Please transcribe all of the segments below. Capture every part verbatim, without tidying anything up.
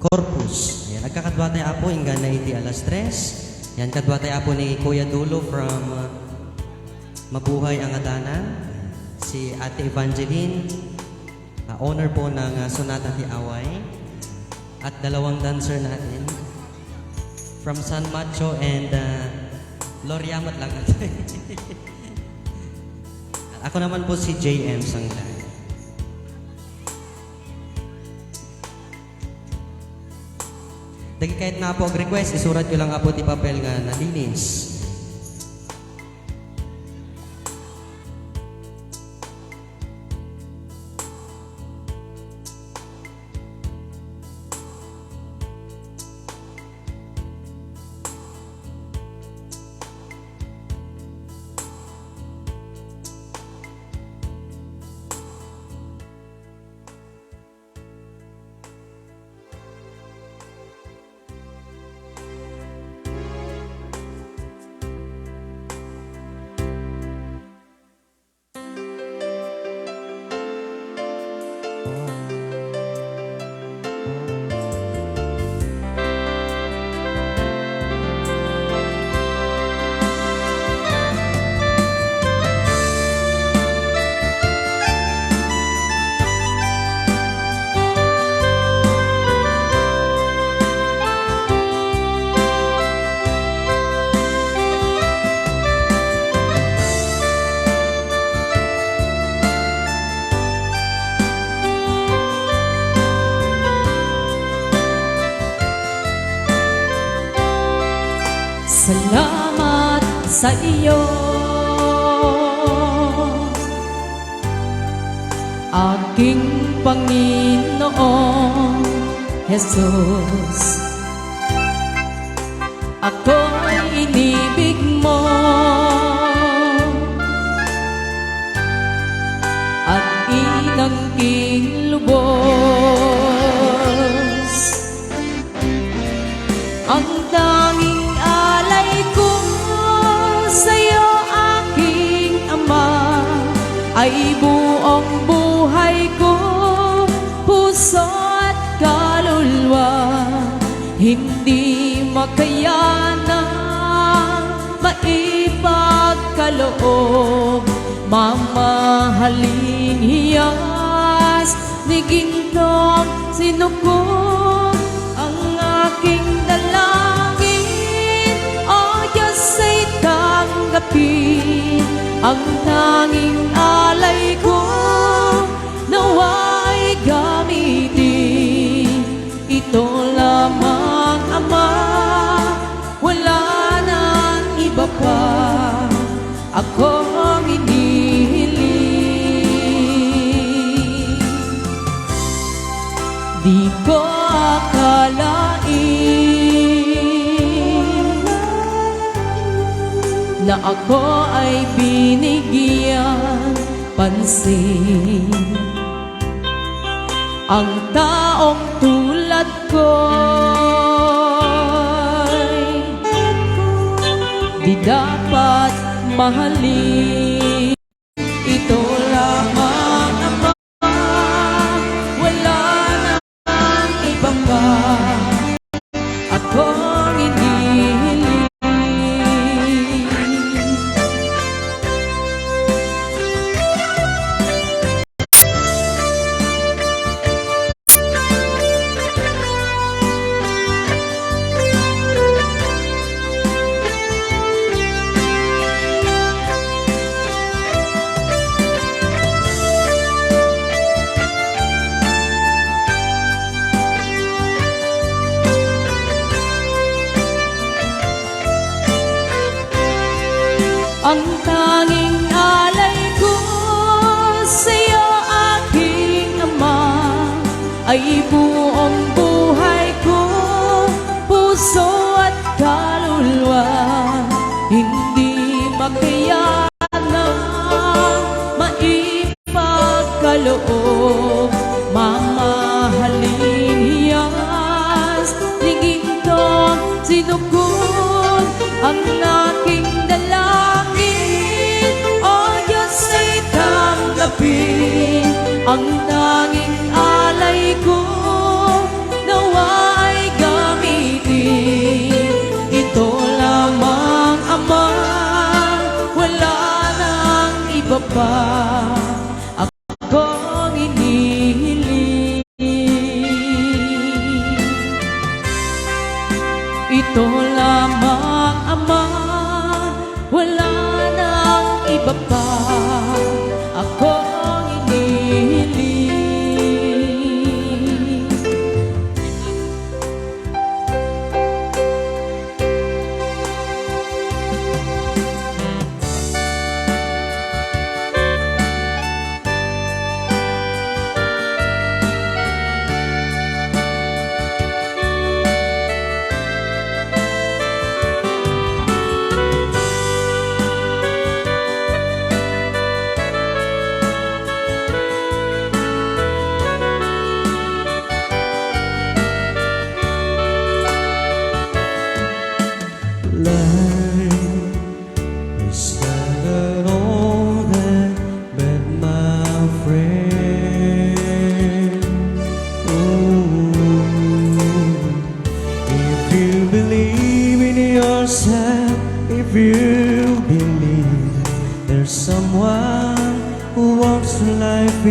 Corpus. Ayan, agkakadua tayo, Apo, inggana iti alas tres. Ayan, kadua tayo, Apo, ni Kuya Dulo from, uh, Mabuhay a Ngadanan. Si Ate Evangeline, uh, owner po ng, uh, Sonata ti Away. At dalawang dancer natin from San Mateo and, uh, Loriamot lang. Ako naman po si J M Sanglay. Dagiti kayatna, Apo, ag-request, isuratyo lang, Apo, ti papel nga nalinis. Salamat sa iyo, aking Panginoong Jesus. Ako'y inibig mo at inangking lubos. Ang tanging alay ko sa'yo, aking Ama, ay buong buhay ko, puso at kaluluwa. Hindi makayanan maipagkaloob, mamahaling hiyas ni gintong sinukog. Ang aking dalangin, O Diyos, ay tanggapin. Ang tanging alay ko, nawa'y gamitin. Ito lamang, Ama, wala nang iba pa akong inihiling. Di ko akalain na ako ay binigyan pansin. Ang taong tulad ko'y di dapat mahalin. Ito lamang, Ama, wala nang iba pa akong inihiling. Ang tanging alay ko sa'yo, aking Ama, ay buong buhay ko, puso at kaluluwa. Hindi makayanan maipagkaloob, mamahaling hiyas ni gintong sinukog. Ang aking dalangin, O Diyos, ay tanggapin. Ang tanging alay ko, nawa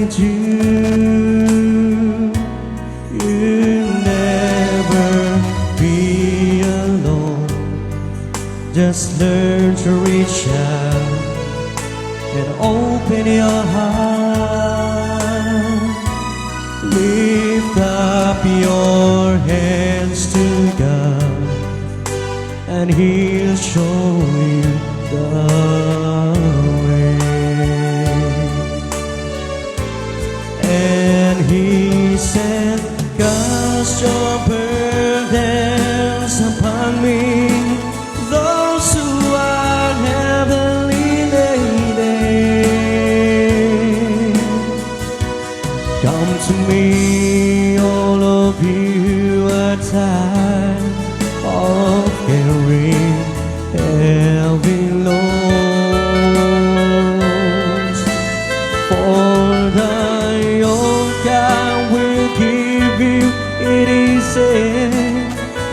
You, you never be alone. Just learn to reach out and open your heart. Lift up your hands to God, and He'll show you the way. And He said, "Cast your burdens upon me, those who are heavily laden. Come to me, all of you are tired of carrying heavy loads. For the yoke I will give you, it is easy,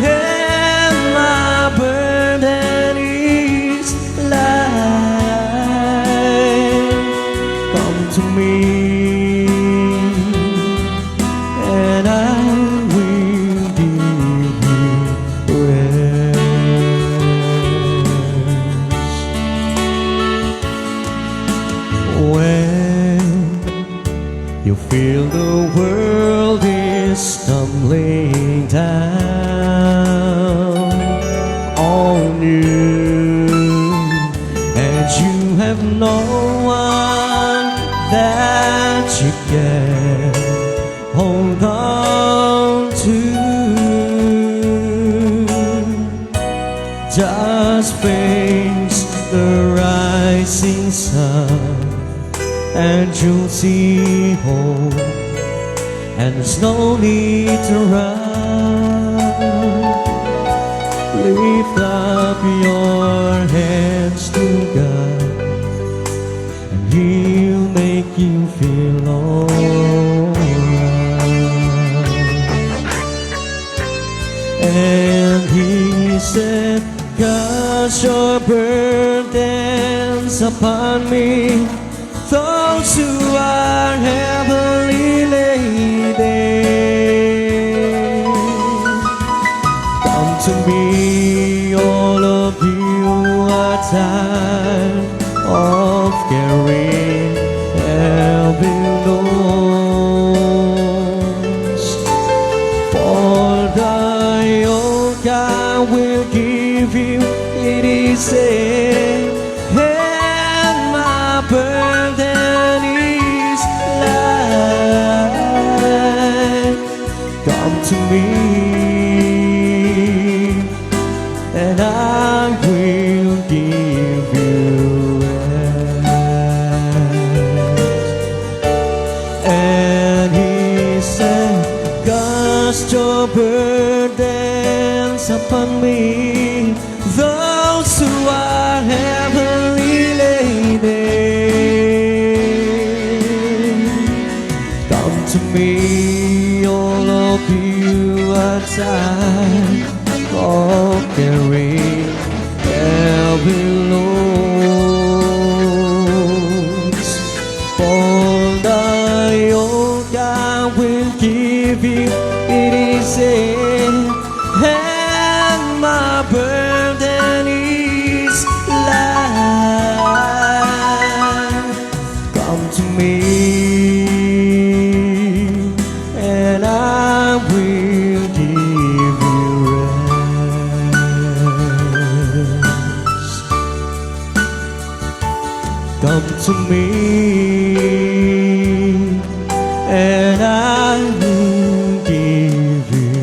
and my burden is light. Come to me, and I will give you rest." When you feel the world is tumbling down on you, and you have no one that you can hold on to. Just face the rising sun, and you'll see hope, and there's no need to run. Lift up your hands to God, and He'll make you feel alright. And He said, "Cast your burdens upon me, those who are heavily laden. Come to me, all of you are tired of carrying heavy loads. For the yoke I will give you, it is easy, and my burden is light. Come to me, and I will give you rest." And He said, "Cast your burdens upon me, those who are heavily laden. Come to me, all of you are tired of carrying heavy loads. For the yoke I will give you, it is easy, and my burden is light. Come to me, and I will give you rest. Come to me, and I will give you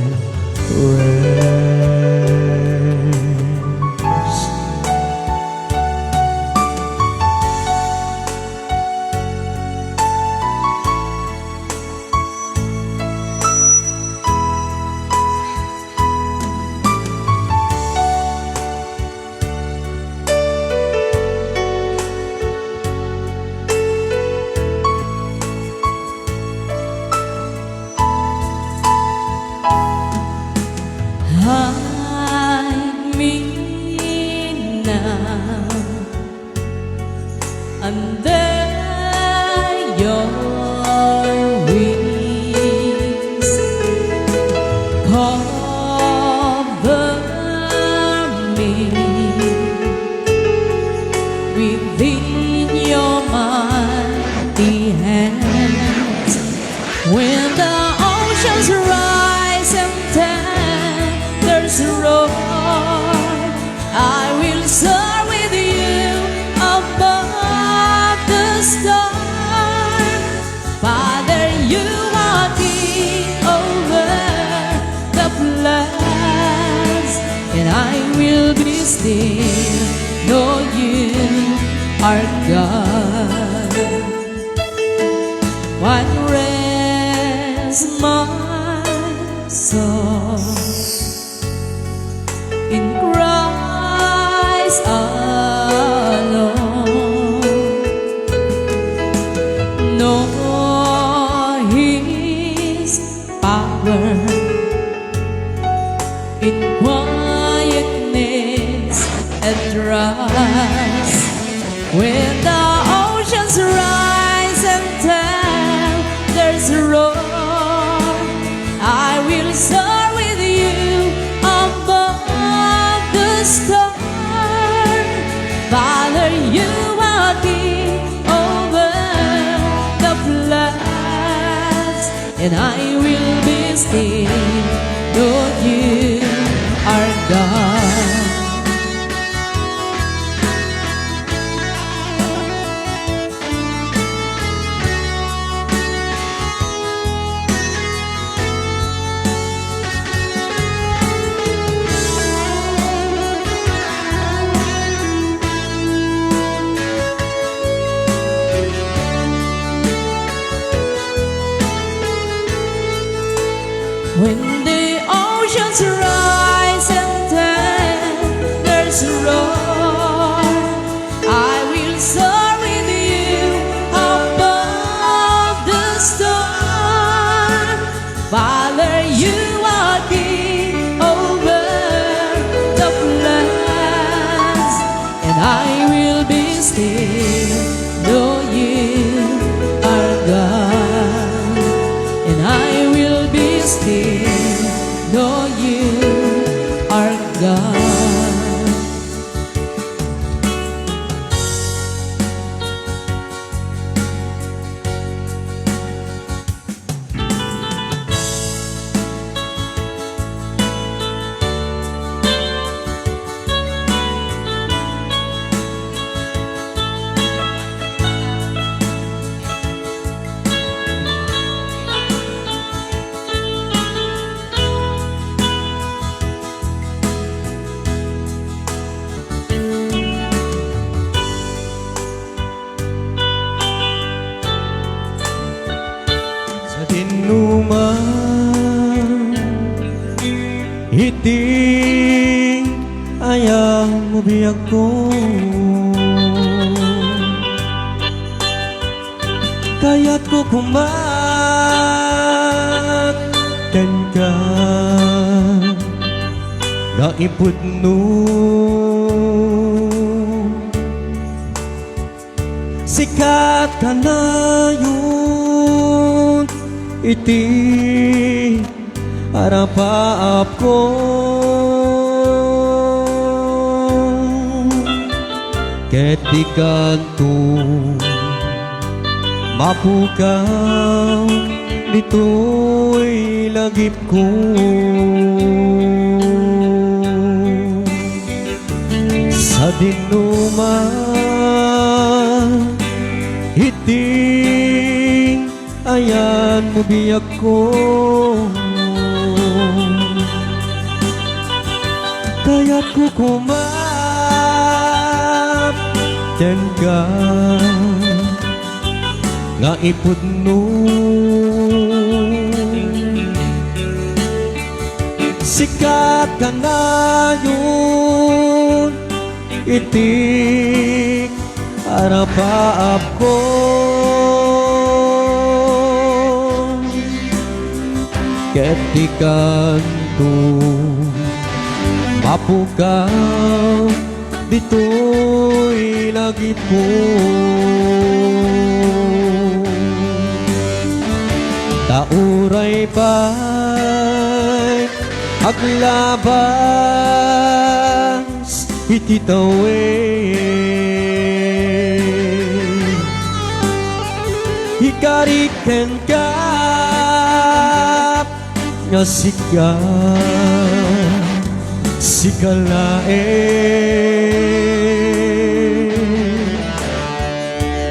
still know you are God. What rest my soul in Christ alone. Know His power in quietness and trust. When the oceans rise and tempests roar, I will soar with you above the storm. Father, you are king over the floods, and I will be still, Lord, you are God. When the oceans rise and thunders roar, I will soar with you above the storm. Father, you are king over the floods, and I will be still, know you are God, and I will be still, know you are God. Sadinoman iti ayanmo, biagko, kayatko koma kenka nga ipudno. Sika kanayon iti arapaapko, ket dikanto mapukaw ditoy lagipko. Sadinoman iti ayanmo, biagko, kayatko koma kenka nga ipudno. Sika kanayon iti arapaapko, ket dikanto mapukaw ditoy lagipko. Ta uray pay aglabas iti tawen, ikarik kenka nga sika, sika laeng.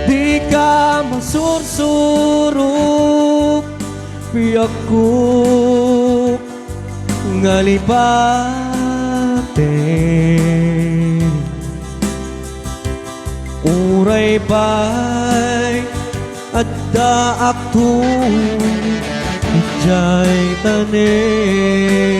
Dika masursurok, biagko, nga lipaten. Pay addaakto idiay tanem.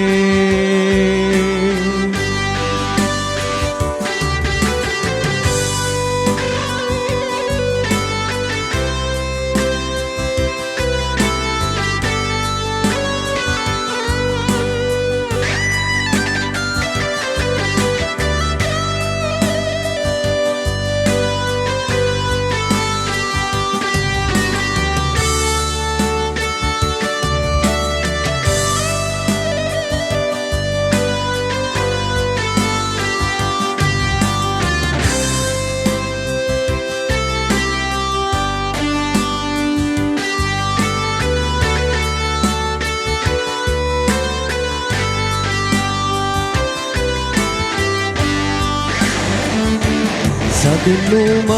Sa tinuman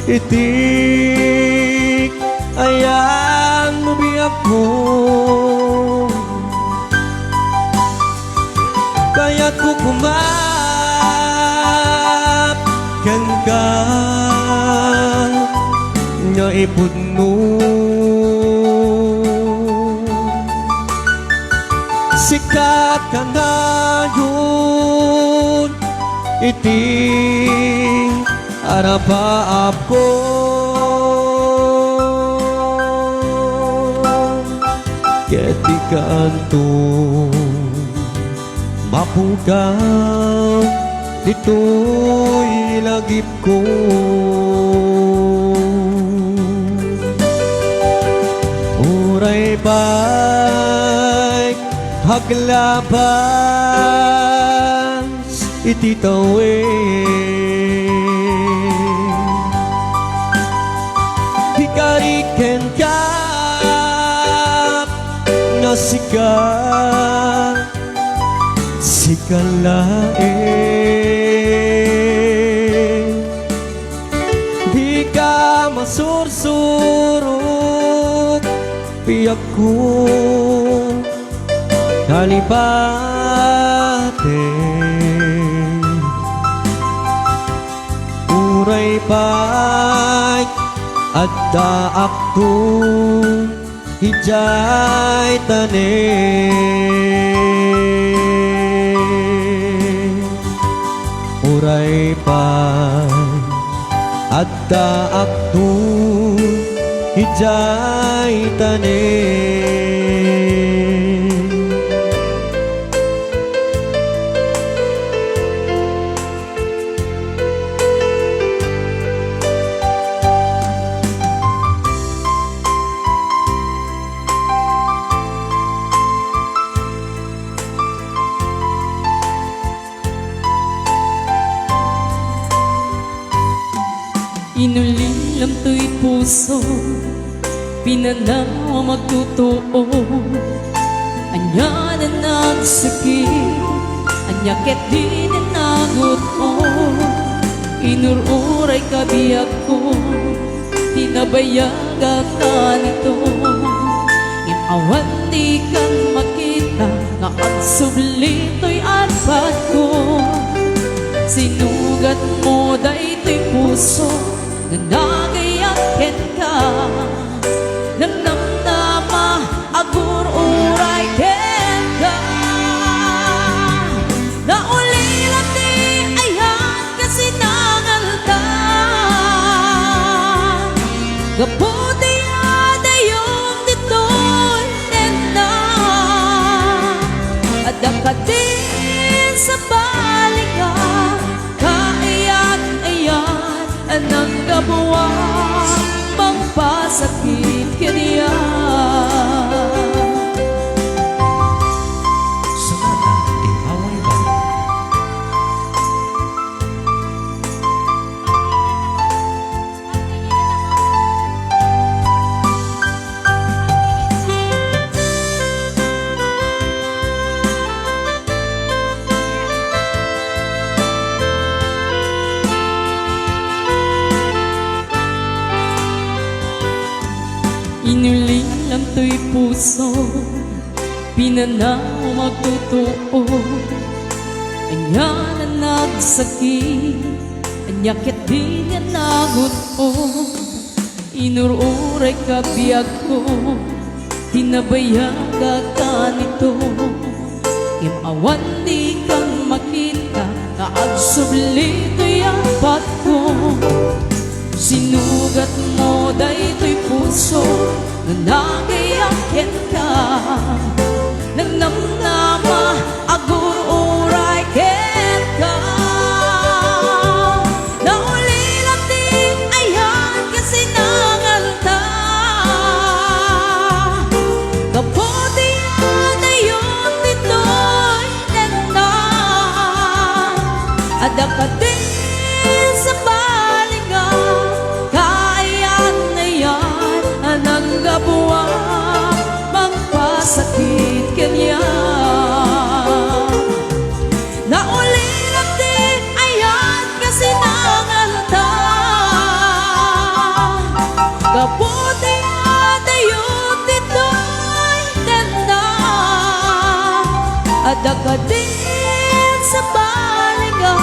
iti ayanmo, biagko, kayatko koma kenka nga ipudno. Sika kanayon iti arapaapko, ket dikanto mapukaw ditoy lagipko. Uray pay aglabas iti tawen, pikari kenka nga sika, sika laeng. Dika masursurok, biagko, nalipateng. Uray pay addaakto idiay tanem. Uray pay addaakto idiay tanem. Inulilam toy puso, pinanaw a magtotoo. Ania a nagsakit, ania ket dina nagut-od. Inur-urayka, biagko, ti nabayagak kanito. Ngem awan dikan makita nga agsubli toy arpadko. Sinugatmo daytoy puso nga nagayat kenka. Namnamnama, agur-uray kenka. Naulila ti ayat nga sinangalta. Gapu ti adayo ditoy tenna. Adda kadin sa balinga, kaayat-ayat a nanggabuak, mangpasakit kaniak. Sakana ti Hawaii Band. Inulilam toy puso, pinanaw a magtotoo. Ania a nagsakit, Nia ketdi nga nagun-od, inur-urayka biagko, tinabayagak kanito. Ngem awan dikan makita nga agsubli toy apatko. Sinugatmo daytoy puso nga nagayam kenka. Nagnamnama, agur-uray kenka. Naulila ti ayan kasinangalta. Gapu ti adayon ditoy kenka. Adda kadin sa balinga, kaayan-ayan a nanggapuan, mangpasakit kaniak. Naulila ti ayan kasinangalta. Gapu ti adayon ditoy kenka. Adda kadin sa balinga,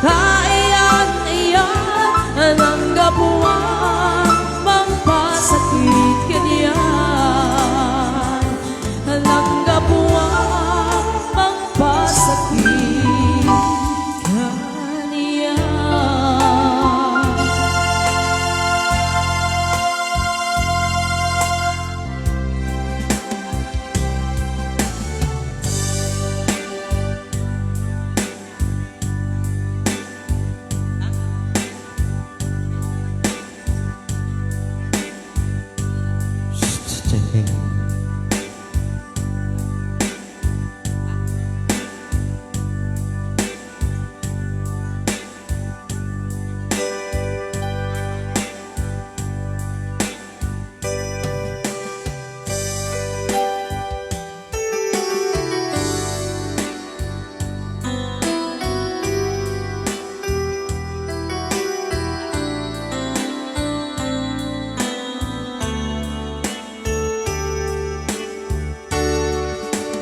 kaayan-ayan a nanggapuan, mangpasakit kaniak. Nanggapuan, mangpasakit kaniak. Checking.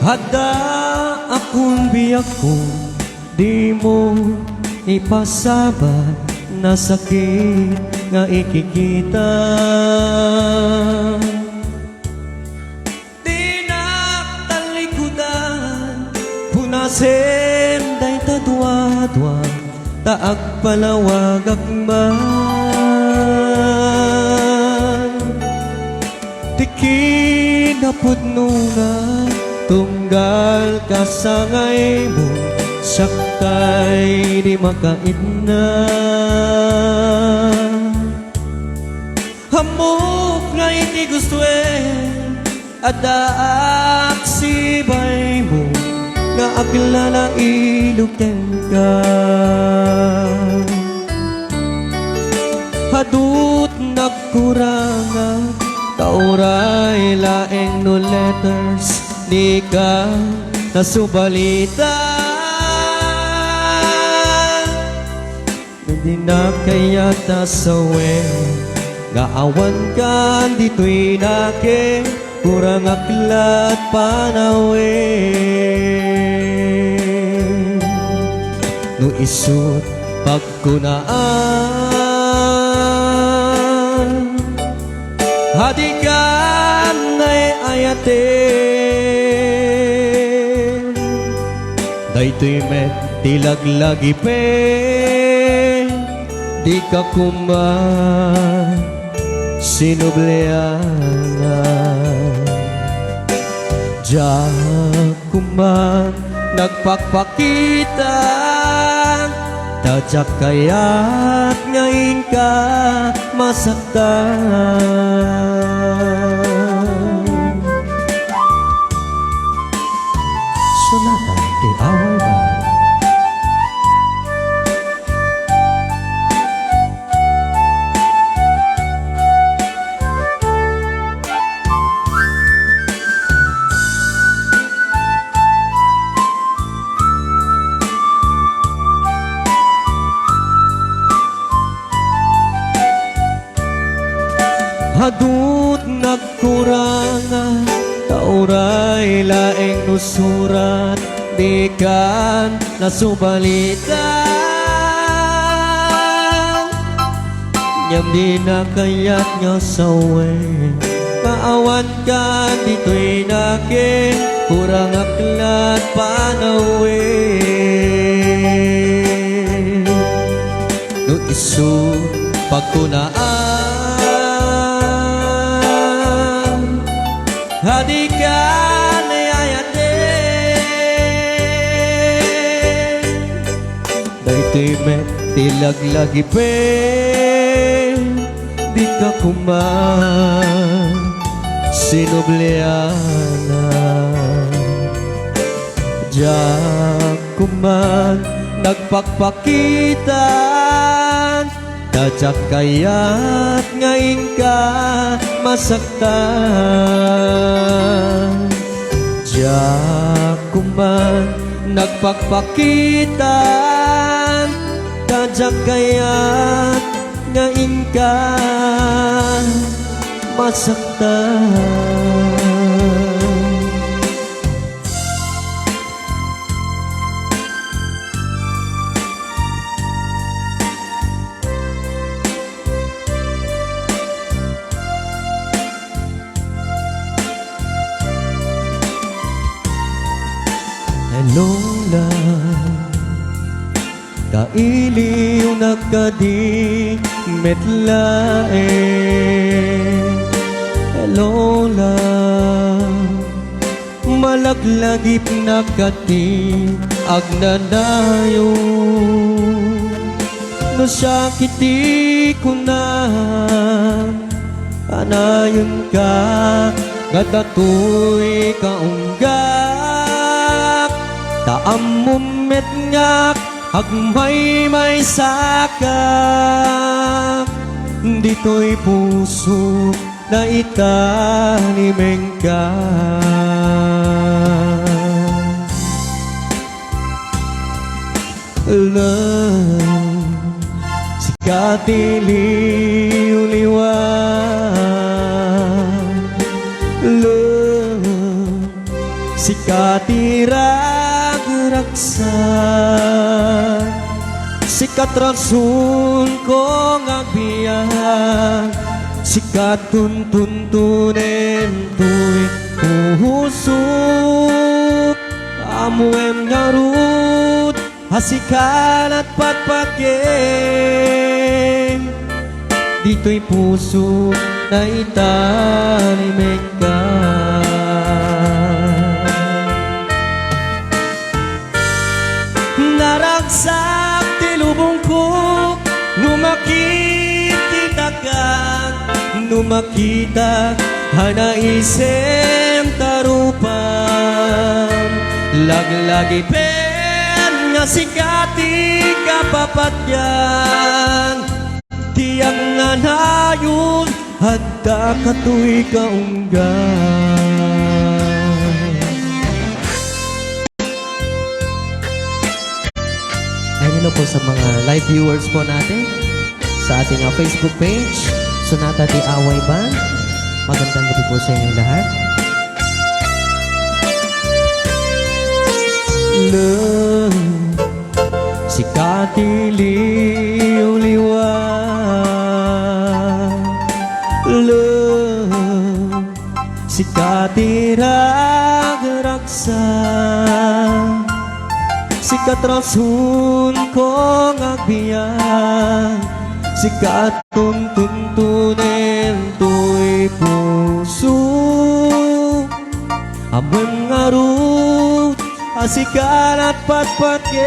Adda akon biagko, dimo ipasabali, nasakit nga ikikita. Dinak talikudan, punasen dayta duadua, ta agpalawagak man. Ti kinapudnona, tunggal kasangaymo, siak tay di makaidna. Ammok nga iti gustoem, addaak sibaymo nga aglalailog kenka. Adut nagkurangak, ta uray laeng no letters, dika nasubalitan. Dinak kayat a sawen nga awankan ditoy nakem, kurangak la't panawen. No isut' pagkunaan, adikan ay-ayaten. Daytoy met ti laglagipen, dika koma sinublianan. Diak koma nagpakpakita, ta diak kayat nga inka masaktan. Sonata ti Away Band. Adut nagkurangan, ta uray laeng no surat, dikan nasubalitan. Ngem dina kayat nga sawen nga awanka ditoy nakem, kurangak lat panawen. No isu pagkunaan, a dika nayayaten. Daytoy met ti laglagipen, dika koma sinublianan. Diak koma nagpakpakitan, ta diak kayat nga inka masaktan. Diak koma nagpakpakitan, ta diak kayat nga inka masaktan. Hello, love. Kailiwnak kadi met laeng. Hello, love. Malaglagipnak kadi agnanayon. No siak iti kunam, anayenka, kadatoy kaunggak, ta ammom met nga agmaymaysaka ditoy puso, naitalimengka. Love, sika ti liwliwa. Love, sika ti ragragsak. Sika ti rason ko nga agbiag. Sika ti tuntunen toy pusok. Ammoem ngarud a sika lat patpatgen. Ditoy puso, naitalimengka. Naragsak ti lubongko no makitkitak, no makitak a naisem ta rupam. Laglagipen nga sika ti kapapatgan, ti agnanayon, adda katoy kaunggan. Ay, hello po sa mga live viewers po natin sa ating, ah, Facebook page, Sonata de Away Band. Magandang gabi po sa inyong lahat. Love, sika ti liwliwa. Love, sika ti ragragsak. Sika ti rason ko nga agbiag. Sika ti tuntunen toy puso. Ammoem ngarud a sika lat patpatgen,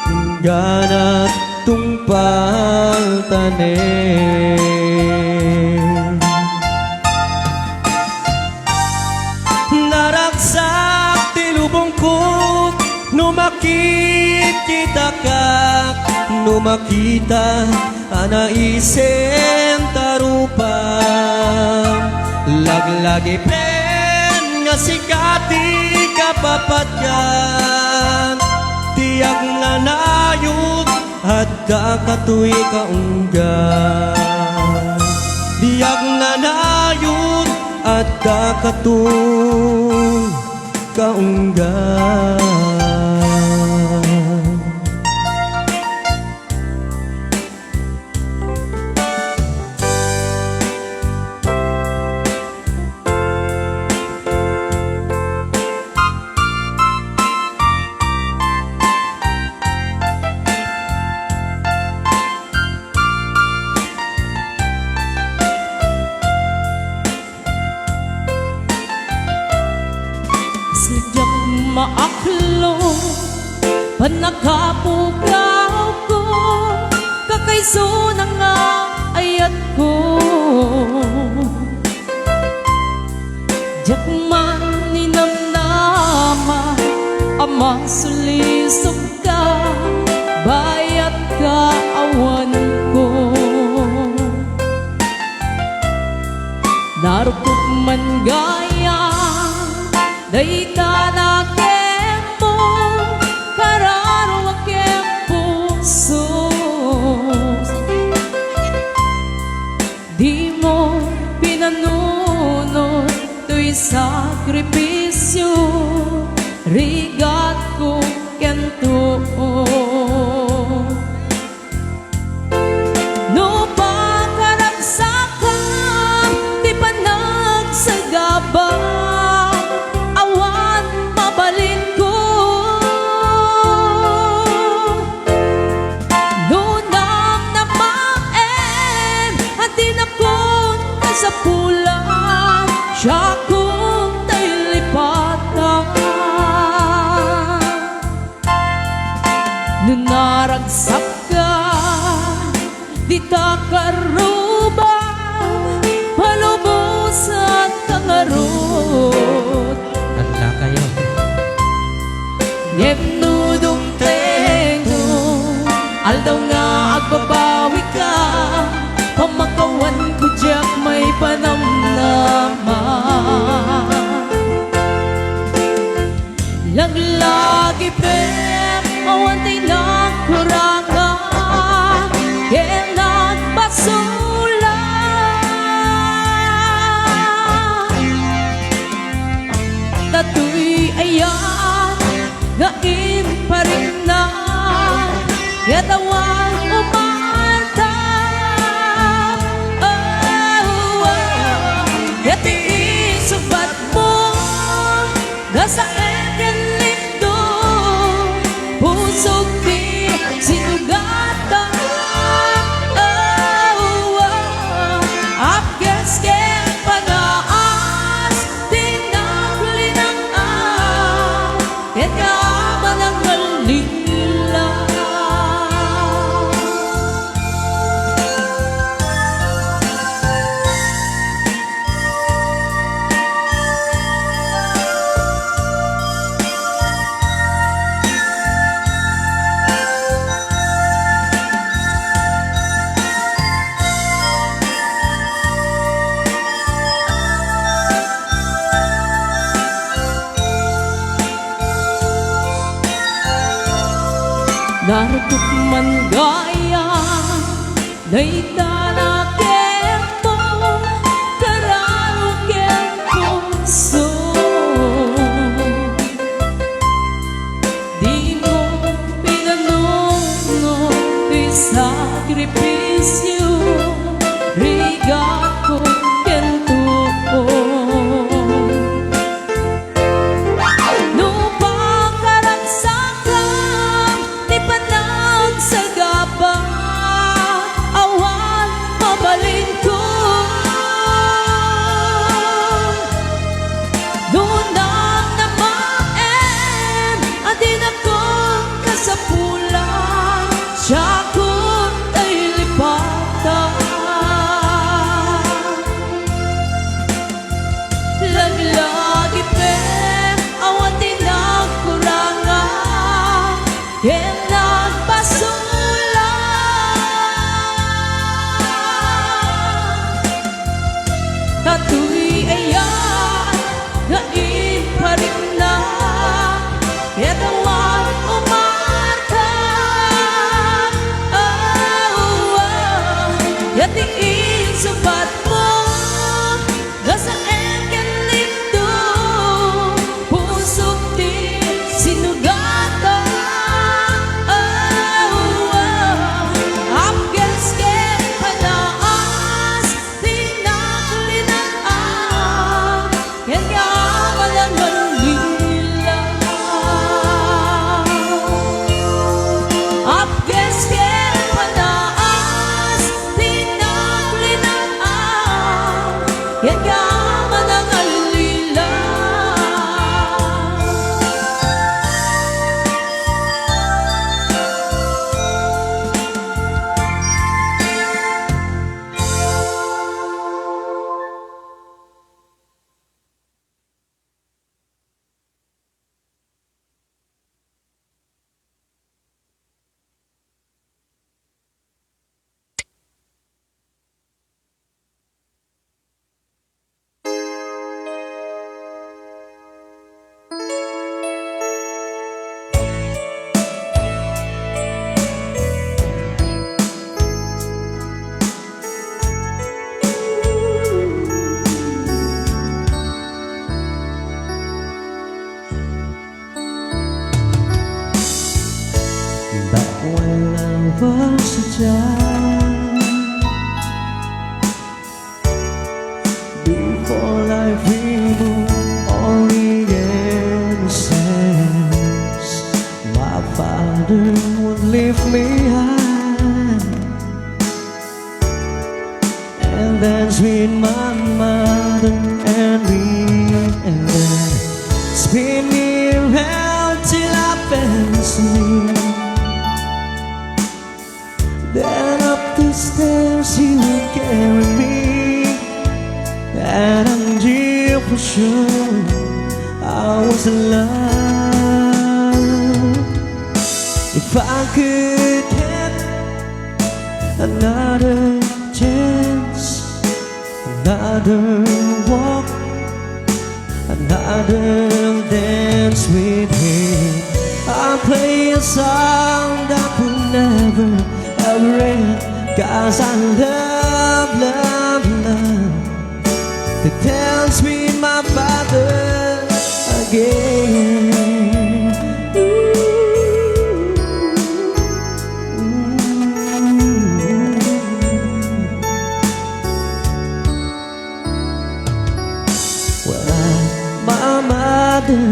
ingganak tungpaltanen. Naragsak ti lubongko no makitkitak, no makitak a naisem ta rupam. Laglagipen nga sika ti kapapatgan, ti agnanayon, adda katoy kaunggan. Ti agnanayon, adda katoy kaunggan. Aklo, pannakapukawko, kakaisuna nga ayatko. Diak man ninamnama a masulisog ka, bayat ka awanko. Narukop man gayam dayta nakem mo, kararua ken puso. Dimo pinanunot toy sakripisio, rigatko ken tuo. No pakaragsakam ti panagsagaba, awan mabalinko. No namnamaem a dinakon kasapulan, siakon tay lipatan. No naragsakka, dita karubam, palubosatka ngarud. Kanta kayo. Ngem no dumtengto, aldaw nga agbabawika, pamakawanko diak maipanamnama. Laglagipem, awan ti nagkurangan ken nagpasulak. Datoy ayat nga impariknak, ket awan umanta. Oh, oh, ket ti isubat mo, gasaen ken lindo, pusok ti sinugatan. Oh, oh, apkes ken panaas ti naglinang-am, ket kaamana nga lila. Narukop man gayam dayta nakem mo, kararua ken puso. Dimo pinanunot ti sakripisio, rigatko ken tuo. No pakaragsakam ti panagsagaba, awan Before life remove all the innocence, my father would leave me high and dance with my mother and me, and then spin me around till I fell asleep. Then up the stairs he would carry me, and I knew for sure I was in love. If I could get another chance, another walk, another dance with him. I'll play a song that will never ever end. 'Cause I love, love, love to dance with my father again. Ooh, ooh, ooh. Well, I, my mother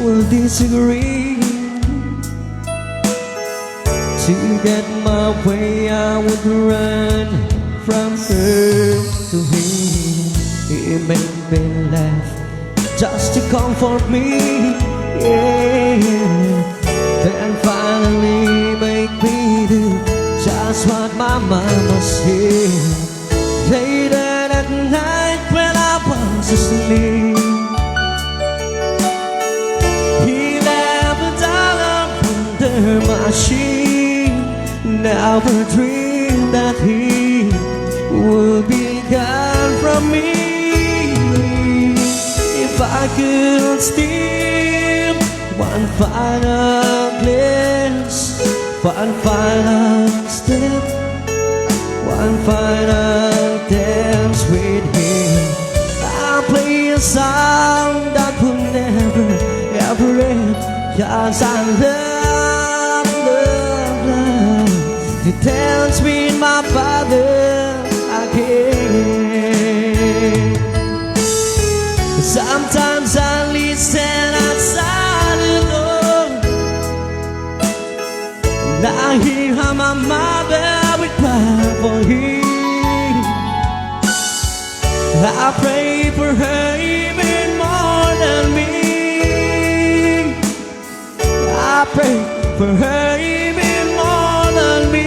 will disagree. To get my way, I would run from her to him. He made me laugh just to comfort me, yeah. Then finally make me do just what my mama said. Later that night when I was asleep, he left a dollar under my sheet. Never dreamed that he would be gone from me. If I could steal one final glance, one final step, one final dance with him. I'll play a song that will never, ever end. 'Cause I love, love, love to dance with my father again. Sometimes I listen outside the door. And I hear how my mother will cry for him. I pray for her even more than me. I pray for her even more than me.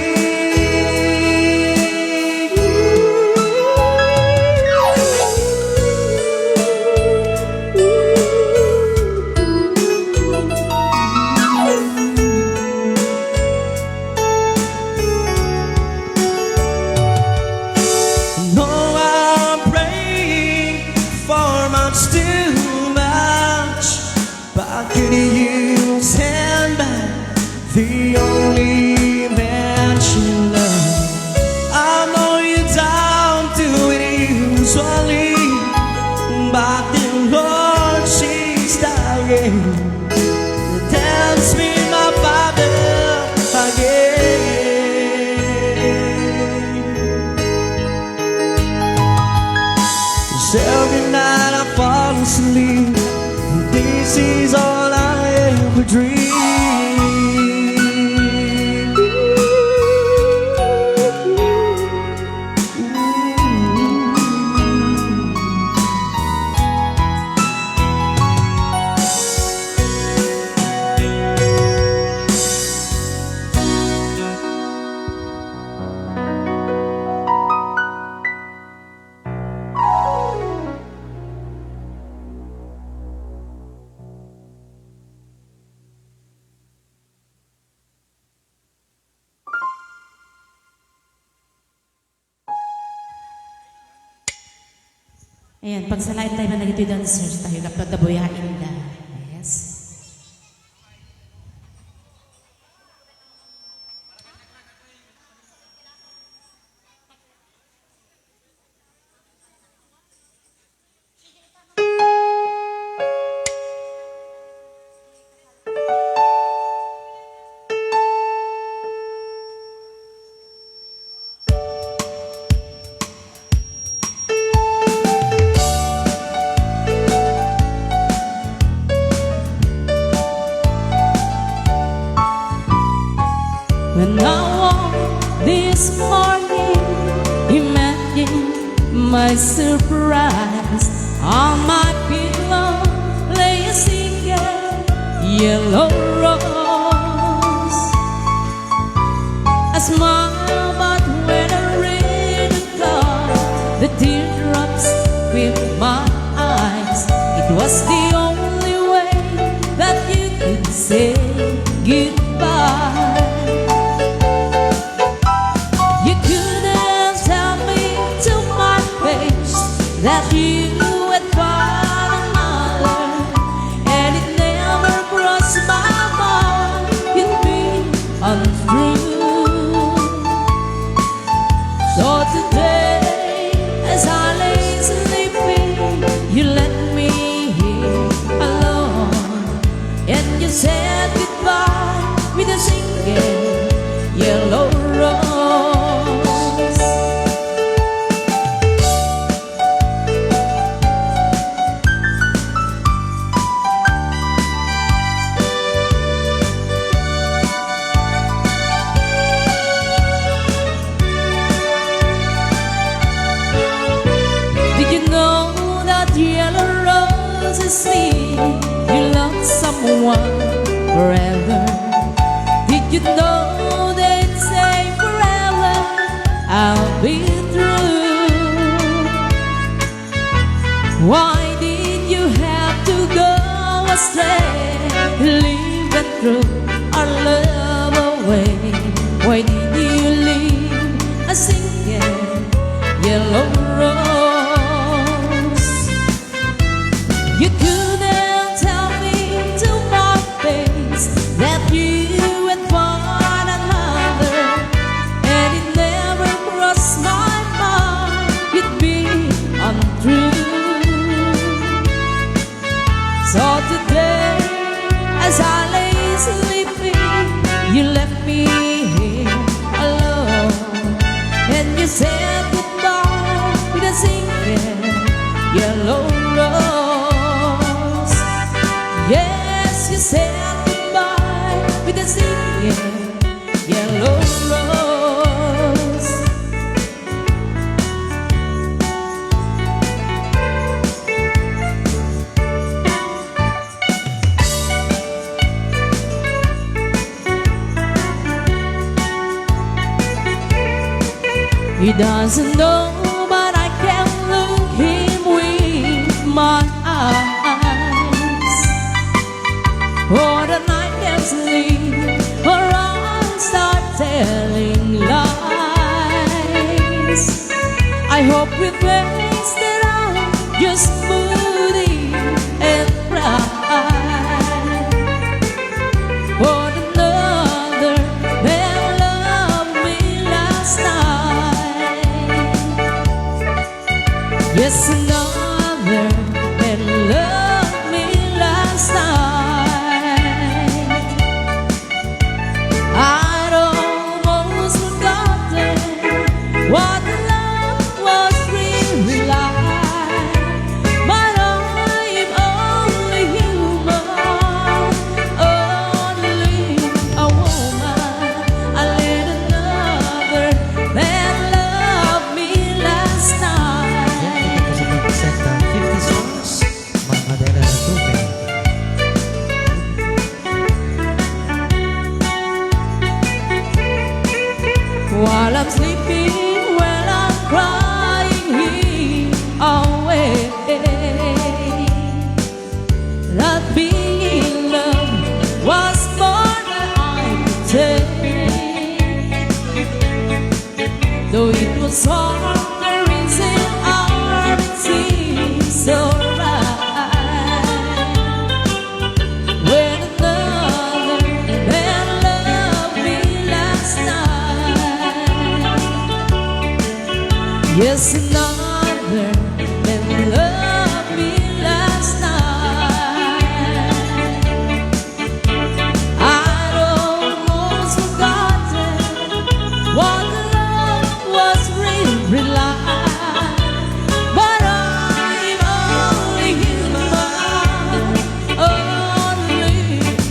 No, I'm praying for much too much. But can you stand by the only man she loves? I know you don't do it usually, but the Lord, she's dying. Dance with my father again. 'Cause every night I fall asleep, this is all I ever dream. Ayan, pagsalaitayo man dagitoy dancers tayo, gapu ta buyaen da. Yes. surprise. On my pillow lay a single yellow rose. A smile, but when I read the card, the teardrops fill my eyes. It was the only way that you could say goodbye. You couldn't tell me to my face that you had found another, and it never crossed my mind you'd be untrue. So today, as I lay sleeping, you left me here alone, and you said goodbye with a single yellow rose. Did you know that yellow roses mean you love someone forever? Did you know they say forever I'll be true? Why did you have to go astray, leave and throw our love away? Why did you leave a single yellow rose? You couldn't tell me to my face that you had found another, and it never crossed my mind you'd be untrue. So today, as I lay sleeping, you left me here alone, and you said goodbye with a single yellow rose. Yes, you said goodbye with a single yellow rose. He doesn't know, but I can look him with my eyes. Or the night can sleep, or I start telling lies. I hope he thinks that I'm just moody and bright. But another man loved me last night. Yes, another man loved me last night. I'd almost forgotten what love was really like. But I'm only human, only a woman. I let another man love me last night. Send the fifty stars, Ma'am Adela Ratupe. While I'm sleeping, while I'm crying here away, that being in love was more than I could take. Though it was hard, the reason I seemed so right. When another man loved me last night. Yes, another man loved me last night. I'd almost forgotten what love was really like. But I'm only human, only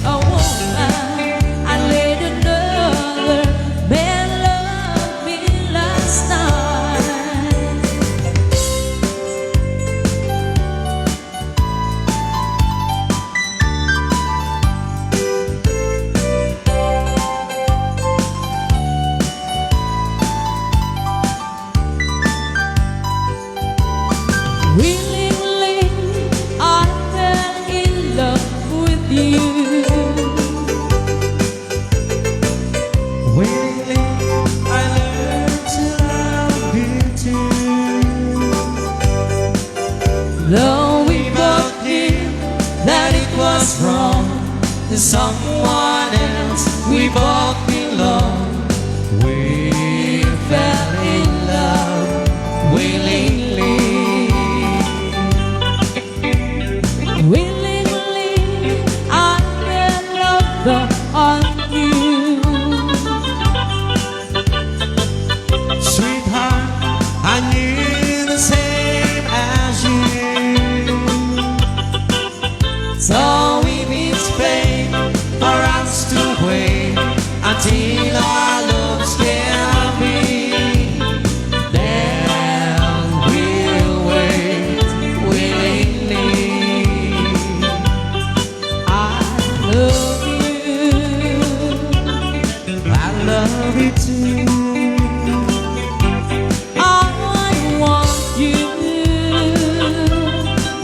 a woman. I let another man love me last night. Though we both knew that it was wrong, that someone else we both belong, we fell in love willingly. Willingly, I will love on you. Sweetheart, I knew the same as you. So if it's fate for us to wait until our loves can be, then we'll wait willingly. I love you. I love you too. I want you.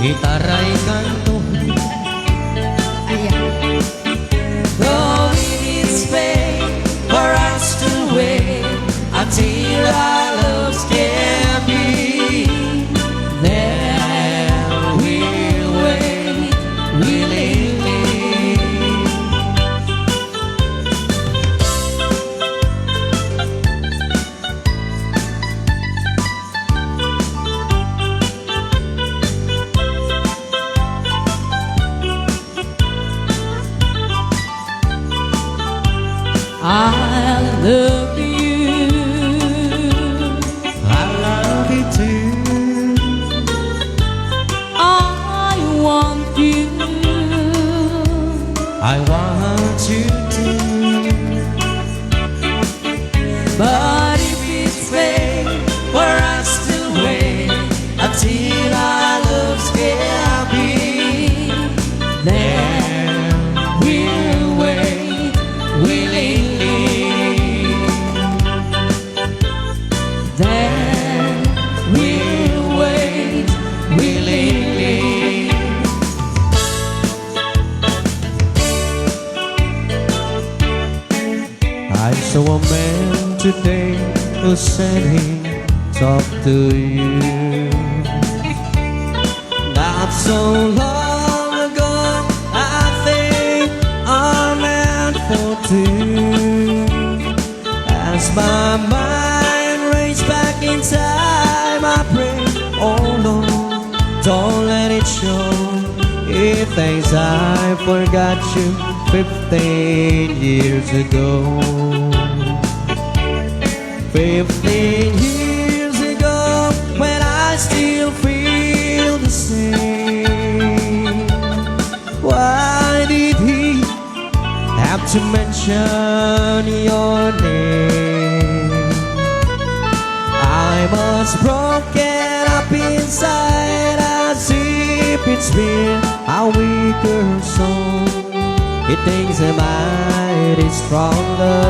Itaray kanto. Ayan. Though it is fate for us to wait until our loves can be, then we'll wait willingly. I love you. I love you too. I want you. I want you too. But if it's fate for us to wait until our loves can be, then we'll wait willingly. Then we'll wait willingly. I saw a man today who said he talked to you. Not so long ago, I think I meant for two. As my mind raced back in time, I pray, oh Lord, don't let it show. He thinks I forgot you fifteen years ago. Fifteen years ago, when I still feel the same. Why did he have to mention your name? I must broken up inside as if it's been a week or so. He thinks I might be stronger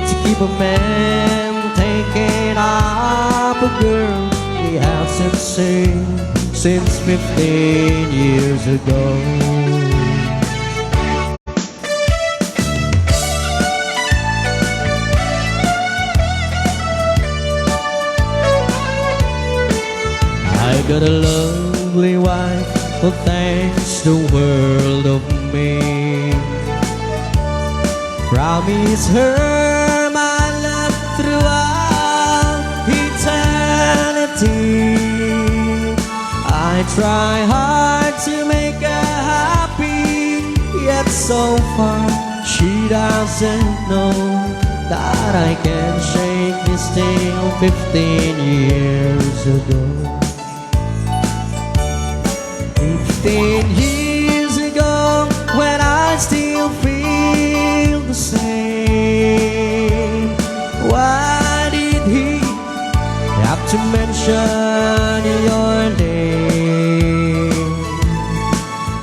to keep a man thinking of a girl he hasn't seen since fifteen years ago. I got a lovely wife who thinks the world of me. Promise her my love throughout eternity. I try hard to make her happy, yet so far she doesn't know that I can shake this thing fifteen years ago. Fifteen years ago, when I still feel the same, why did he have to mention your name?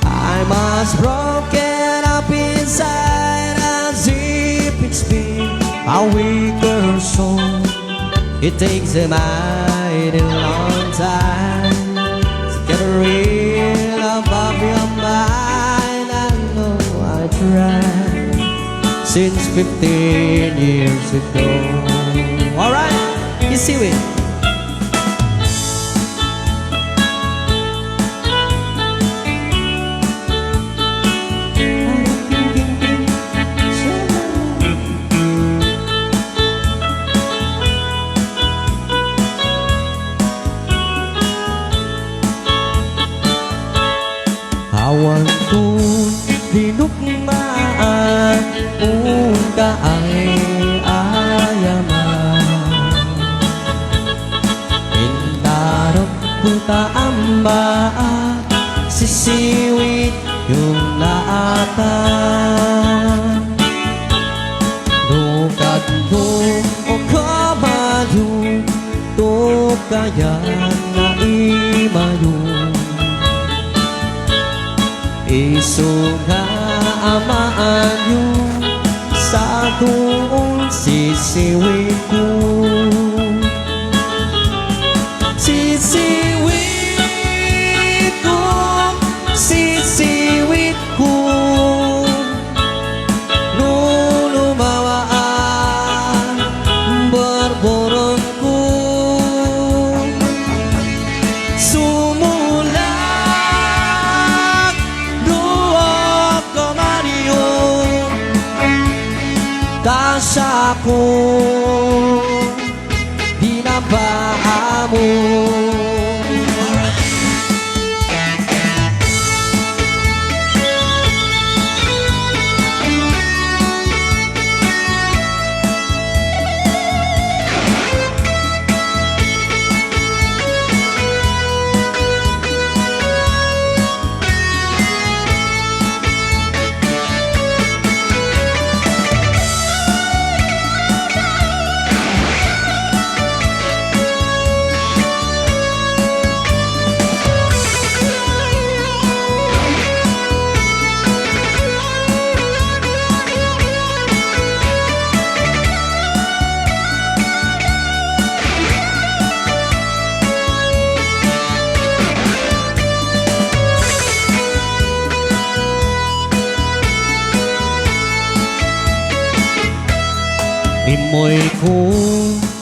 I must broken up inside as if it's been a week or so. It takes a mighty long time to get a real love of your mind. I know I tried since fifteen years ago. All right, you see it. Linukmaak unta ay ayaman. Indarok ta ammaak, sisiwit yun naatan. No kadno o kabayo, to kayan na imayo. Isu nga amaanyo, sa tuon sisiwitko. Sisiwitko, sisiwitko. No lumawaan, burburonko. Sumulak duak ko, Mario, ta siak ko dinapaamo. Ni Moyko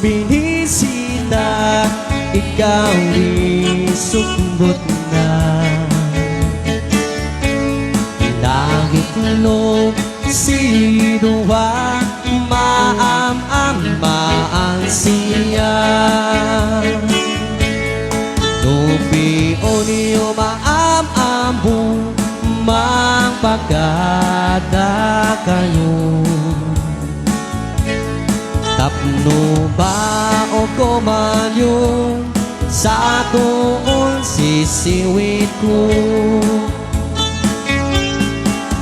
binisita, ikaw isukbot na. Nangitlo sino a maam-amaan siya. No pion yo maam-amo, mangpakada kayo. Tapno bao ko man yo sa tuon sisiwitko.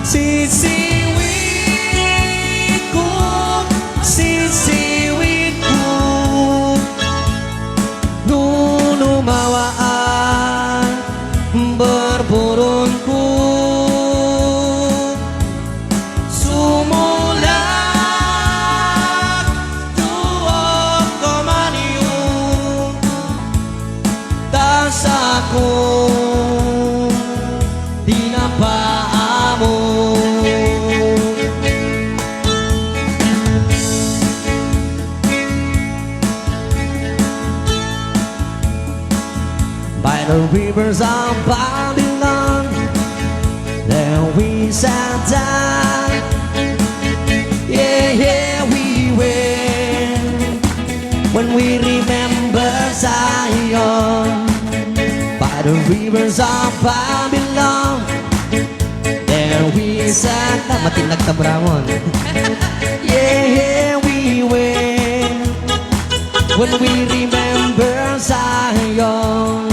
Sisiwitko, sisiwitko. No lumawaan, burburonko. Sumulak duak ko, Mario, ta siak ko dinapaamo. By the rivers of Babylon, there we sat down. Yeah, yeah, we wept when we remember Zion. By the rivers of Babylon, there we sat down. Matinag ta, Bramon. Yeah, yeah, we wept when we remember Zion.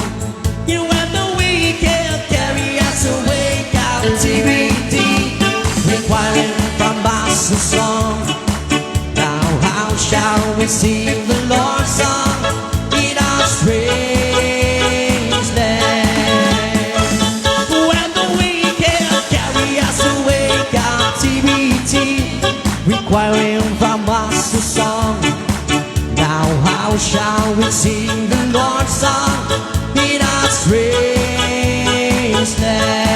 You and the wicked carry us away, captivity, requiring from us a song. Now how shall we sing the Lord's song in a strange land? When the wicked carry us away, captivity, requiring from us a song. Now how shall we sing the Lord's song in a strange land?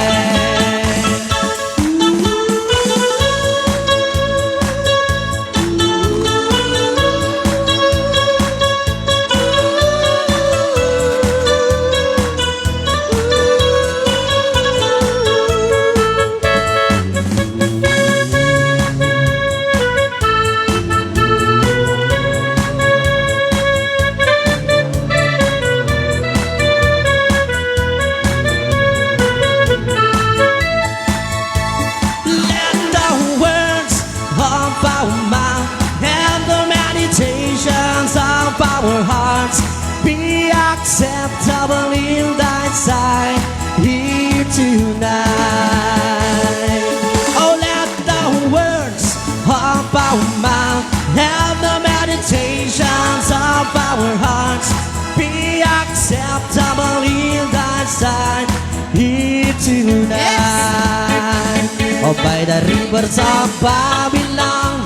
here tonight. Oh, let the words of our mouth and the meditations of our hearts be acceptable in thy sight here tonight. Oh, by the rivers of Babylon,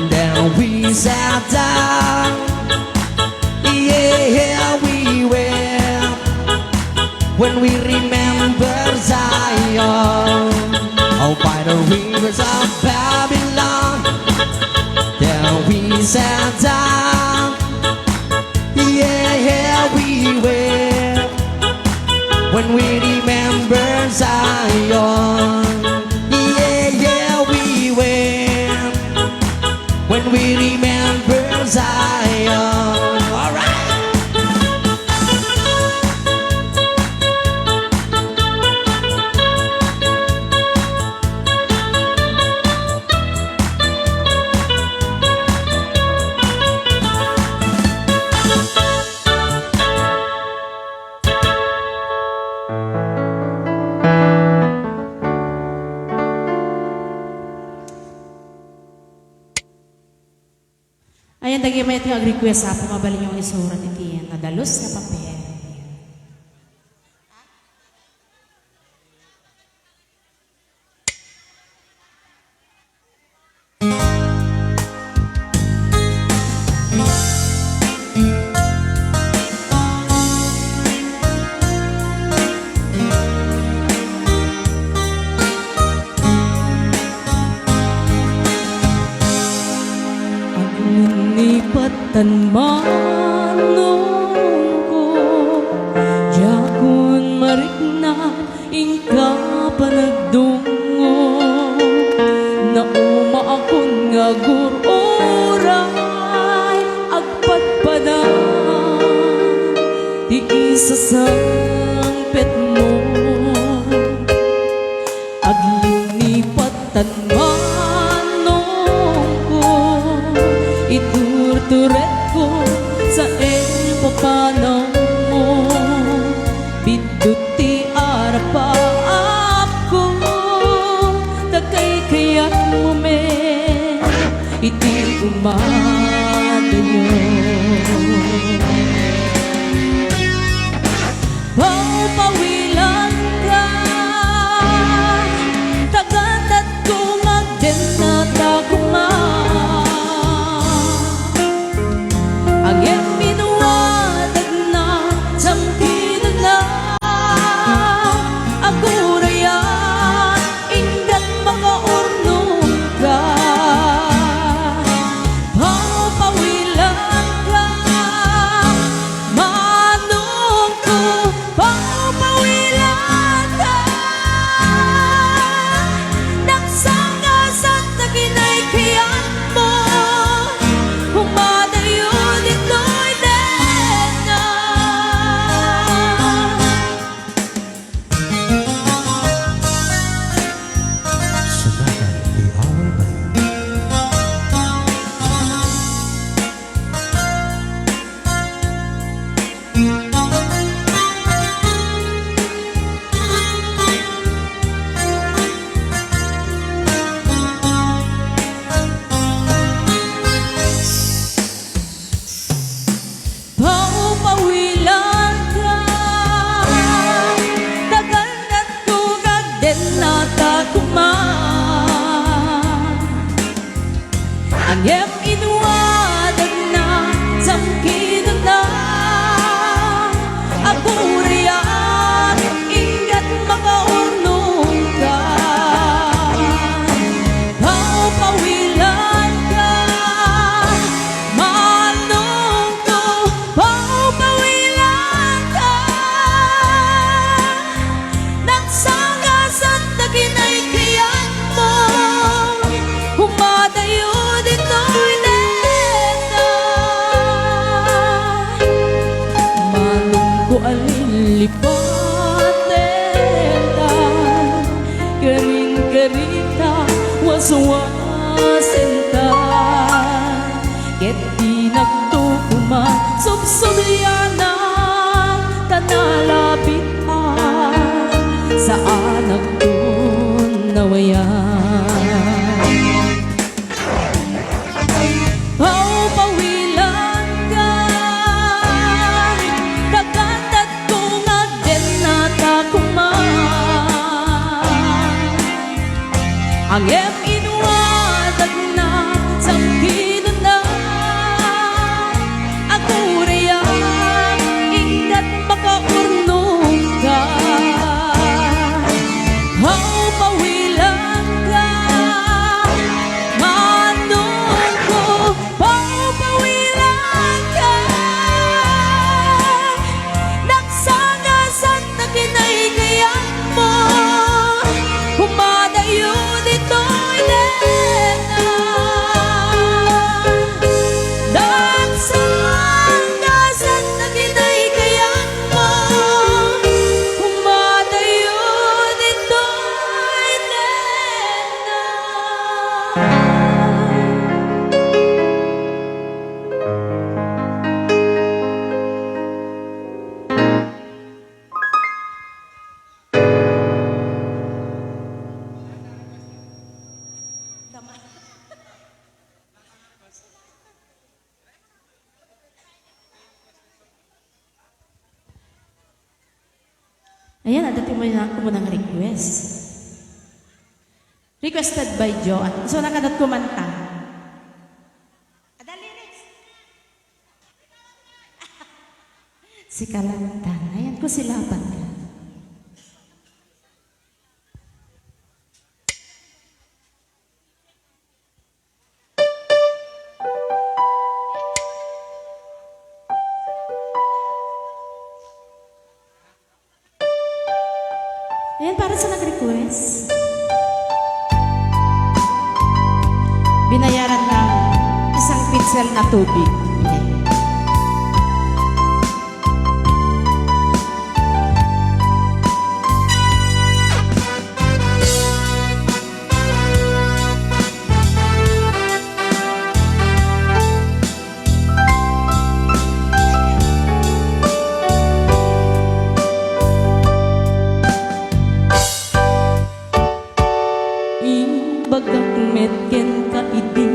then we sat down. Yeah, we wept when we remember Zion. Oh, by the rivers of Babylon, then we sat down. Yeah, we wept when we remember Zion. Yeah, yeah, we wept when we remember Zion. All right. Ayan, dagiti mayat nga ag-request, Apo, mabalinyo nga isurat iti nadalus nga papel. Aglinnipat tan manongko, diakon marikna inka panagdungngo. Naumaakon nga agur-uray, agpadpada ti isasangpetmo. Aglinnipat tan manongko, iturturekko sa impapanawmo. Biddut ti arapaapko, ta kaykayatmo met iti umadayo. Pawpawilanka, tagatad ko nga agdennata koma. Ngem inwadagna, sangkidna, agurayan, inggat makaurnongka. Pawpawilanka, manongko, pawpawilanka. Nagsangasan ta kinaykayatmo, umadayo ditoy dena. Sumakan ti away bayan. Pawpawilanka, tagatad ko nga agdennata koma. Ngem inwadagna, sangkidna, agurayan, inggat makaurnongka. Pawpawilanka, manongko, pawpawilanka. Nagsangasan ta kinaykayatmo, umadayo ditoy dena. Manongko a lilipatenta, karin-karita, waswasenta. Ket dinakto koma subsublianan, ta nalabit a anakton nawayan. Pawpawilanka, kakantatko nga agdennata koma. Ngem inuadakna, sangkilona, agurayam, inkat makaurnongka. Pawpawilanka, manongko, pawpawilanka. Nagsanggasan ta kinaykayatmo, kumadayo ditoy dena. Nagsanggasan ta kinaykayatmo, kumadayo ditoy dena. Ayan, adda ti umuna-, umunang request. Requested by Joan. So, nakadat kumanta. Ada lyrics. Si Kalantan. Ayan ko si Laban ka. Ayan, para sa nag-request. Binayaran ng isang pitsel na tubig. Imbagak met kenka idi,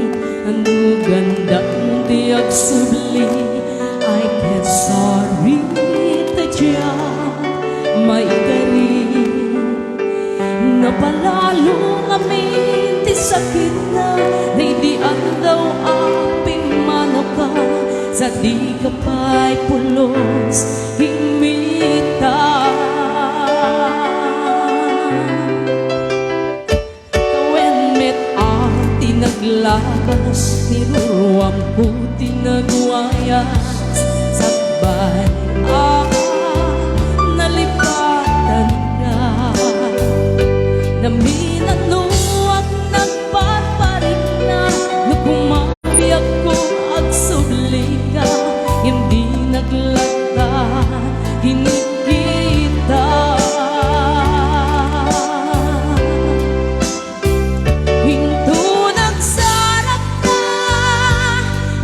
no ganda ti agsubli. I can't sorry ta diak maikari. Napalalo ngamin ti sakitna, daydi aldaw a pimmanuka, sa dika pay pulos kimmita. Tawen met a ti naglagas, niruruamko ti nagwayas, sakbay a nalipatanka. Naminanuak nagparparikna, no kumabiagko agsublika, ngem di naglatta kinikita. Into nagsarakka,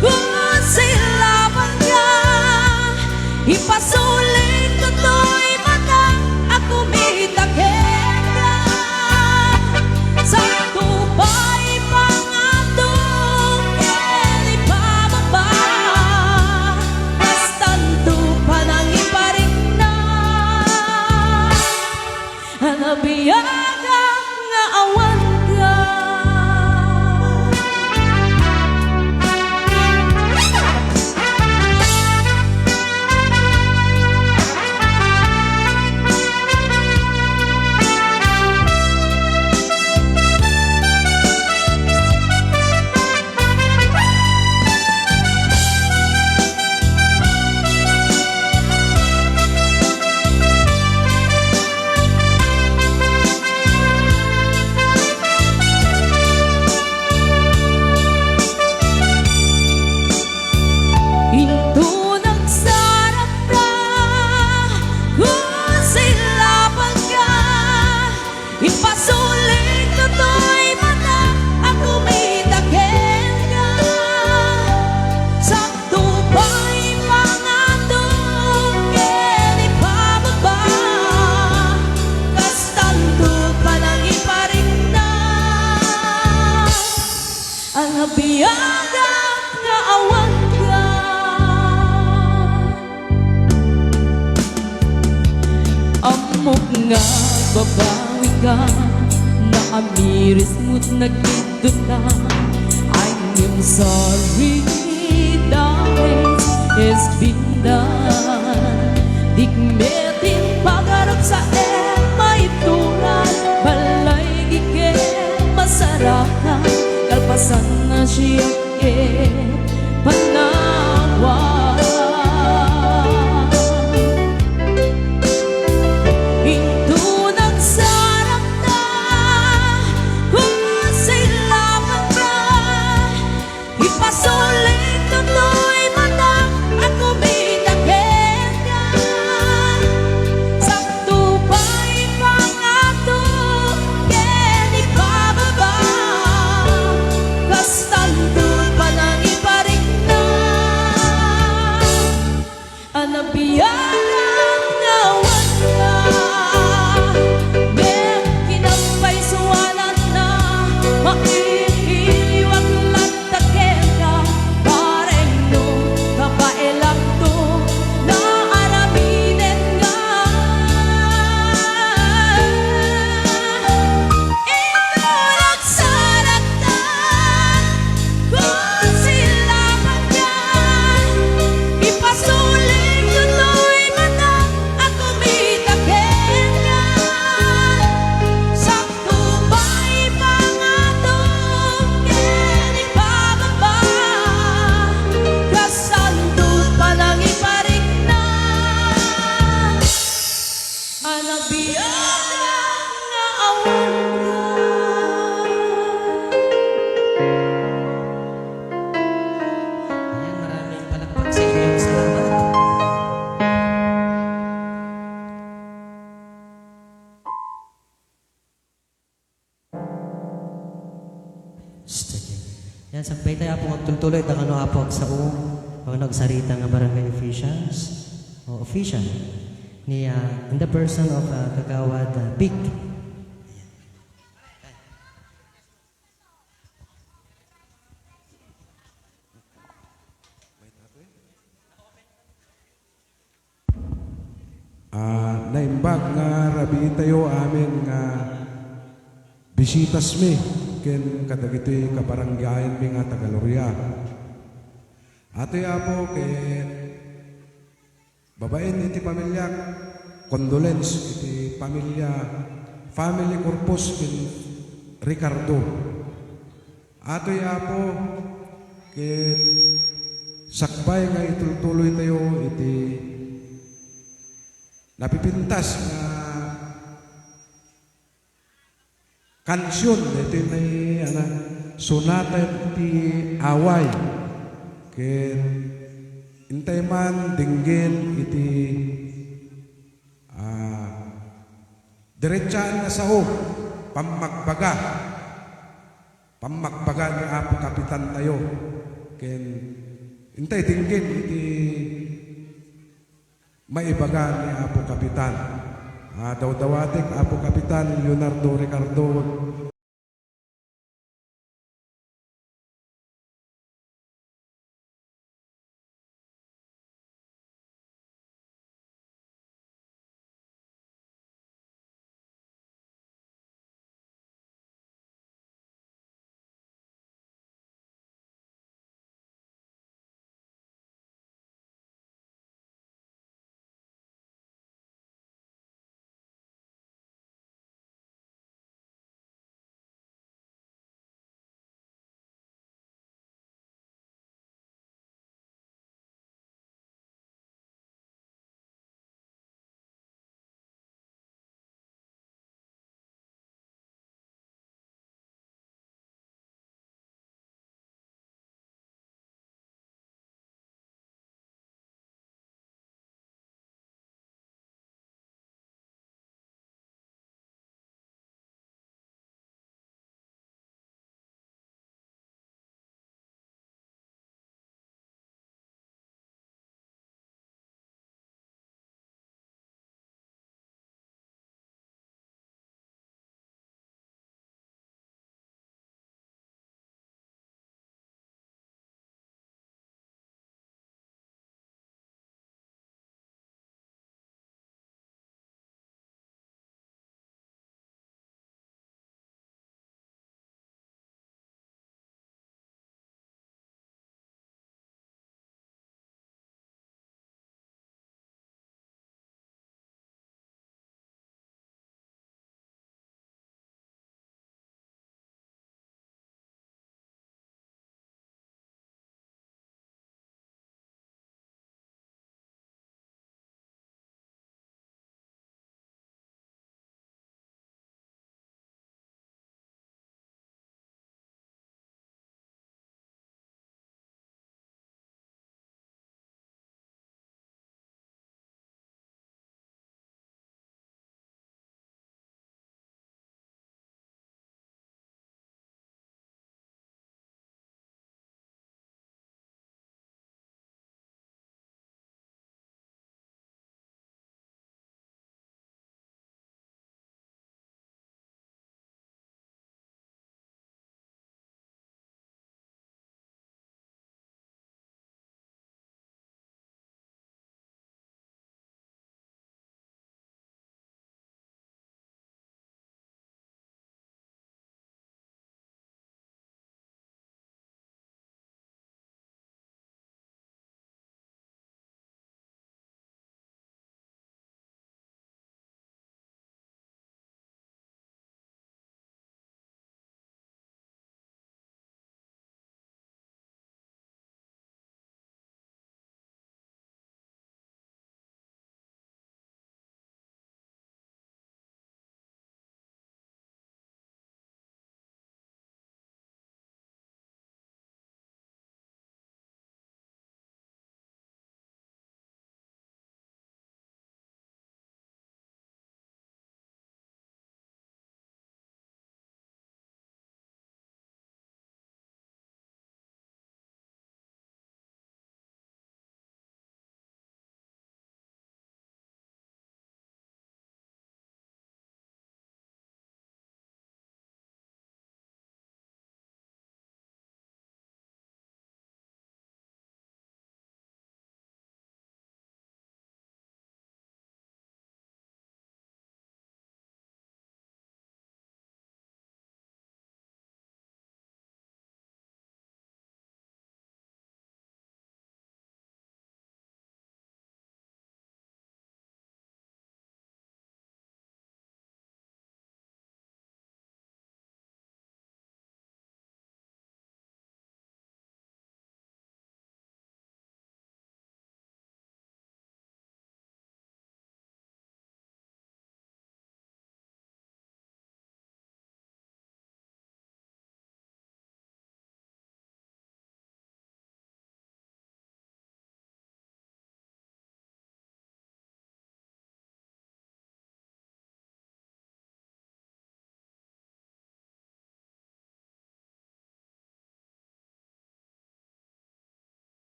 kusilabanka, ipasulit toy mata a kumita kenka. Saanto pay pangadong ken ipababa, kastanto panangiparikna. Anabiagak nga awanka. Babawi ka, naamiris mo't nagidduta. I'm sorry, darling, it's been done. Dikmet ti pagarup sa emaituran, balay di ket masarakan, kalpasan na siak ket panawan. Inton agsarakta, kusilapanka, ipasuling toy mata, agkumita kenka. Sakto pay pangato ken ibababa, kastanto panangiparikna. Anabiaran nga awan na, ngem kinapaysuananna, mailiwak latta kenka, pareng no kabaelakto nga aramiden nga. Ito nagsarata, kusilapanka, ipasuling toy mata, agkumita kenka. Sakto pay pangato ken ibababa, kastanto panangiparikna. Anabiaran nga awan na. Ayan, maraming palakpak sa inyo. Salamat. Yan, sakbay tayo, Apo, nga agtultuloy. Dakano, Apo, agsao, nga agsarita nga barangay officials, o official, ni, ah, in the person of, ah, Kagawad, ah, Vic. Ah, naimbag nga rabiitayo amin nga bisitasmi ken kadagitoy kabaranggayanmi nga taga-Loria. Atoy, Apo, ket babaen iti pamiliak, condolence iti pamilya, family corpus ken Ricardo. Atoy, Apo, ket sakbay nga itultuloytayo iti napipintas nga kansion, iti nay-, ana, sonata ti away. Ket intay man dinggin iti, ah, diretsaan nga sao, pammagbaga. Pammagbaga ni Apo Kapitan tayo. Ken intay dinggin iti maibaga ni Apo Kapitan. Ah, dawdawatek, Apo Kapitan Leonardo Ricardo.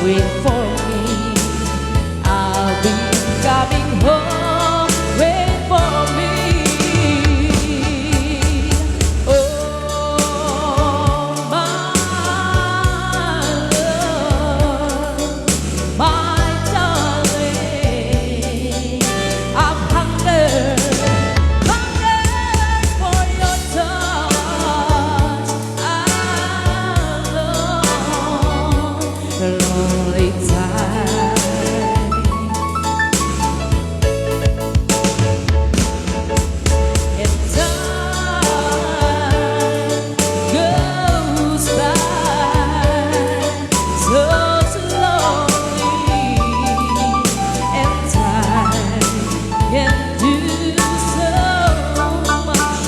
Wait for me. I'll be coming home. Wait for me. Oh, my love, my darling, I've hungered, hungered for your touch. Alone, lonely time. And time goes by so slowly, and time can do so much.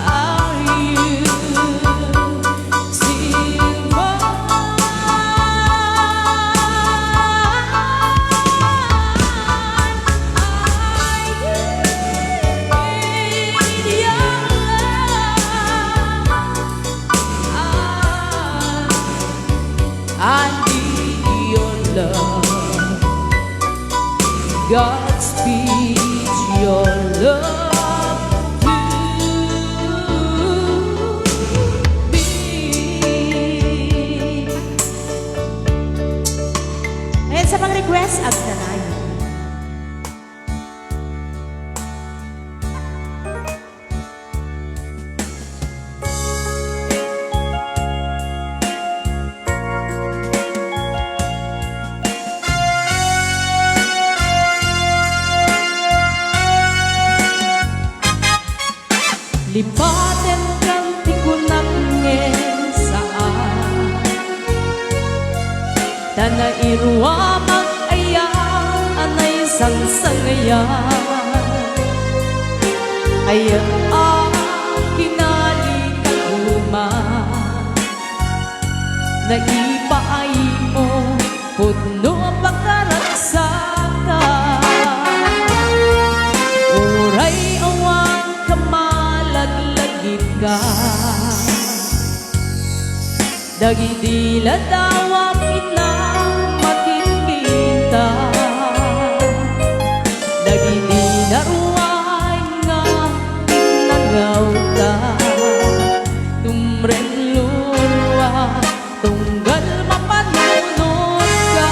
Are you still mine? Are you in your love? I, I need your love. God speaks your love to me. Ayan, sa pang-request, agnanayon. Lipatenkan ti kunak ngem saan. Ta nairuamak aya a naisangsangayan. Aya a kinali koma. Naipaaymo pudno a pakaragsakan. Uray awan ka malaglagitan. Dagiti ladawam inang makikita, dagiti naruay nga innangawta, tumrellurua, tunggal mapanunotka.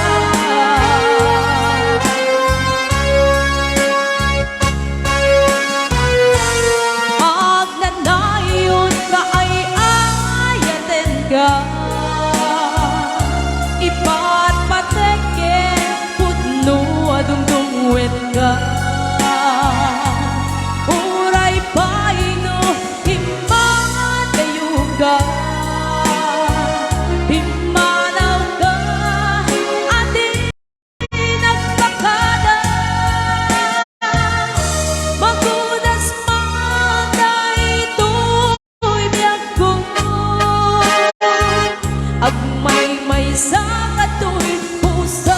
Agnanayon nga ay-ayatenka, ipatpatek ken pudno a dumdumngwetka. Uray pay no immadayoka, immanawka, a di nagpakada, magunas man daytoy biagko. Agmaymaysa katoy puso.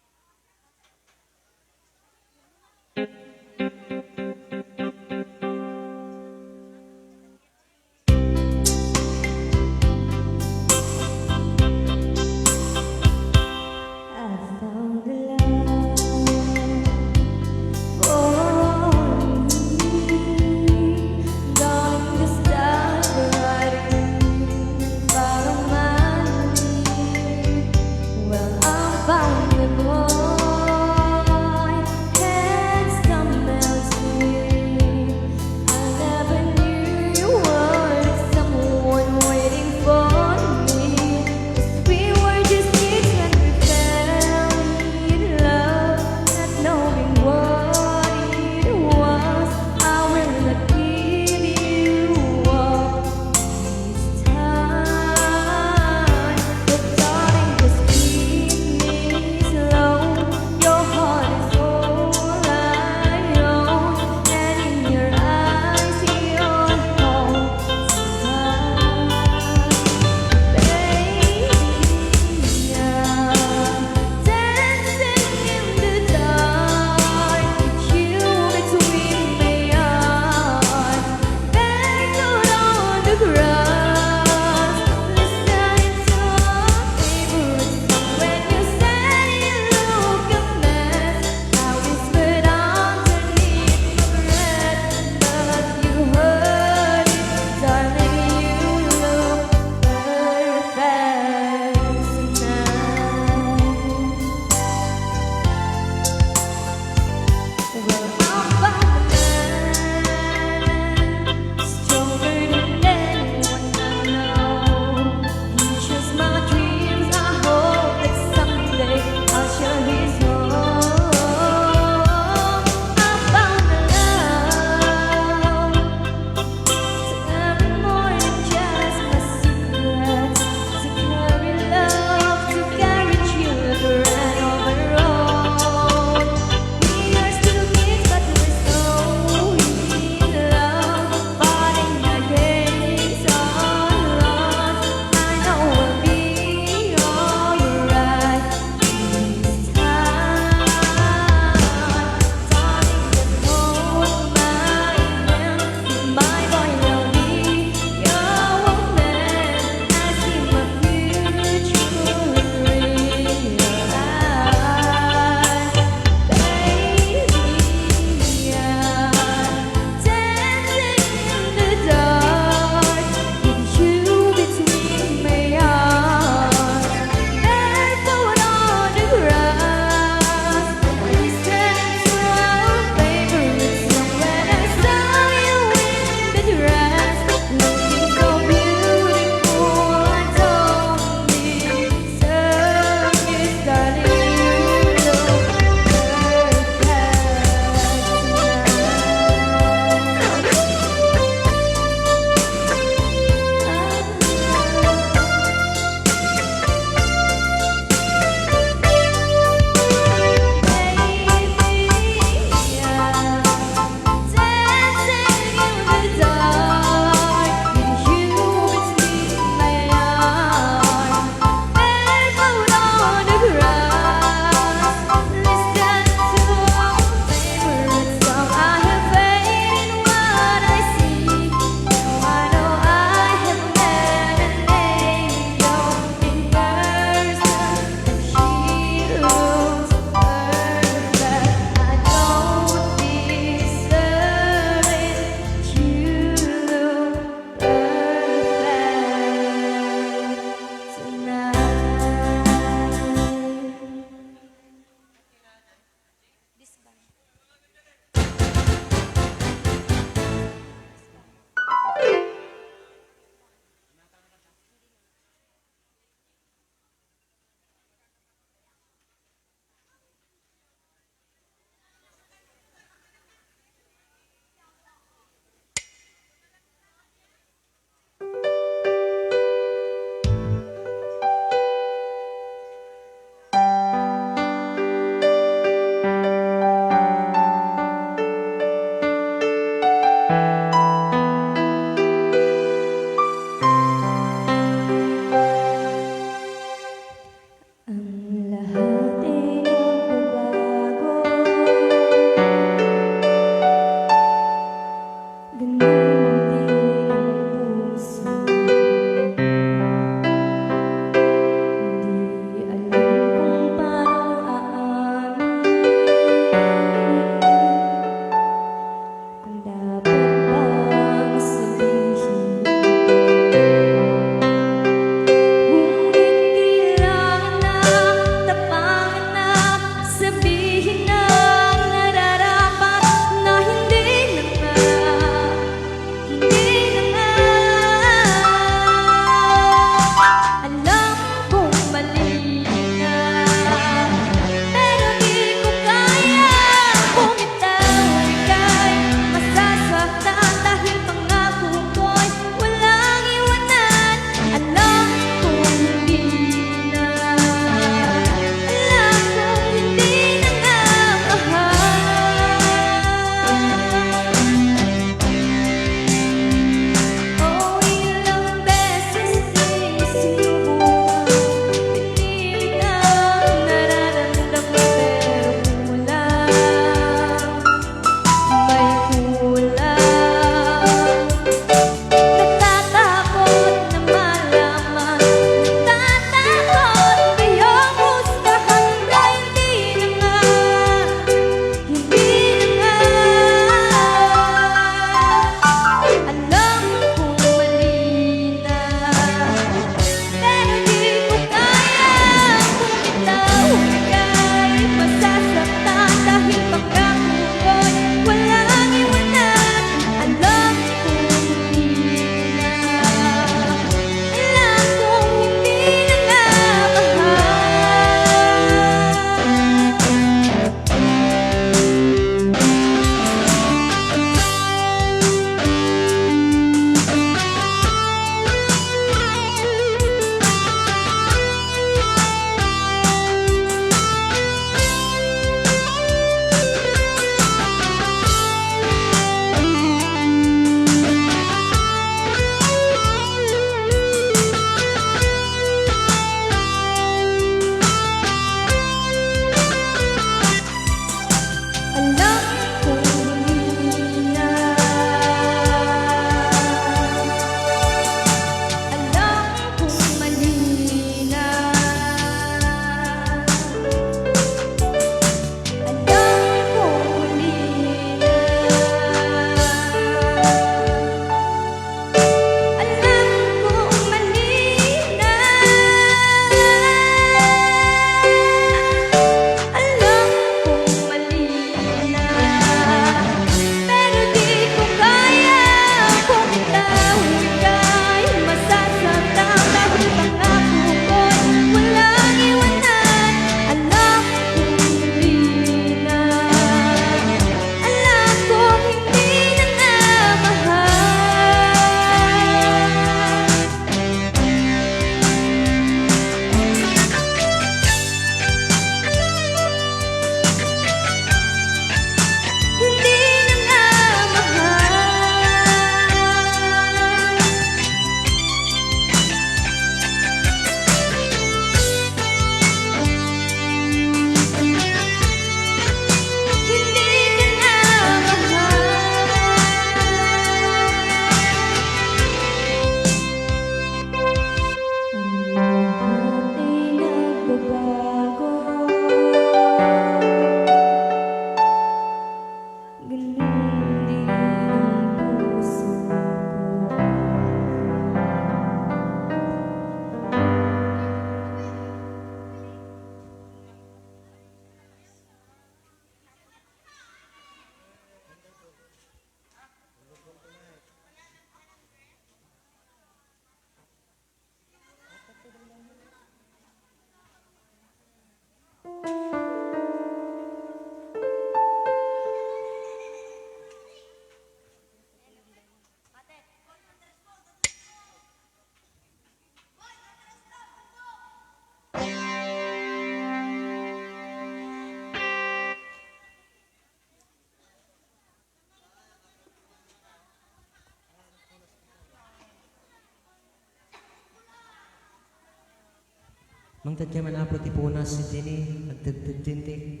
Mangted kami, Apo, ti punas itini, agtedted ti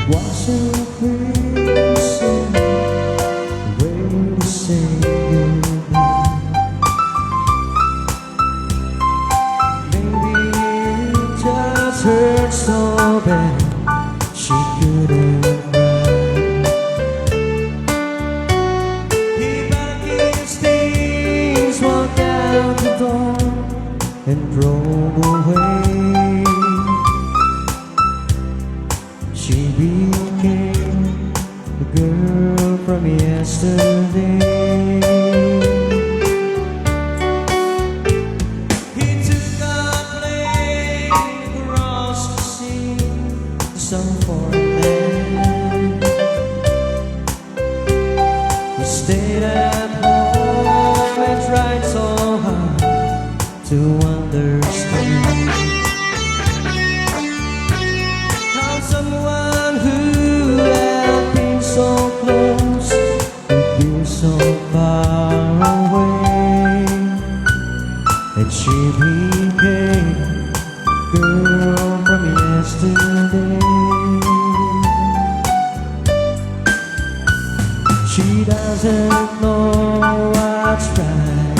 Wasn't a pretty way to say goodbye. Maybe it just hurt so bad she couldn't cry. He packed his things, walked out the door, and drove away. She became the girl from yesterday. He took a plane across the sea to some foreign land. He stayed at home and tried so hard to understand how someone who had been so close could be so far away. And she became girl from yesterday. She doesn't know what's right.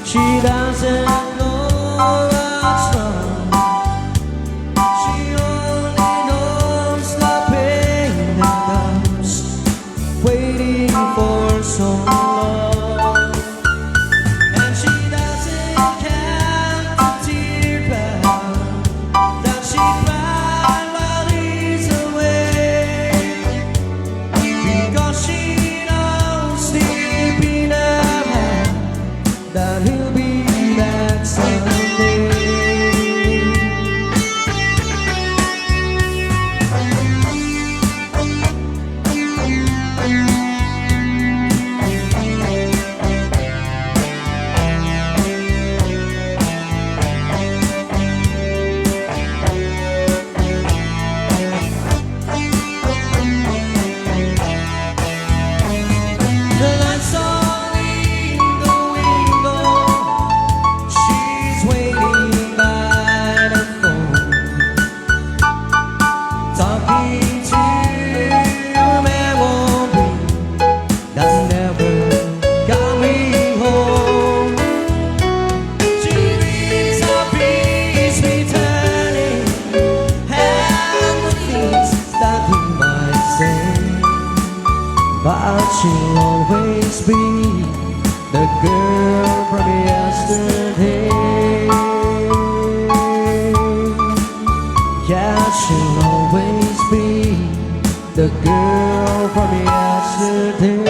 She doesn't know what's wrong. She only knows the pain that comes waiting for so long. And she doesn't count the teardrops that she cried while he's away, because she knows deep in her heart that he'll be back She'll always be the girl from yesterday. Yeah, she'll always be the girl from yesterday.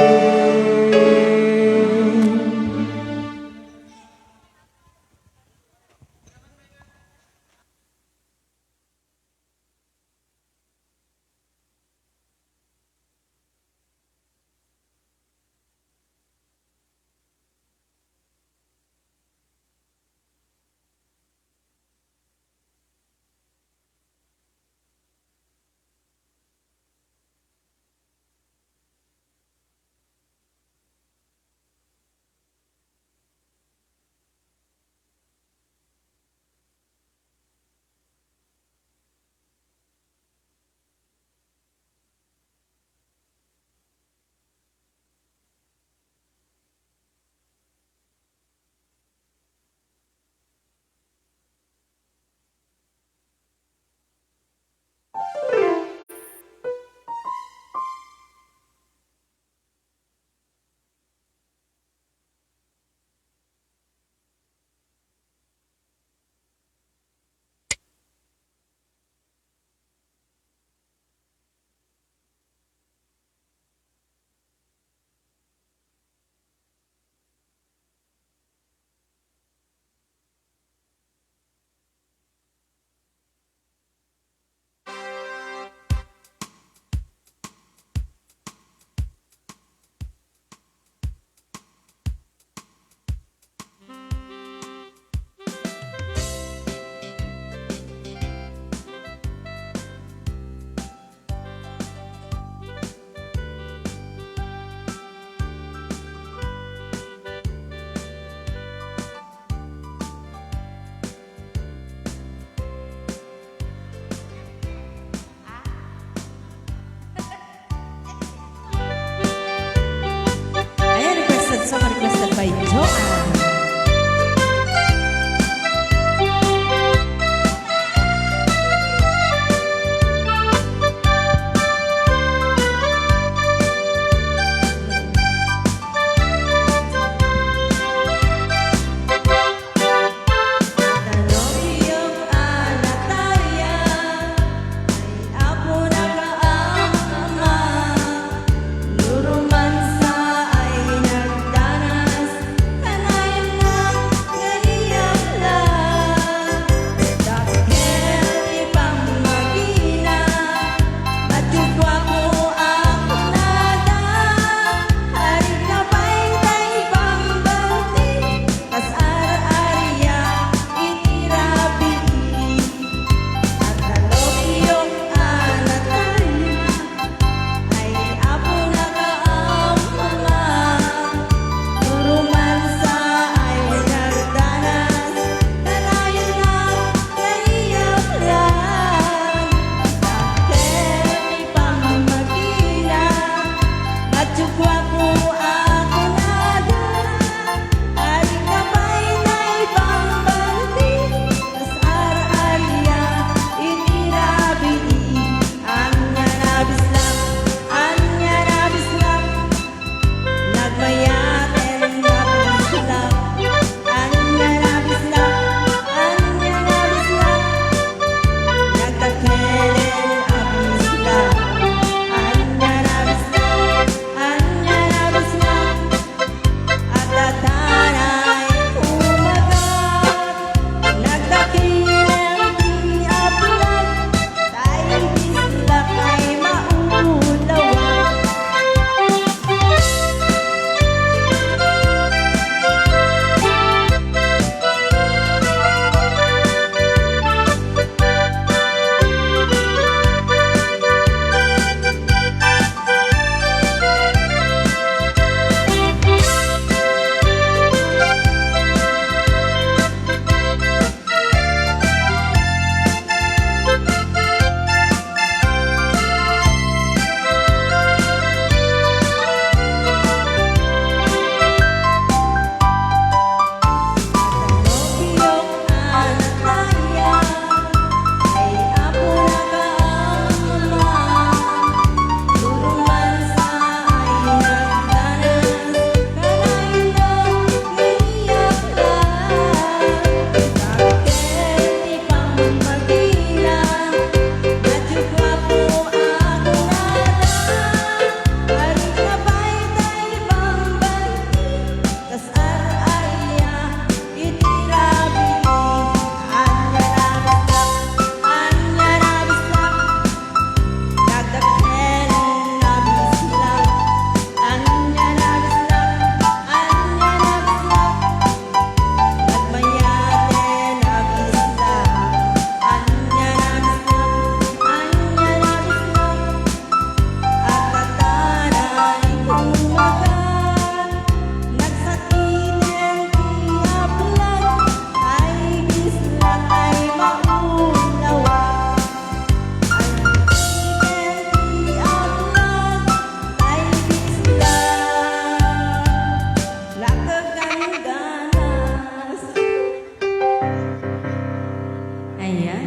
Ayan.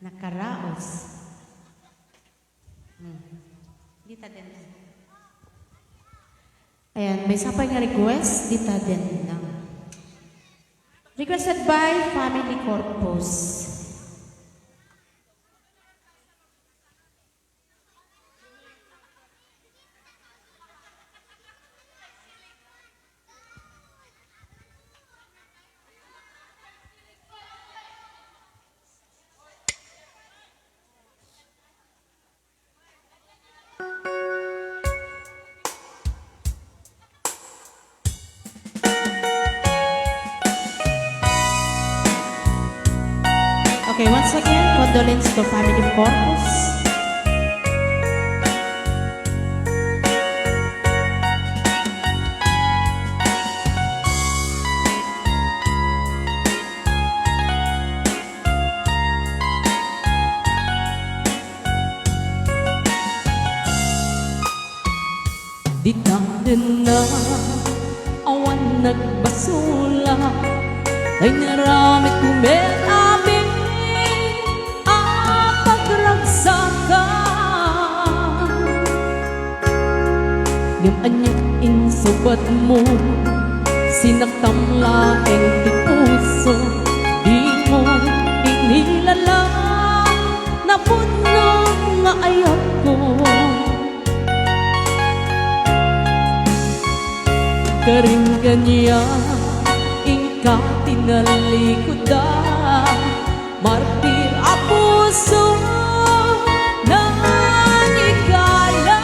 Nakaraos. Hmm. Dita din. Ayan, maysa pay nga request, dita din lang. Requested by Family Corpus. Okay, once again, condolence to family of Corpus. Dita denna, awan nagbasolak, tay naramidko met amin a pagragsakan. Ngem ania insubadmo, sinaktam laeng ti puso, dimo inilala, napudno nga ayatko. Karim kaniak, inka ti nalikudan, martir a puso, nangikala.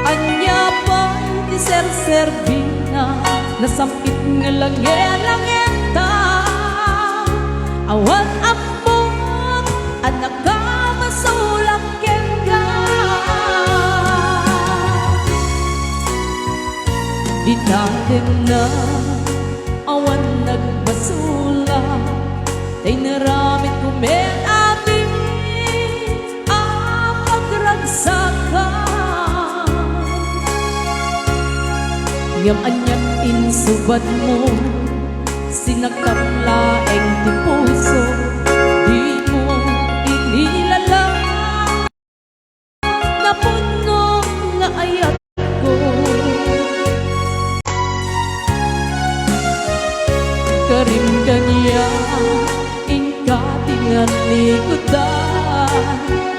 Ania pay ti serserbina, nasam-it nga langelangeta, awan ammok a nakabasolak kenka. Dita denna, awan nagbasolak, tay naramidko met amin a pagragsakan. Ngem aniat insubadmo, sinaktam laeng ti puso, dimo inilala, napudno nga ayatko. Karim kaniak, inka ti nalikudan,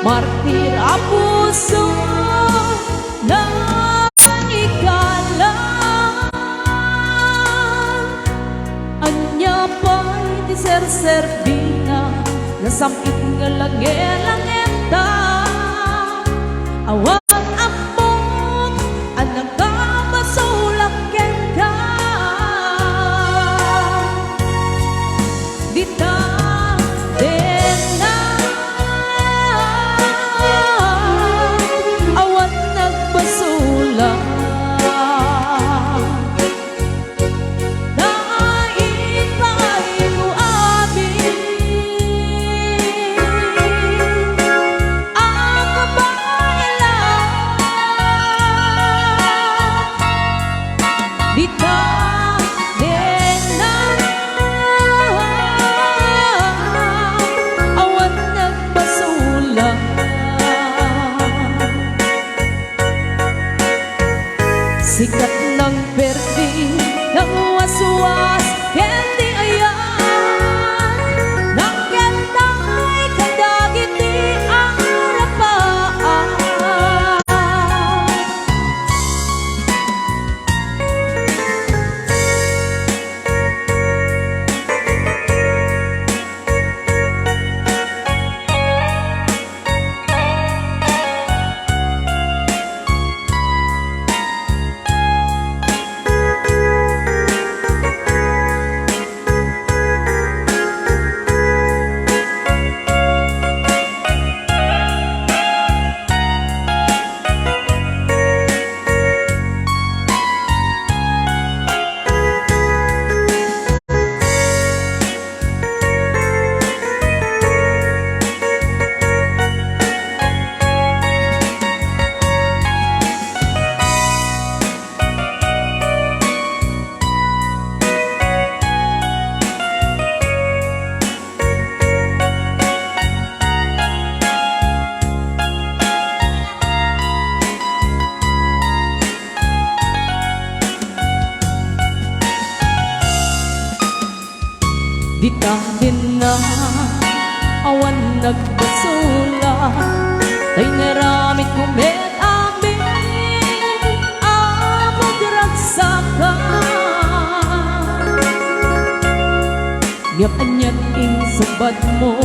martir a puso, nangikala. Ania pay ti serserbina, nasam-it nga langelangeta, awan ammok a nakabasolak kenka. Dita denna, awan nagbasolak. Dayta pay ko amin a kabaelan. Dita denna, awan nagbasolak. Sika ti nangperdi, nangwaswas ken ti ayat, nangkentay kadagiti arapaat. Dita kenka, awan nagbasolak, ta inaramidko met amin a magragsakak. Ngem anian insungbatmo?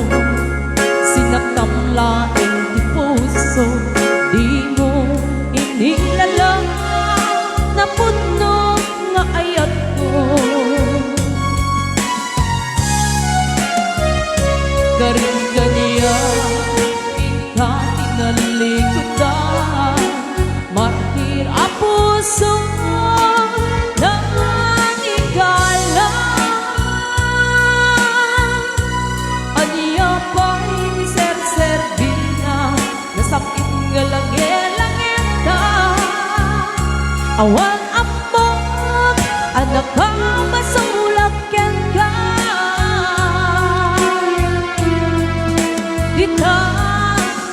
Sinaktam laeng ti puso, dimo inilala, napudno nga ayatko. Garin kaniak, inka tinalikudan, martir a puso, nangigalang. Ania pay ti serserbina? Nasap-it nga langilangita. Awan ammok a nakabasolak kenka. Dita,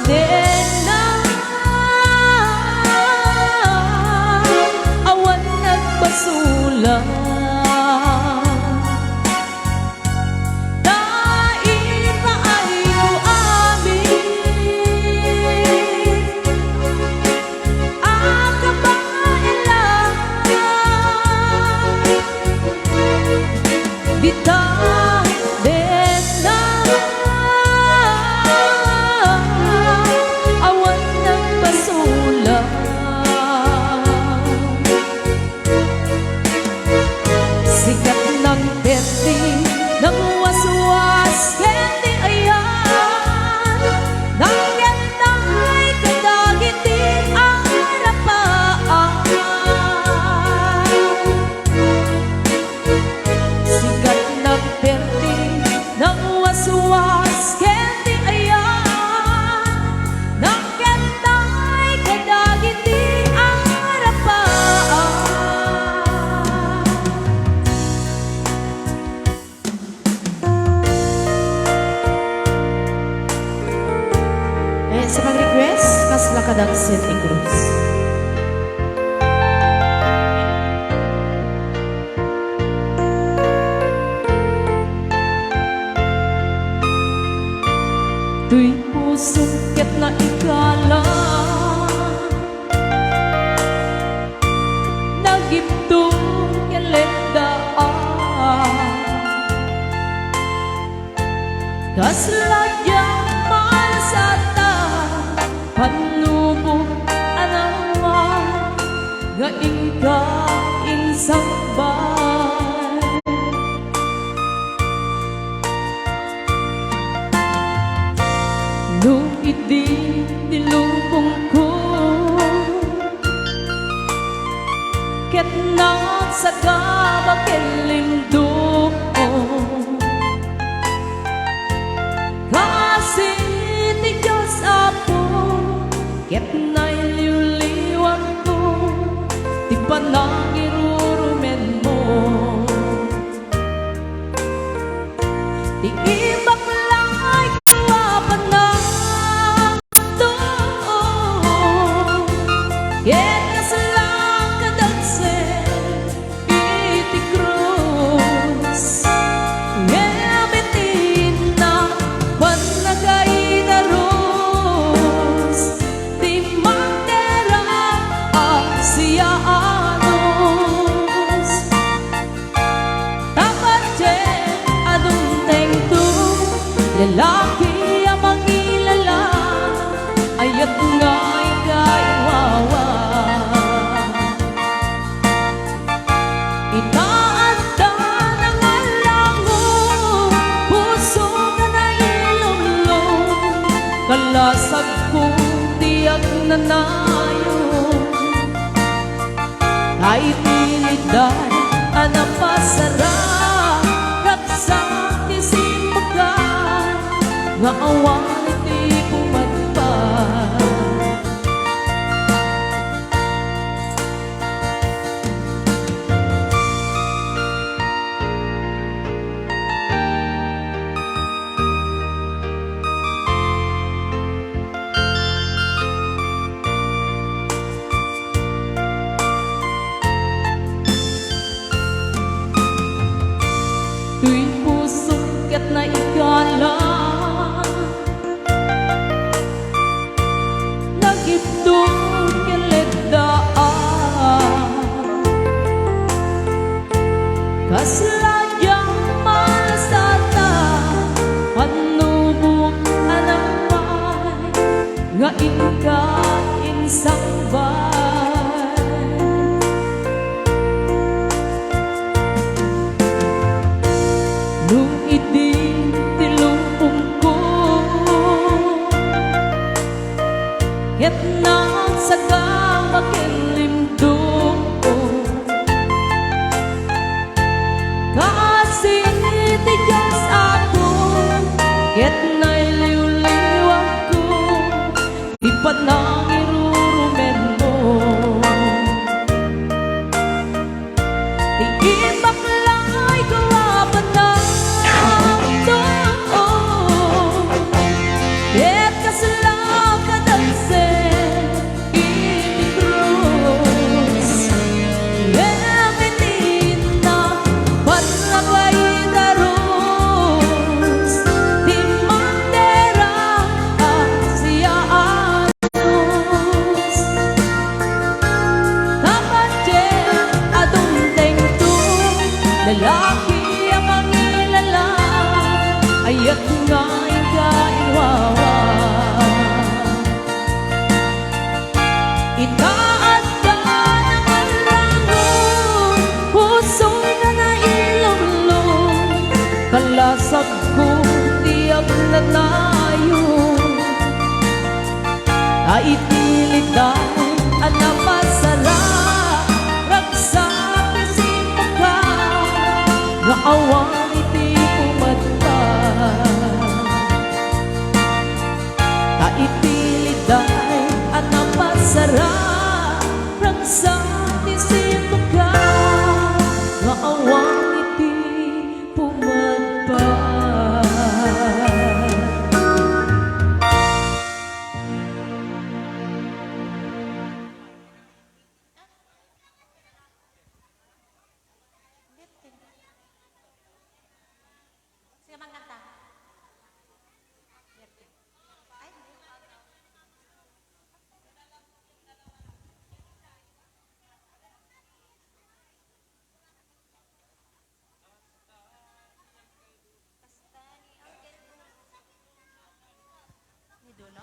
dina, awan nagbasolak. Ta ipaayko amin a kabaelan. Dita, dina, awan nagbasolak. Sikat nang perdi, nang waswas ken ti ayan, nang ketnay kadagiti arapaan. Sikat nang perdi, nang waswas ken ti ayan, nang ketnay kadagiti arapaan. Eh, sa pag-request, kasla kadagsen ti krus. Toy pusom ket naigala, nagipto ken letdaan. Kasla diak malsata, pannubok a nawa, nga inka insakbay. No idi ti lubongko, ket nagsagaba ken lindoko. Kaasi ti Dios Apo, ket nailiwliwatko ti panagirurumenmo. Ti ibaklay a panagtuo, ket kasla kadagsen iti krus, ngem iti na pannakaidarus ti mangderang a siaanus. Ta patien a dumtengto, lalaki a mangilala, ayat nga ikaiwawa. Ita adda nangalango, puso nga nailumlom, kalasagko ti agnanayon. Ay, ti liday a napasara, ragsak ti simmakan, nga awan ti pumagpag. Toy puso Kasla diak malasatan, pannubok a nammay, nga inka insangbaay. No idi ti lubongko, ket nagsaka makilimdong, kaasi ti Dios Apo, ket nailiwliwangko ti panangirurumenmo. Ti ibaklay ko a panagtuo, ket kasla kadagsen iti krus. Ngem iti innak, pannakaiddarus ti bandera a siaanus. Ta patien a dumtengto, lalaki a mangilala, ayat nga inka inwawa. Ita adda nangarrangon, puso nga nailumlom, kalasagko ti agnanayon. Ta iti liday a napasarag, ragsak ti sipuka, nga awan iti pumadpad. Ta iti liday a napasarag, ragsak ti sipuka, nga awan iti pumadpad. Sino man kanta? Ay, hindi. Ni Duno?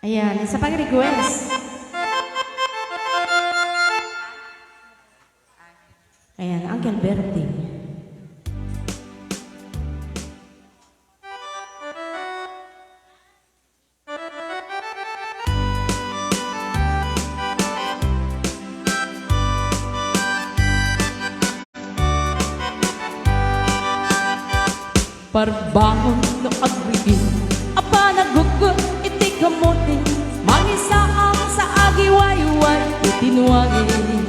Ayan, isa pang request. Ayan, Uncle Berting. Parbangon no agriid a panagukot iti kamote, mangisaang sa agiwayway iti nuangin.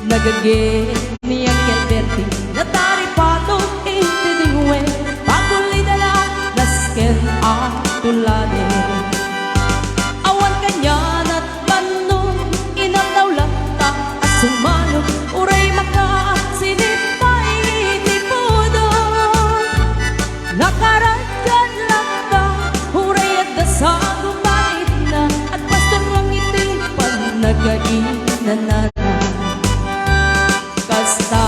Nagagem ni Uncle Berting, nataripato iti dingwe, pagulida la nasken a tuladen. Awan kaniana mano, inaldaw latta a sumano, uray makasinit pay iti pudot. Nakaragkan latta, uray adda sa gumaitna, agpastor lang iti panagkainanana. Kasta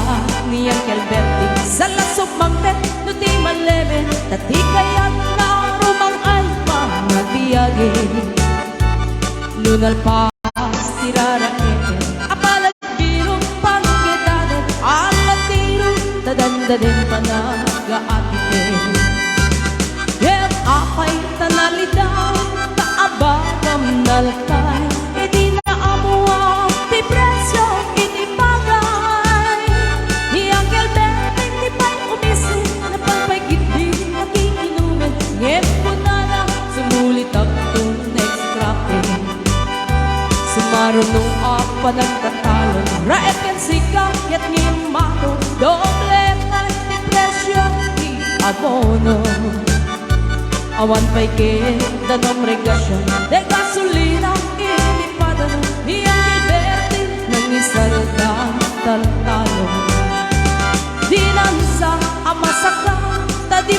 ni Uncle Berting, sala sumangpet no ti malemen, ta ti kayatna rumang-ay panagbiagen. No nalpas ti raraken a panagbirok, panggetanen a latiro, ta dandanen panagaatiten. Ket apay ta nalidaw, ta abagam nalkay, idi naammoak ti presio iti bagay. Ni Uncle Berting ti pay umisit, napan pay ketdi nakikinumen, ngem kunana, sumulitakto next cropping. Sumaruno a panagtatalon, raep ken sika ket ngimmato, doble pay ti presio ti abono. Awan pay ket danum regasyon, ti gasolina, iti padano, ni Uncle Berting nangisaldan taltalon. Dinansa a masaka, ta di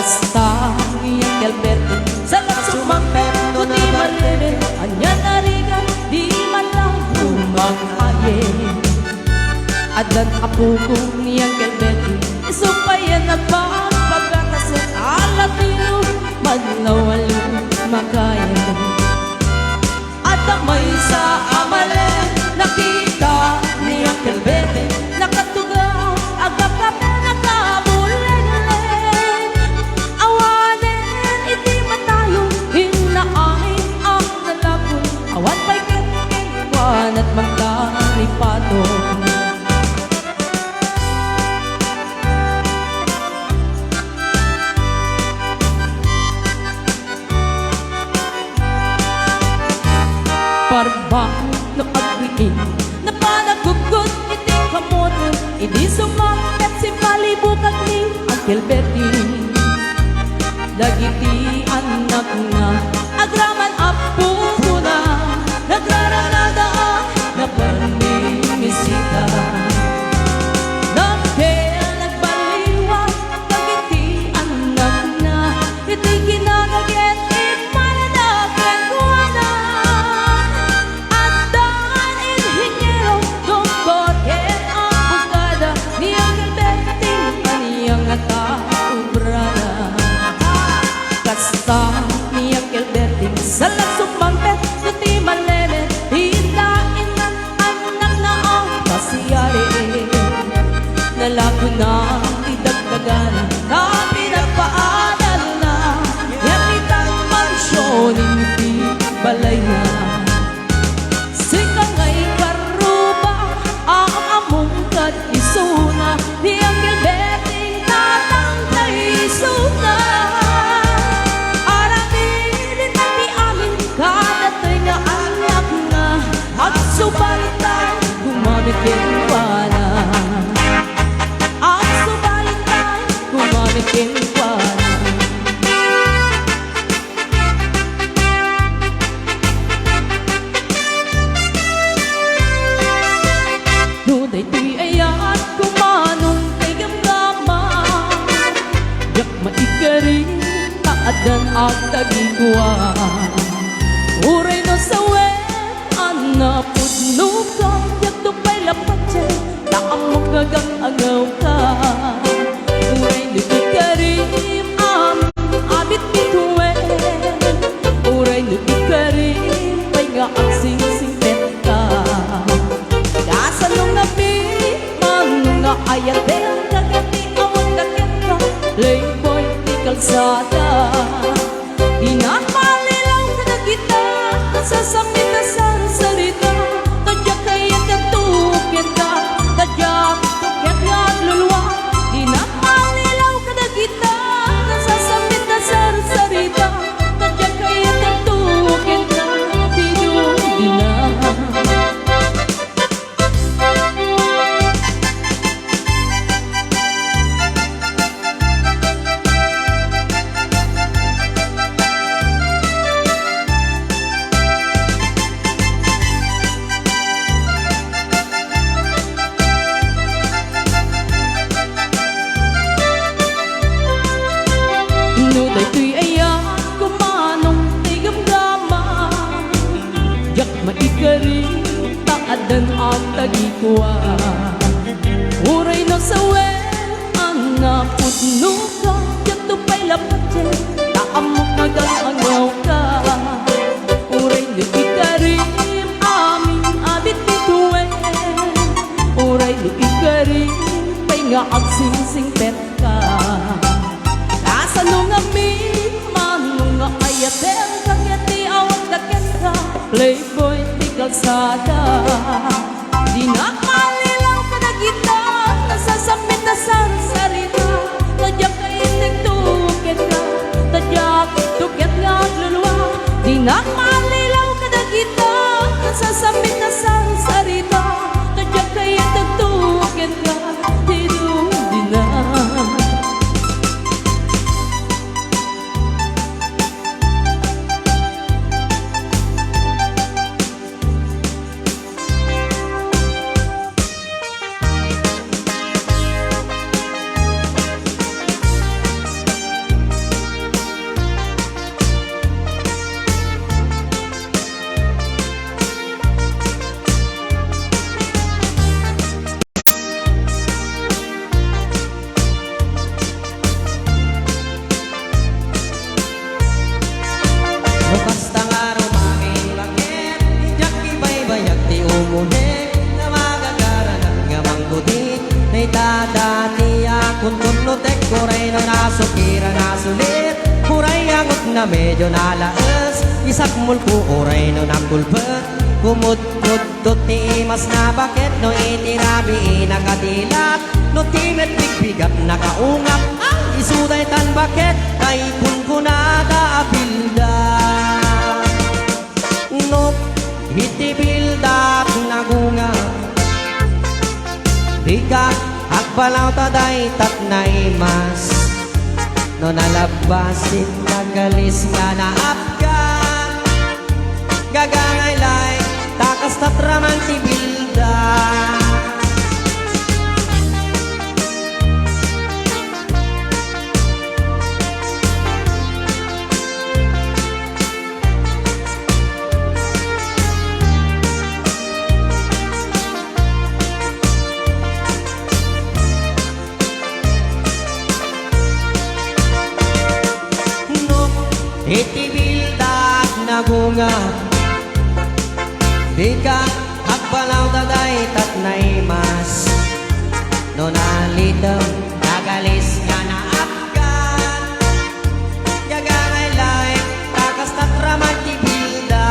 Kasta ni Uncle Berting, salak sumangpet no ti marreren, ania narigat, di man lang umangayen. Addan a pukong ni Uncle Berting, isu pay a nagpagpagatasen, a Latino, madlaw a lumakayen. Adda maysa a malem, nakita ni Uncle Berting, nakatugaw, agkakape, nakabulengleng. Awanen iti matayo, innaay a nalakon, awan pay ket kenkuana ti mangtaripato. Parbangon no agriing, napan a guggot iti kamote, idi sumangpet, simpalibukag ni Uncle Berting. Dagiti annakna, agraman a pudona, nagrararada a napanmimisita. Nagkel-, nagbaliwan dagiti annakna, iti kinanagen immanada kenkuana. Addan inhiniero, doktor, ken abogada, ni Uncle Berting, ania ngata obrana? Kasta ni Uncle Berting, salak sumangpet, no ti maleme, inna, inna, annakna a pasiari. Nalakonna ti dagdagana, ta pinagpaadalna, nia ti mansion iti balayna. Sika nga ikarruba, ammom kad isuna, ni Uncle Berting, tatang ta isuna. Aramidenta ti amin kadatoy nga annakna, agsubalitay, gumamit kenkuana. Agsubalitay, gumamit kenkuana. No daytoy ayat, kumanong ti gamgama, diak maikari ta addan agtagikua. Uray no sawen a napudnoka, diakto pay la patien ta ammok nga agangngawka. Uray no ikarim amin a bitbituen, uray no ikarim pay nga agsingsingpetka. Kasano ngamin, mano nga ayatenka ket ti awanka kenka, playboy ti kalsada. Dinak mallilaw kadagita, nasasammit a sarsarita, ta diak kayat agtuok kenka, ta diak tuket nga aglulua. Dinak mallilaw kadagita, nasasammit a sarsarita, ta diak kayat agtuok kenka, ti dudina. No daytoy ayat, kumanong ti gamgama, diak maikari ta addan agtagikua. Uray no sawen a napudnoka, diakto pay la patien ta ammok nga agangngawka. Uray no ikarim amin a bitbituen, uray no ikarim pay nga agsingsingpetka. Kasano ngamin, mano nga ayatenka ket ti awanka kenka, playboy ti kalsada. Dinak mallilaw kadagita, nasasammit a sarsarita, ta diak kayat agtuok kenka, ta diak tuket nga aglulua. Dinak mallilaw kadagita, nasasammit a sarsarita, ta diak kayat agtuok kenka, ti dudina. Dati a kunkunnotek, uray no nasukira, nasulit, uray angot na medyo nalaes, isakmulko, uray no nagulbet, kumudkudtot ti imas na baket, no iti rabii nakadilat, no ti met bigbigat nakaungap, ay, isu daytan baket, ay kunkunada a bilda. No iti bildak nagunga, dika agbalaw ta daytat naimas. No nalabbasin nagalis nga naapkan, gagangay lay, ta kastat raman ti bildak. No iti bildak nagunga, dika agbalaw ta daytat naimas. No nalitem, nagalis nga naapkan, gagangay lay, ta kastat raman ti bilda.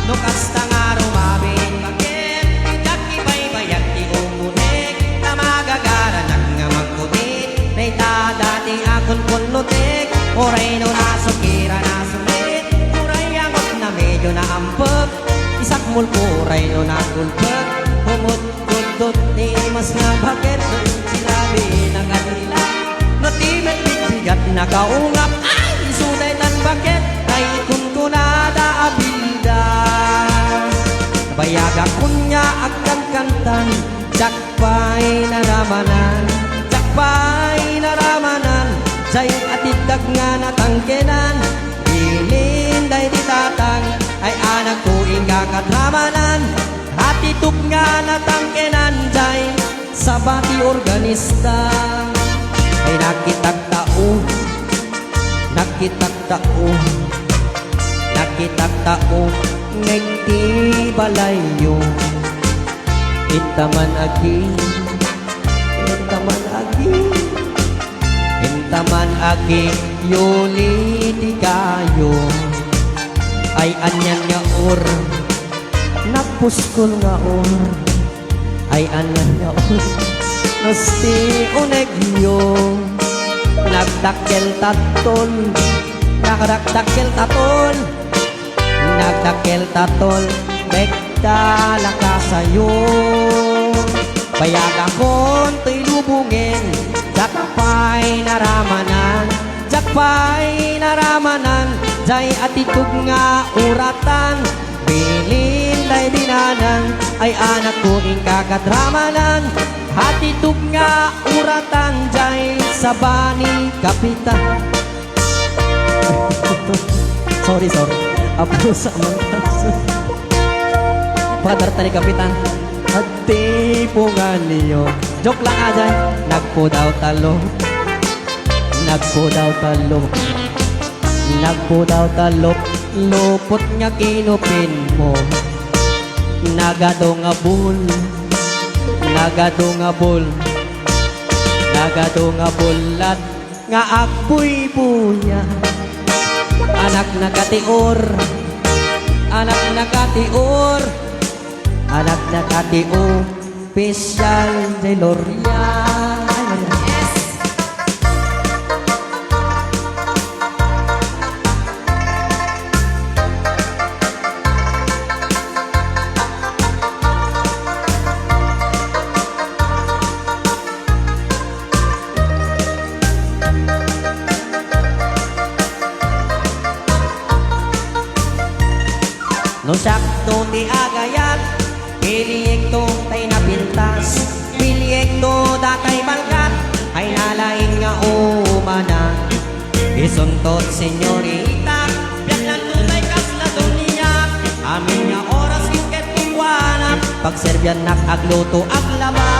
No kasta nga rumabit baket, diak ibaybayag ti ungunek, ta magagaranak nga mangkutit. Dayta dati a kunkunnotek, uray no nasukira, nasulit, uray angot na medyo naampek, isakmulko, uray no nagulpek, kumut Kudkudtot ti imas nga baket, ti rabii nakadila. No ti met bigbigat nakaungap, ay, isu daytan baket, ay kunkunada a bilda. Bayagak kun nga agkankantan, diak pay naramanan, diak pay naramanan, jay atiddak nga natangkenan, bilin daydi tatang, ay anakko, inka kadramanan. Hatitog nga natangkenan jay saba ti organista. Ay nakitak tao, nakitak tao, nakitak tao, ngeg ti balayyo. Intaman agi, intaman agi, intaman agi, yuli ti kayo. Ay anian nga or, nagpuskol nga or. Ay anian nga or, no sti unegyo. Nagdakkel tatol, nakadakdakkel tatol, nagdakkel tatol, bekta lakasayo. Bayagakon toy lubongen, diak pay naramanan, diak pay naramanan, jay atitog nga uratan. Bilin daydi nanang, ay anakko, inka kadramanan. Hatitog nga uratan jay saba ni Kapitan. Sorry, sorry. Apo sa mga. Pakadarta ni Kapitan. Atipungan niyo. Joke lang, ajay. Nagpudaw talo. Nagpudaw talo. Nagpudaw ta lup-, lupot nga kinupin mo. Nagadu nga bul-, nagadu nga bul-, nagadu nga bulat nga agbuybuya. Anak na katior, anak na katior, anak na katior. Special de L'Oreal. Yes. No siakto ti agayat, piliekto tay napintas, piliekto datay balkat, ay nalaing nga umana. Isuntot, senyorita, biag na tutay kasla dunia, amin nga oras ket iwanak, pagserbiannak agluto, aglaba.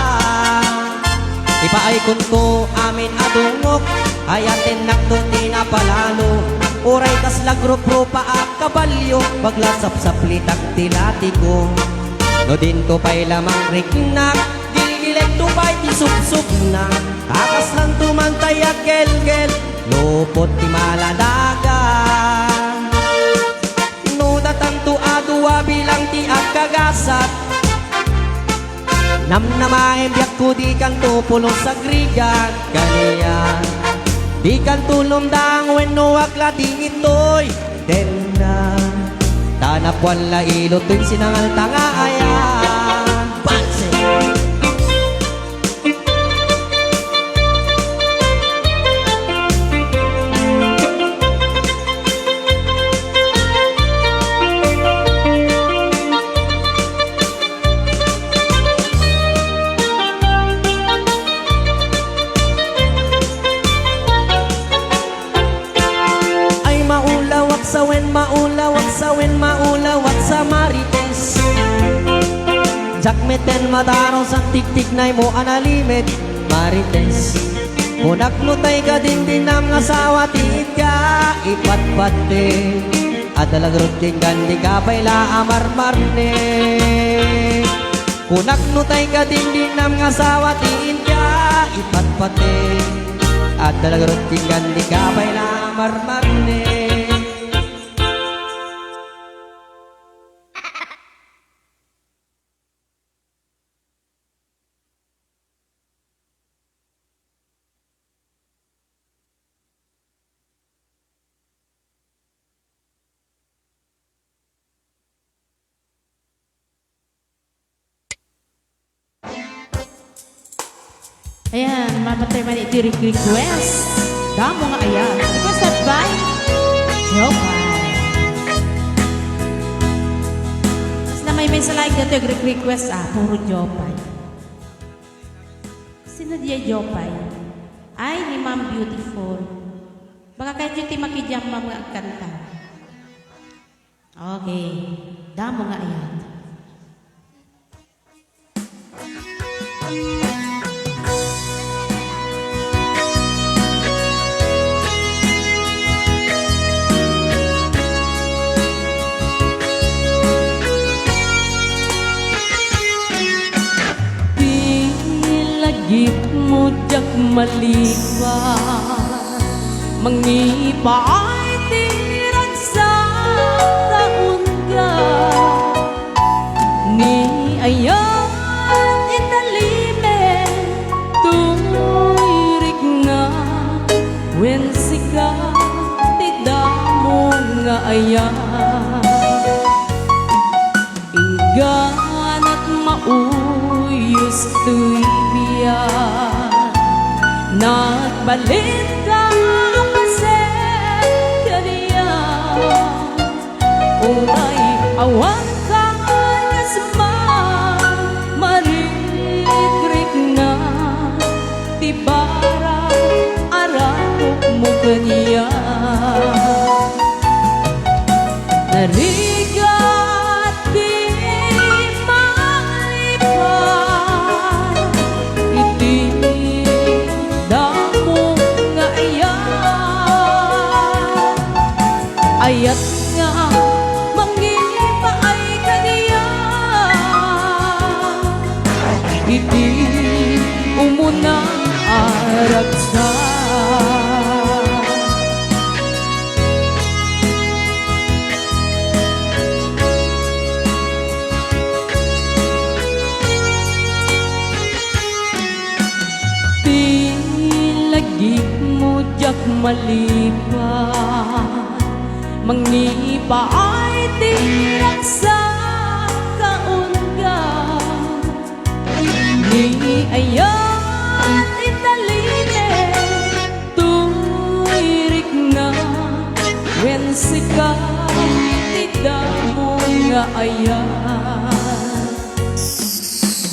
Ipaaykonto amin a dungok, ayatennakto ti napalalo, uray kasla gruprupa a kabalio, paglasapsaplitak ti latiko. No dinto pay la mangriknak, gilgilekto Pay ti supsupna, a kaslanto man tay aggelgel, lupot ti maladaga. No datanto a dua bilang ti agkagasat, namnamaen biagko dikanto pulos agrigat kaniak. Dikanto lumdang wenno akla ti itoy. Denna, ta napuan la ilo toy sinangalta nga ayan. Pansit! Ay, maulawak sa wen, maulawak sa wen, maulawak sa Marites. Diak met ten madarus a tiktiknaymo a nalimed, Marites. Kunak no tay kadindinam nga asawa ti ika, ipatpatte. Adda la garud ken gandi ka pay la a marmarne. Kunak no tay kadindinam nga asawa ti inka, ipatpati. Adda la garud ken gandi ka pay la a marmarne. Ayan, mapatay man iti re-, request. Damo nga ayan. Requested by Jopay. Sina may, may sa like dito yung re-, request, ah, puro Jopay. Sino diay Jopay? Ay, ni Ma'am Beautiful. Baka kayo ti makijam, Ma'am, nga agkanta. Okay. Damo nga ayat. Ti lagipmo diak malipat. Mangipaay ti ragsak ta unga. Ni ayat italimen, tuyrikna, wen sika ti damo nga ayat. Ingganak mauyos toy biag, nagbalinka a paset kaniak. Uray awan ka kasma, marikrikna ti barang a rakopmo kaniak. Narigat ti manglipat iti damo nga ayat. Ayat nga mangipaay kaniak iti umuna a ragsak. Ti lagipmo diak malipat, mangipaay ti ragsak a unga. Ni ayat italimen, tuyrikna, wen sika ti damo nga ayat.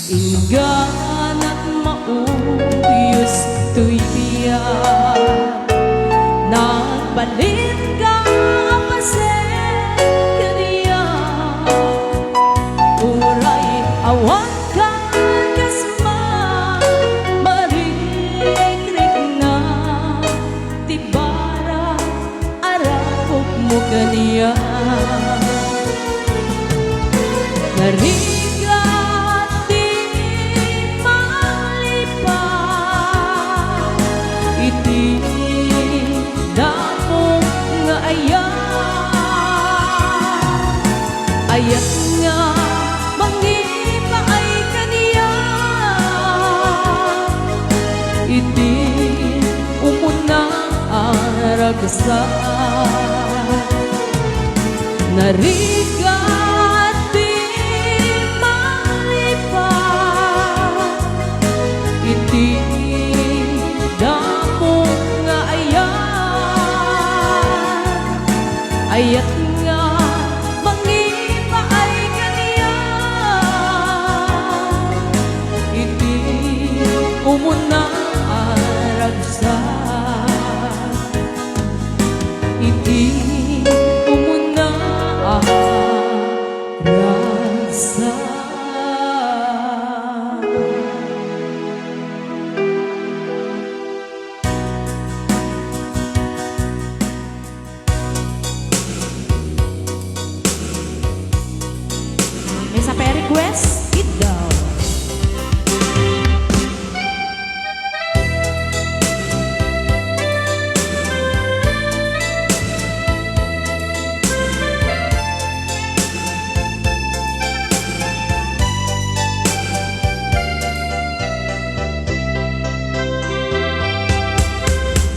Ingganak mauyos toy biag, nagbalinka a paset kaniak. Uray awan ka kasma, marikrikna ti barang a rakopmo kaniak. Narigat ti manglipat Iti umuna a ragsak, narigat ti malipat iti damo nga ayat. Ayat nga mangipaay kaniak iti umuna a ragsak, iti umuna a ragsak. May isa pay request? It daw.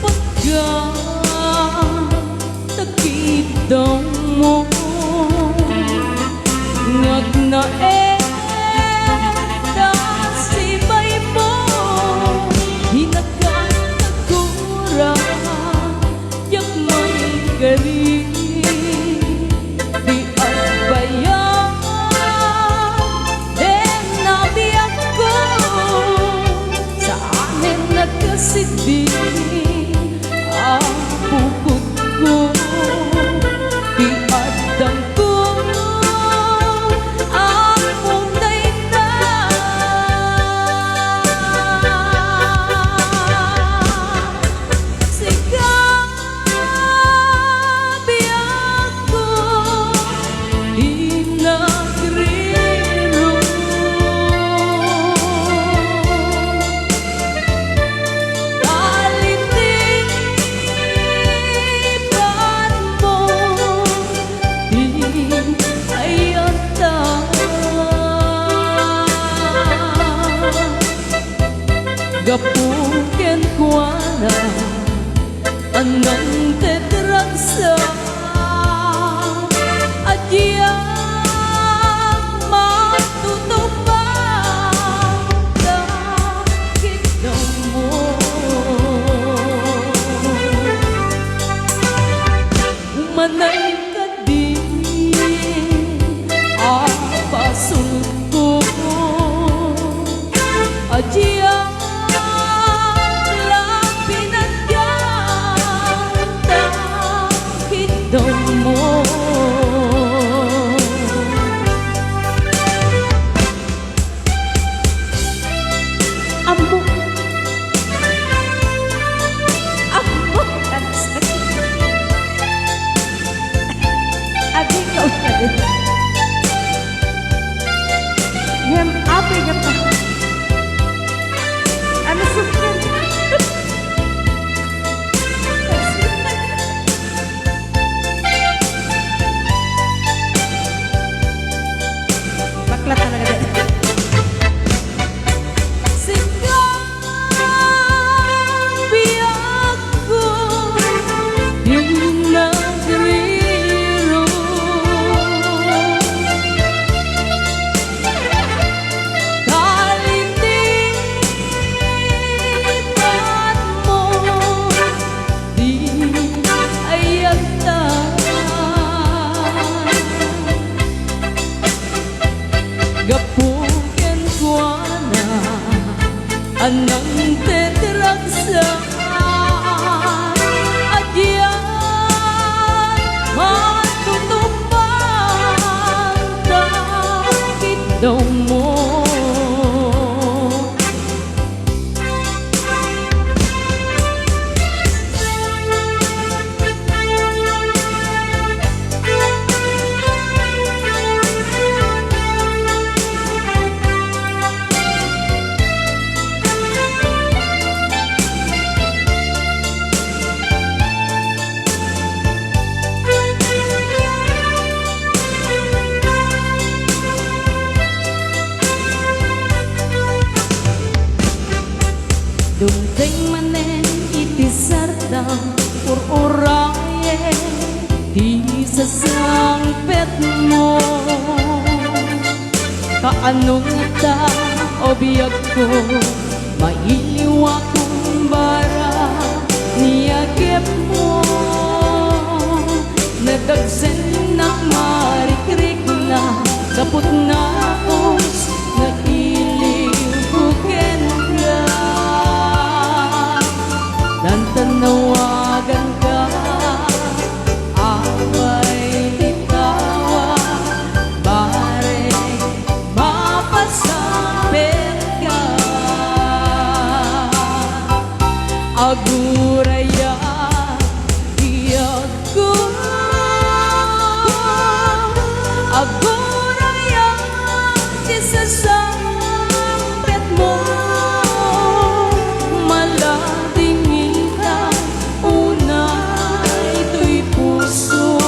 Pagka nakitamo, ngagnaed ta sibaymo, hinakak nagura, diak maikari. Di agbayag den nabiagko, saanen a kasidi a pukotko. Ti addangko, ammom dayta. Sika, biagko, di nagrirong. Talitipan mo ti ayanta. Gapu kenkuana a nangted ragsak, a diak matutupad ta kidawmo. Umanay kadi a basolko, a diak la pinadda ta kidawmo. Ammok. Ammok, anak. Deng manen iti sardam, ur-urayen ti sasangpetmo. Kaano ngata, o biagko, mailiwakon bara ni agepmo. Nadagsennak marikrikna, gapu ta naos nga iliwko kenka. Tantan nawaganka, apay ti tawa, barek mapasangpetka. Agurayak, biagko. Agurayak ti sasangpetmo. Maladingitan unay toy puso.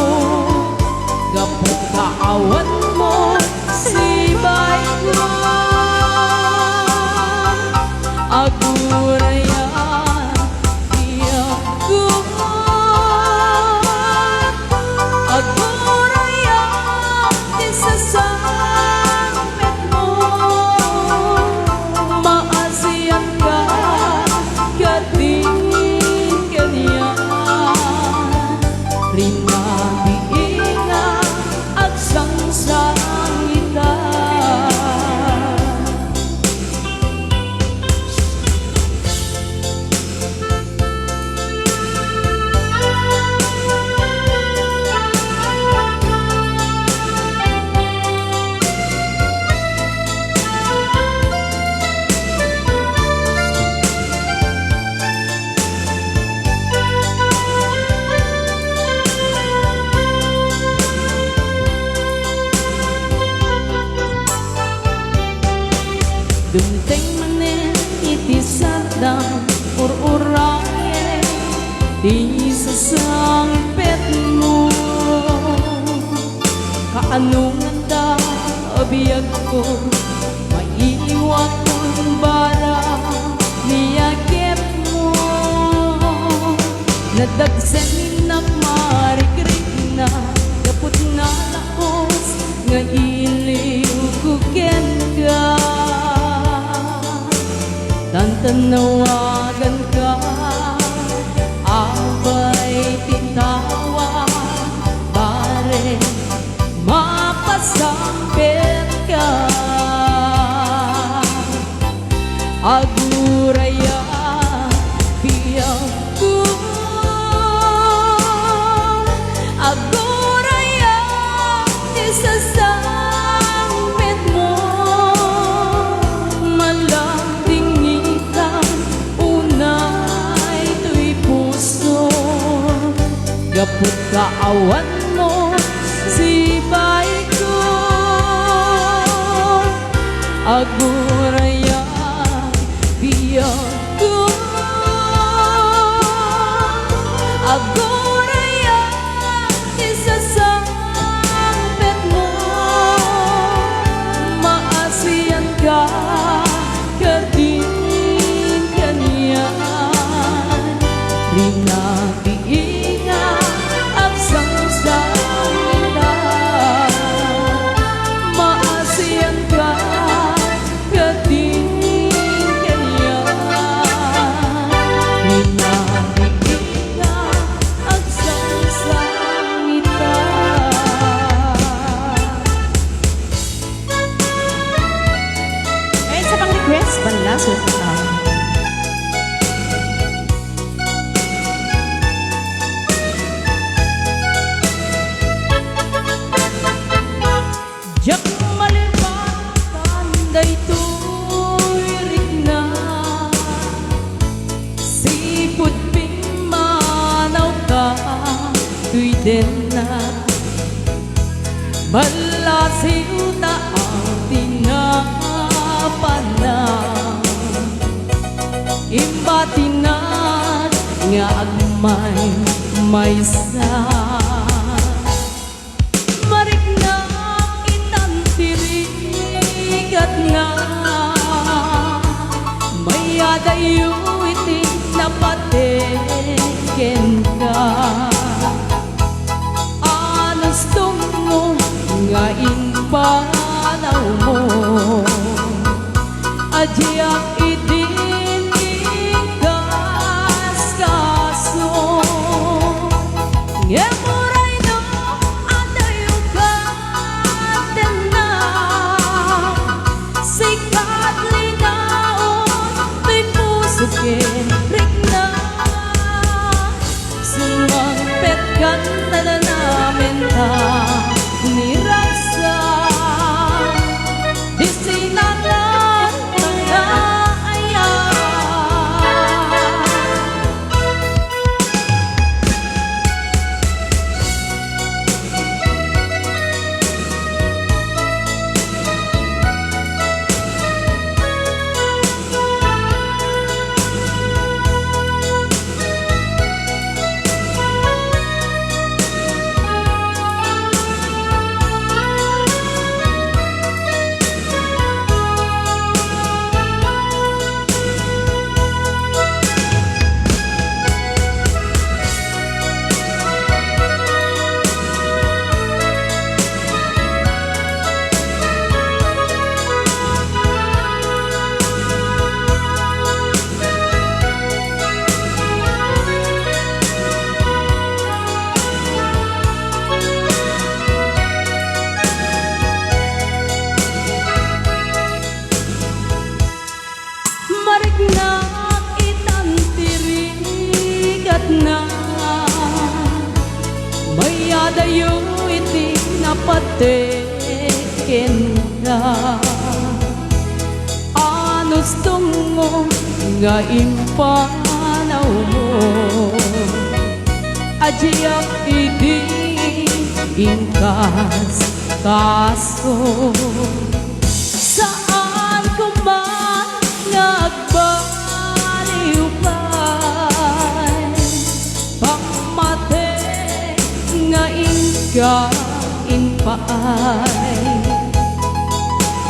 Gapu ta awanmo sibaiko. Agurayak, biagko. Agurayak ti sasangpetmo. Maasianka kadin kaniak. Rinabiinga, agsangsangita. Dumteng manen iti sardam, ur-urayen ti sasangpetmo. Kaano ngata, a biagko, mailiwakon bara ni agepmo. Nadagsennak marikrikna, gapu ta naos nga iliwko kenka. Tantan nawaganka, apay ti tawa, barek mapasangpetka. Agurayak, biagko. Agurayak ti sasangpetmo. Maladingitan unay toy puso. Gapu ta awanmo sibaiko. Agurayak, biagko. Agurayak ti sasangpetmo. Maasianka kadin kaniak. Rinabiinga, agsangsangita. Maasianka kadin kaniak. Rinabiinga, agsangsangita. Ay, isa pang request, Banlaso. Ah. Diak malipatan daytoy rikna, sipud pimmanawka toy denna. Ballasiw ta ti napanam, imbatinat nga agmaymaysa. Mariknak itan ti rigatna, mayadayo iti panawmo. Adiak idin inkaskaso. Ngem uray no adayo ket tenna, sika ti linaon toy puso ken rikna. Sumangpet kan nanamenta ni Raksa, di sinangan nga ayat. Mariknak itan ti rigatna, mayadayo iti napatek kenka. Anusdongmo nga impanawmo, adiak idi inkaskaso. Saan ko man nga agbaliw pay pammatek nga inka impaay.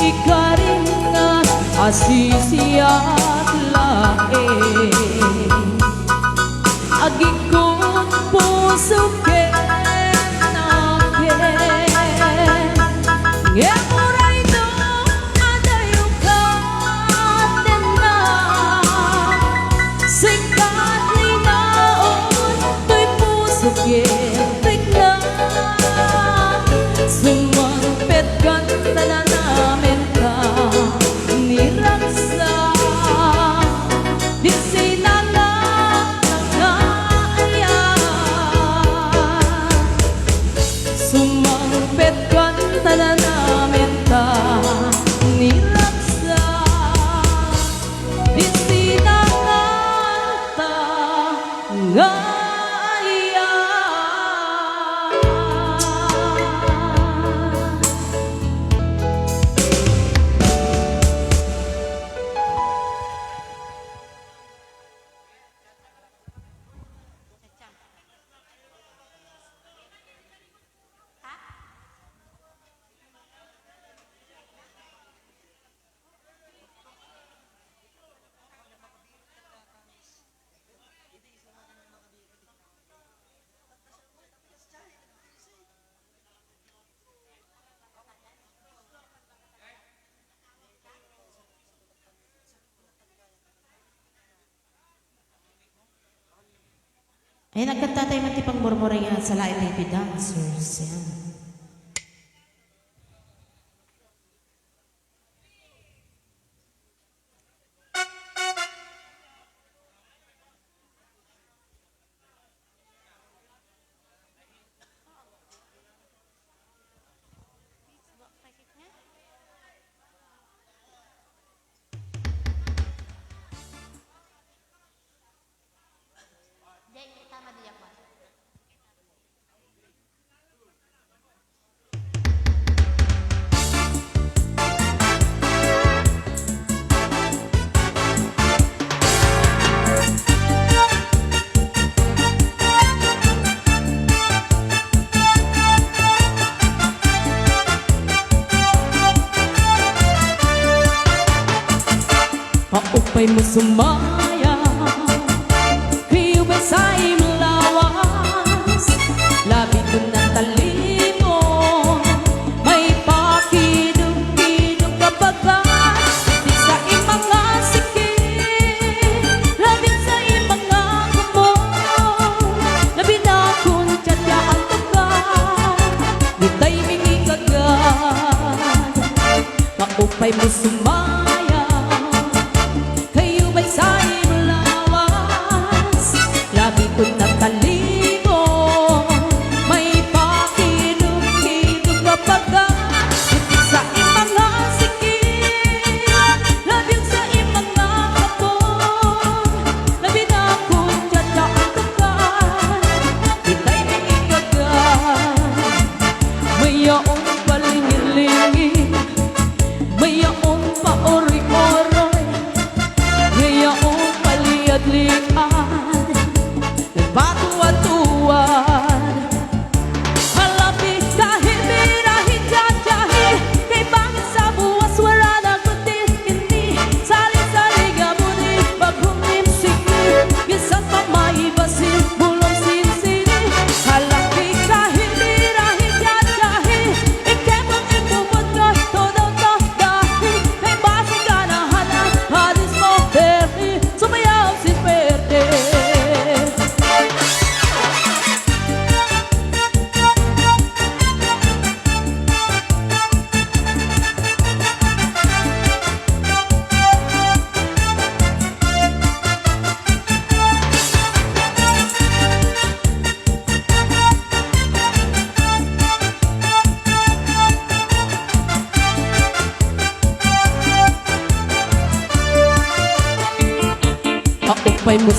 Ikarim nga asisiak laeng. Agikot puso ken nakem. Ngem uray no adayo ket tenna, sika ti linaon toy puso ken rikna. Sumangpet kan nanamenta ni Raksa, di sinangan nga ayat. Sumangpet kan nanamenta ni Raksa, di sinanganta nga ayat. Ay, nagkanta tayo man ti pangmurmuray nga nagsalaen tayo ti dancers. Yan. Paupay mo sumaya, kiwasay mo lawas, labi ko na talimo, may paki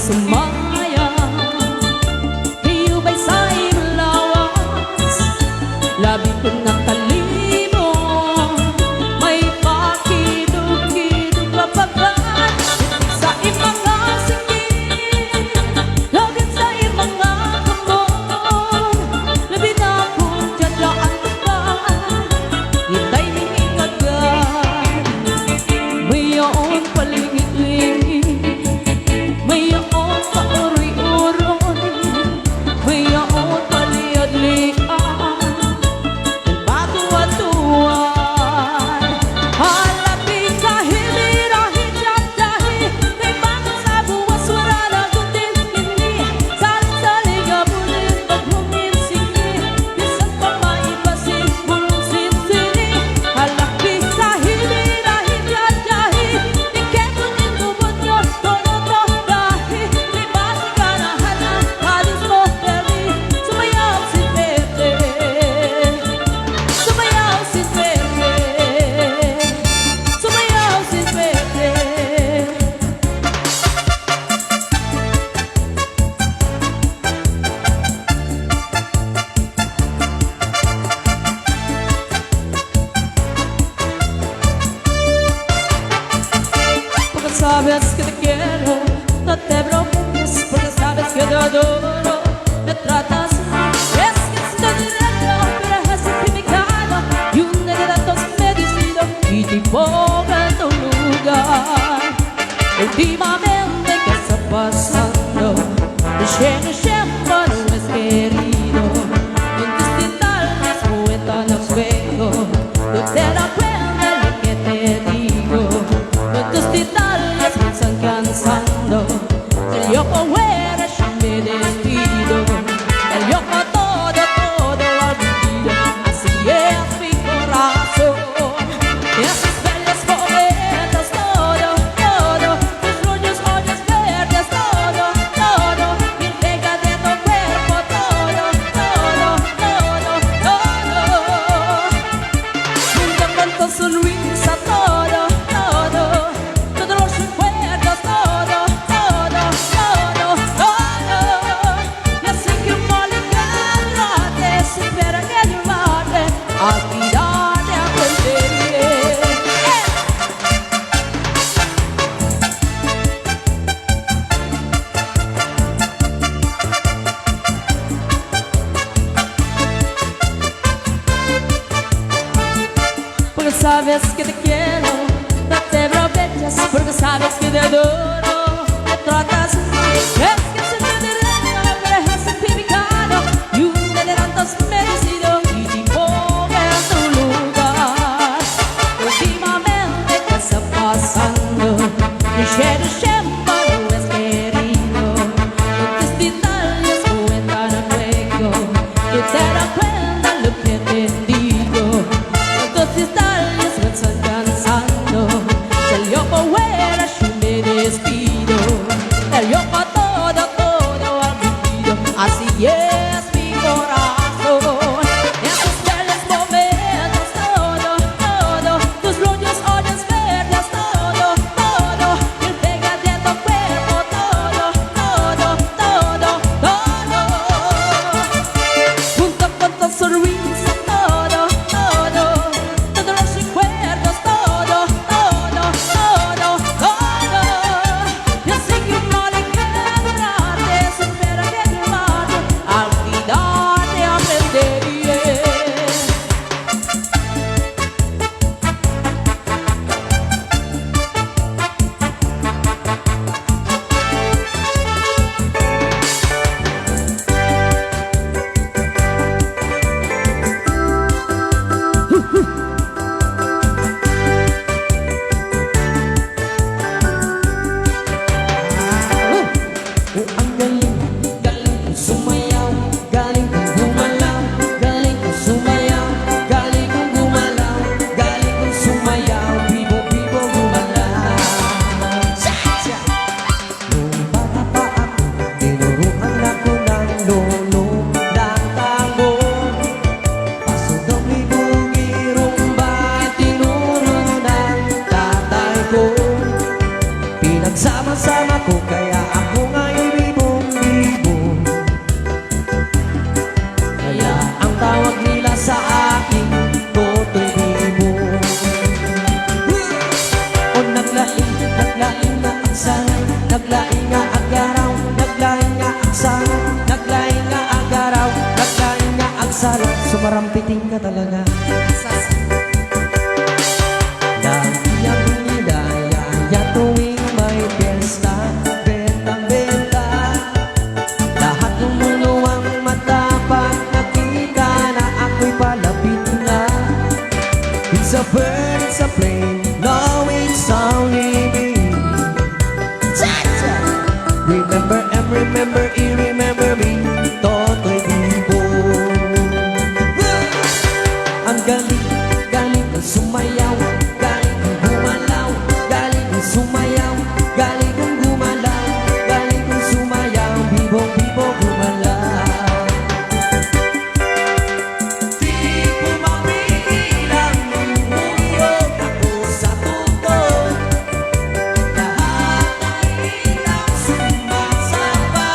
Sumaya, kayo ba'y saim lawas? Labi ko nakalimon, may pakidukiduk a pagan. Sa imang singgit, lagip sa imang kamon, labi na kung diyan daan tukad. Itay mingingagad, mayaon palingit-lingit. Mayaon pauroy-uroy, mayaon paliad-liad, batuatuan. Hala, pikahi, birahi, jajjahi, kay bakit sa buwas wala na gutin ini? Saling-saling a bulit, paghungin, singgi, bisan pa maipasin, bulong, sinsini. Hala, pikahi, birahi, jajjahi, Porque sabes que te quiero, no te preocupes, porque sabes que te adoro. Me tratas mal, es que estoy directo, pero es que me cago. Y un de tantos me decido, y te pongo en tu lugar. Últimamente, ¿qué está pasando? Siempre, siempre no es querido. Con tus detalles, poeta, no juego. No te das cuenta lo que te digo. Con tus detalles me están cansando. El yo fuera, yo me despido. El yo todo, todo olvido. Así es mi corazón. Esos bellos poetas, todo, todo, tus rubios ojos verdes, todo, todo, mi entrega de tu cuerpo, todo, todo, todo, todo. Junto con tu sonrisa, todo, todo, todos los recuerdos, todo, todo, todo, todo. Y así que un molecular te supera que el mate, olvídate a perder. Porque sabes que te quiero, no te aprovechas, porque sabes que te adoro, me tratas mal. Es que se te derrama, me dejas certificado, y un de tantos merecido, y te pongo en tu lugar. Últimamente, ¿qué está pasando? Mi cielo siempre no es querido, con tus detalles, poeta, no juego. No te das cuenta lo que te digo. Con tus detalles me están cansando. Si el yo fuera, yo me despido. El yo todo, Sa plane, no, it's only me. Cha-cha! Remember M, remember E, remember me, Totoy Bibong. Ang galing, galing kong sumayaw, galing kong gumalaw, galing kong sumayaw, galing kong gumalaw, galing kong sumayaw, Bibong, Bibong, gumalaw. Di ko mapigilang lumuyog ako sa tuto. Lahat ng ilang sumasamba.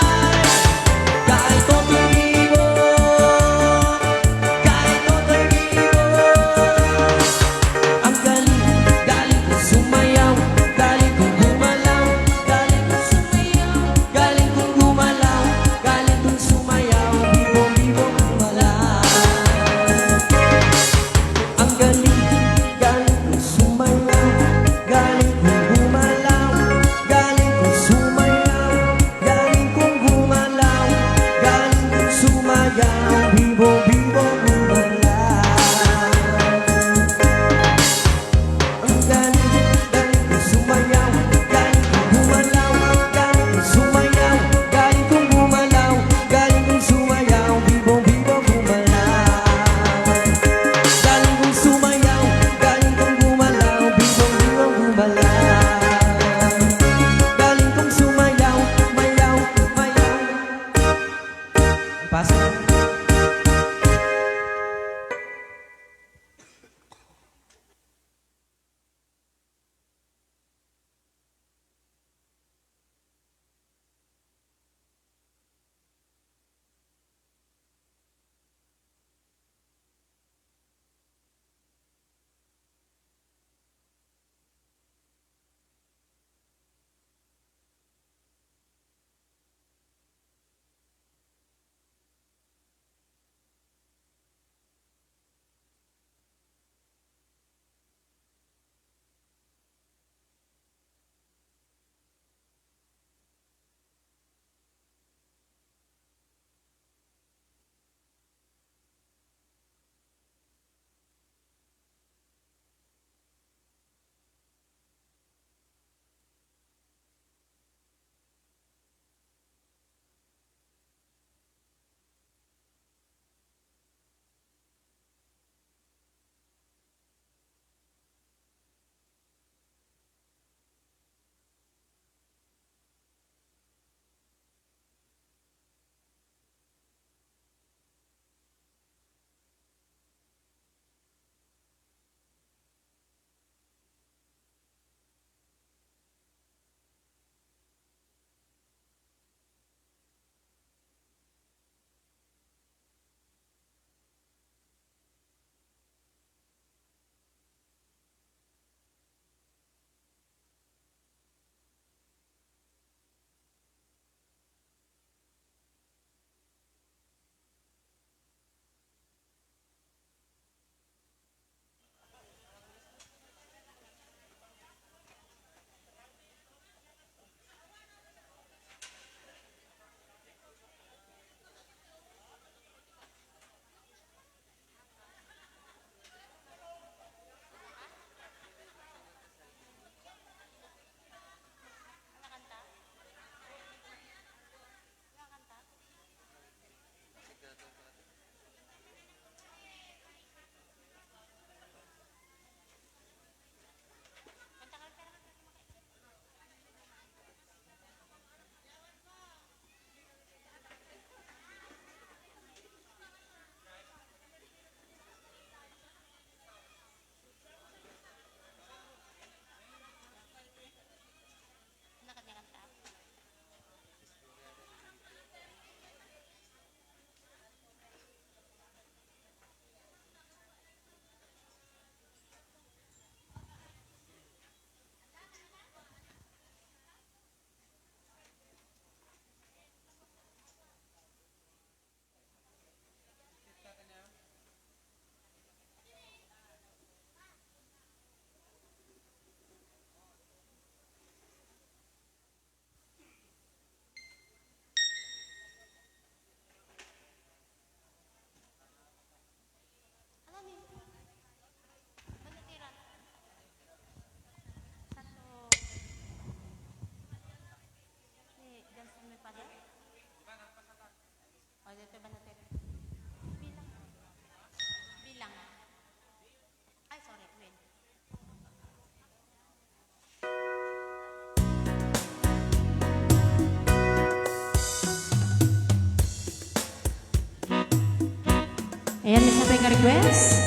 Ayan, may sabay nga request.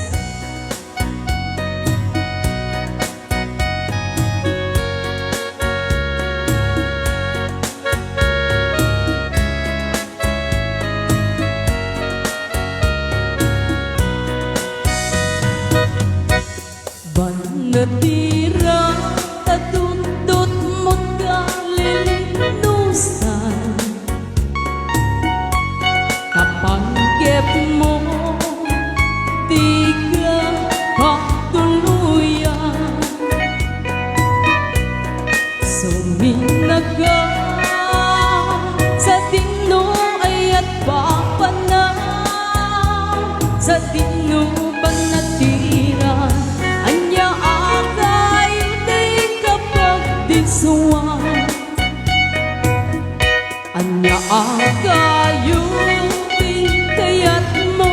Bannatira, ta tuttot mo kalilinusan. Kapanggepmo, dika patuluyan. Suminaka sa dino ayat papanam, sa dino bannatiran, ania a kayo ti kapagdinsuan. Ania a kayo ti kayatmo,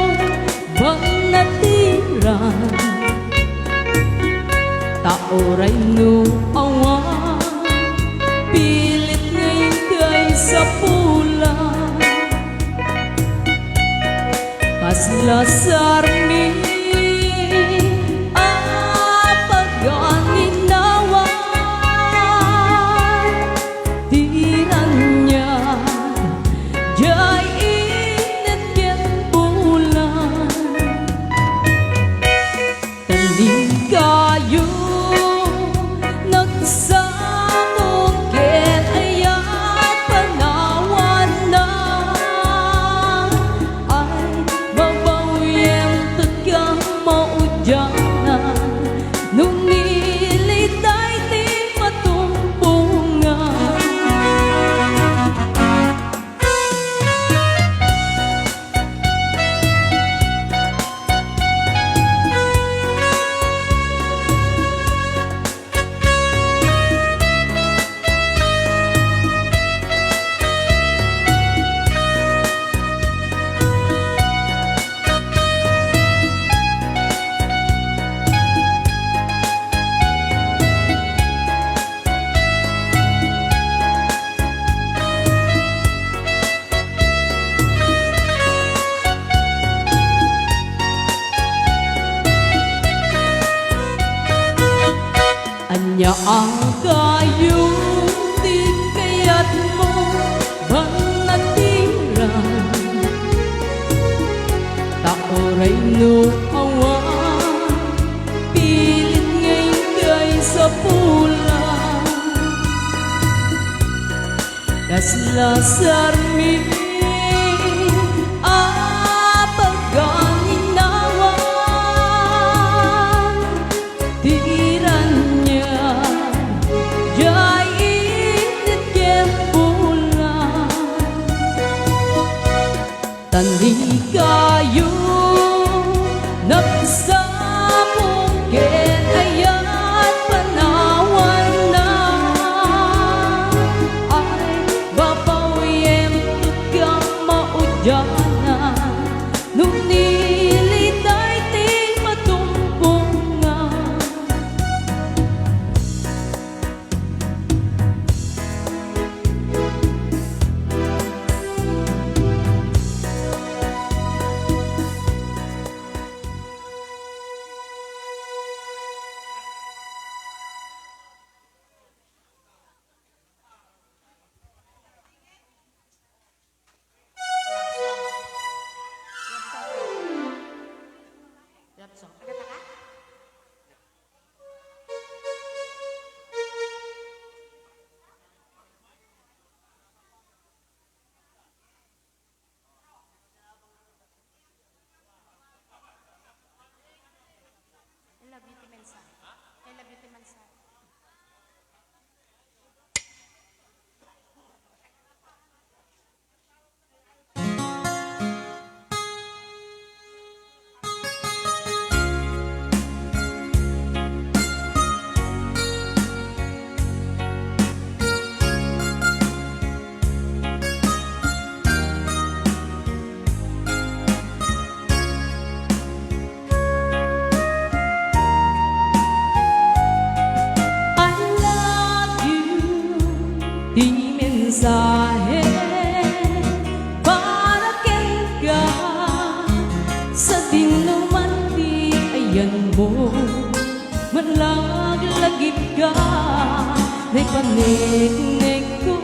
bannatiran? Ta uray no awan, pilit nga inkay sapulan. Kasla sarmi a paganinawan, ti raniag, jay init ken bulan. Tandi kayo nagsamo ken ayat panawanna. Ay, babaw yem ket ka maudianan, no nilitay ti matumbongan. Ania a kayo ti kayatmo, bannatiran? Ta uray no awan, pilit nga inkay sapulan. Kasla sarmi a paganinawan, ti raniag, jay init ken bulan. Tandi kayo nagsamo ken ayat panawanna. Ay, babaw yem ket ka maudianan, no nilitay ti matumbongan. Paniknekko,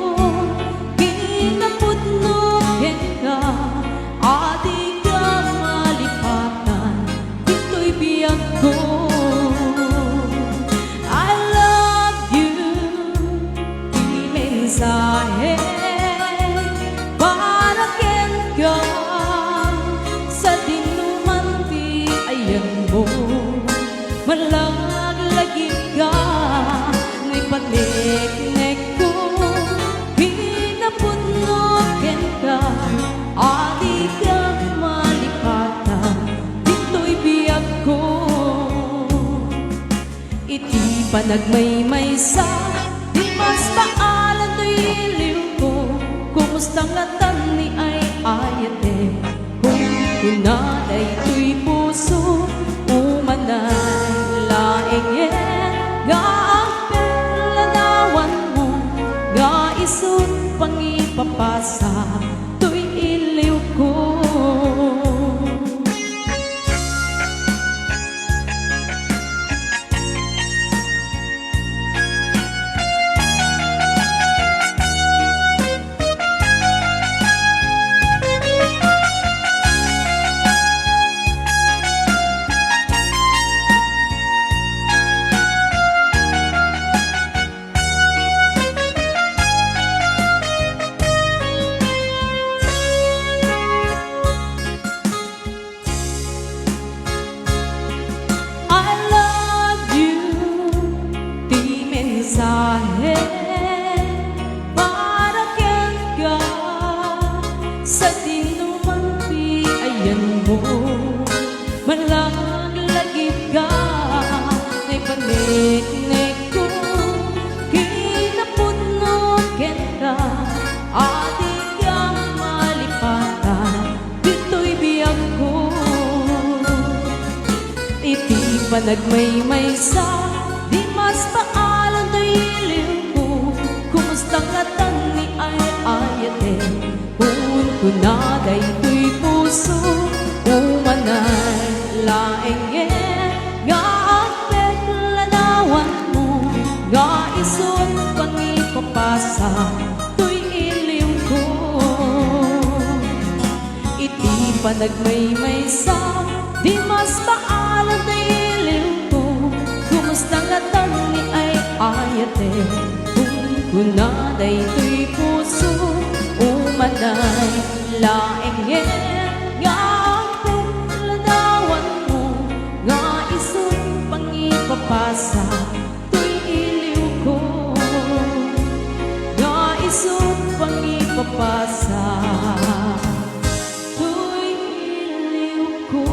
kinapudno kenka, a dika malipatan ditoy biagko. I love you, ti mensahe para kenka, sadinoman ti ayanmo. Malaglagipka, no ipaniknekko, kinapudno kenka, a dika malipatan ditoy biagko. Iti panagmaymaysa, di mas taalan toy iliwko, kumusta ngatan ni ay-ayatek? Kunkuna daytoy puso, umanay laengen nga agperladawanmo, nga isut' pangipapasa toy iliwko. I love you, ti mensahe para kenka, sadinoman ti ayanmo. Malaglagipka, no ipaniknekko, kinapudno kenka, a dika malipatan ditoy biagko. Iti panagmaymaysa, di mas taalan toy iliwko, kumusta ngatan ni ay-ayatek? Kunkuna daytoy puso, umanay laengen nga agperladawanmo, nga isut' pangipapasa toy iliwko. Iti panagmaymaysa, di mas taalan toy iliwko, kumusta ngatan ni ay-ayatek? Kunkuna daytoy puso, umanay laengen nga agperladawanmo, nga isut' pangipapasa toy iliwko, nga isut' pangipapasa toy iliwko.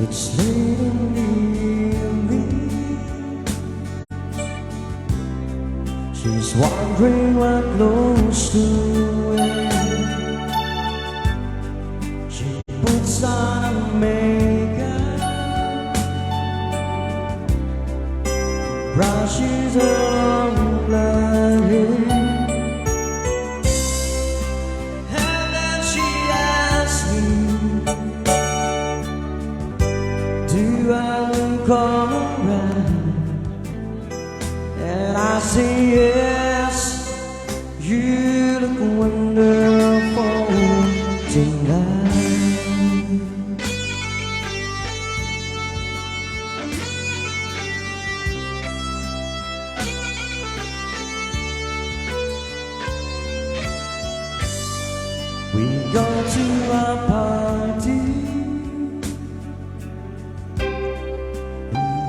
It's late in the evening. She's wondering what clothes to wear. She puts on her makeup, brushes her long black hair, and then she asks me, "Do I look alright?" And I say, "Yes, you look wonderful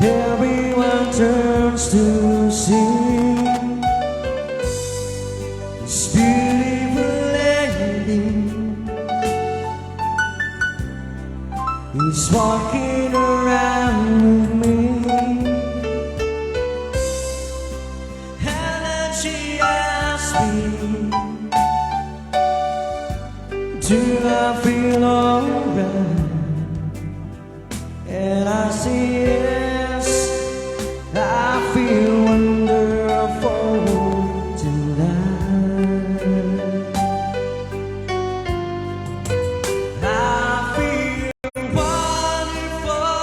Everyone turns to sing this beautiful lady who's walking around with me. And then she asked me, "Do I feel alright?" And I say yes, I feel wonderful tonight. I feel wonderful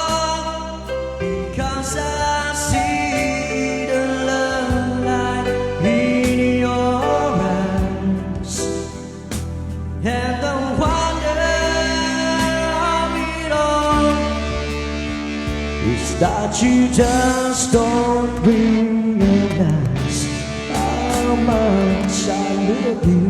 because I see the love light in your eyes. And the wonder of it all is that you just don't realize how much I love you.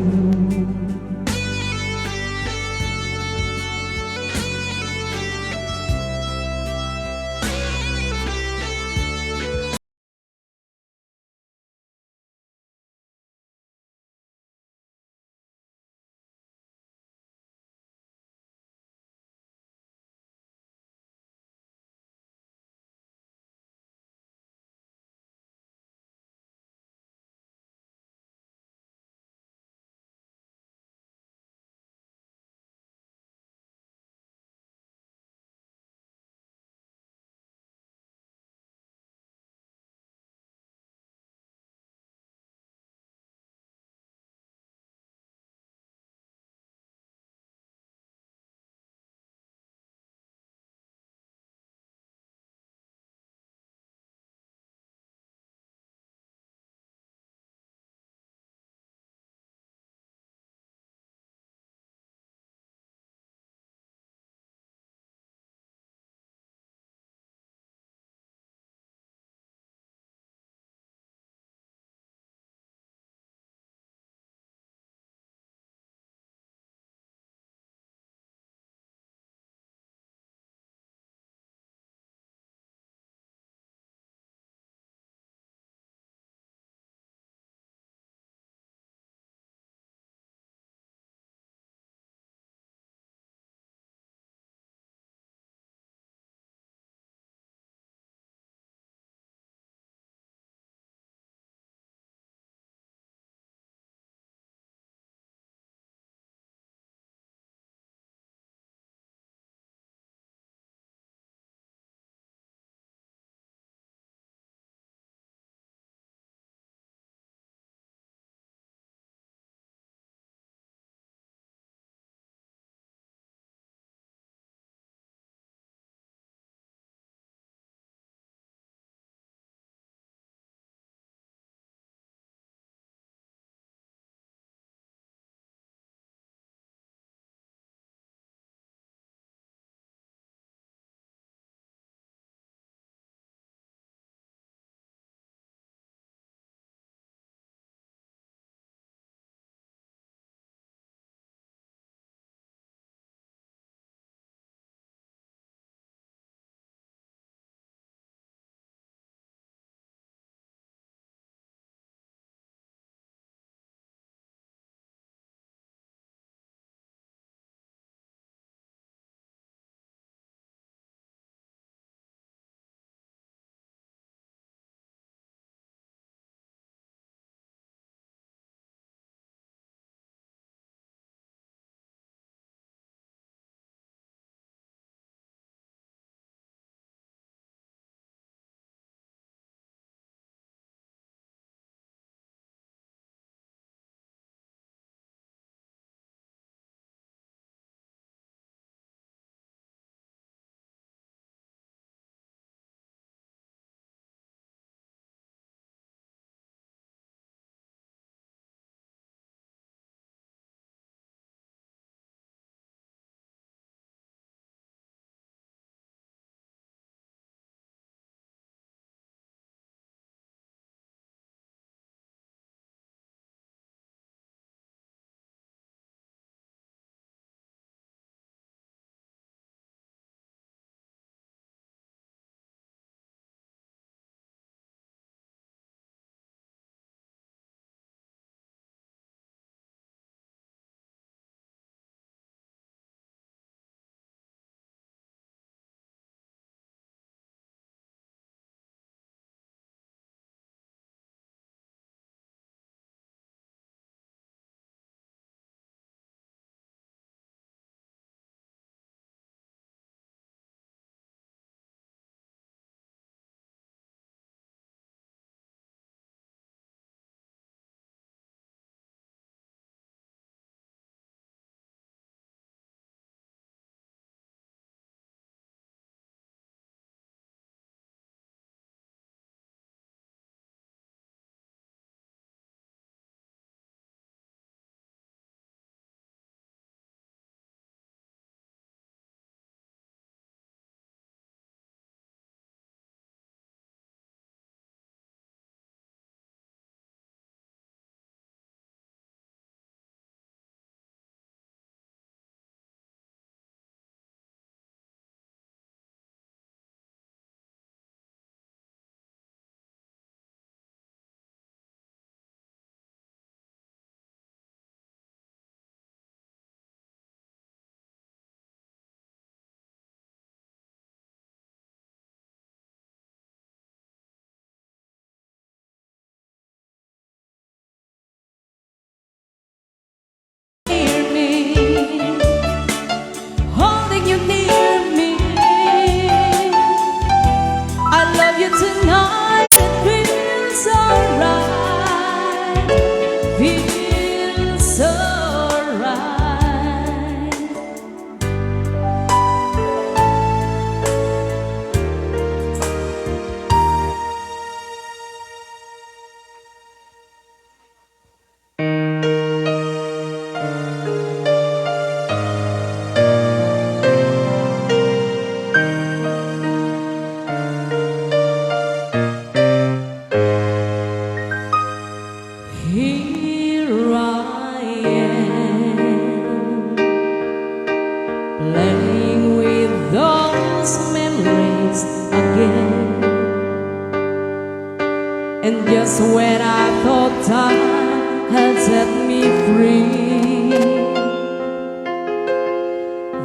When I thought time had set me free,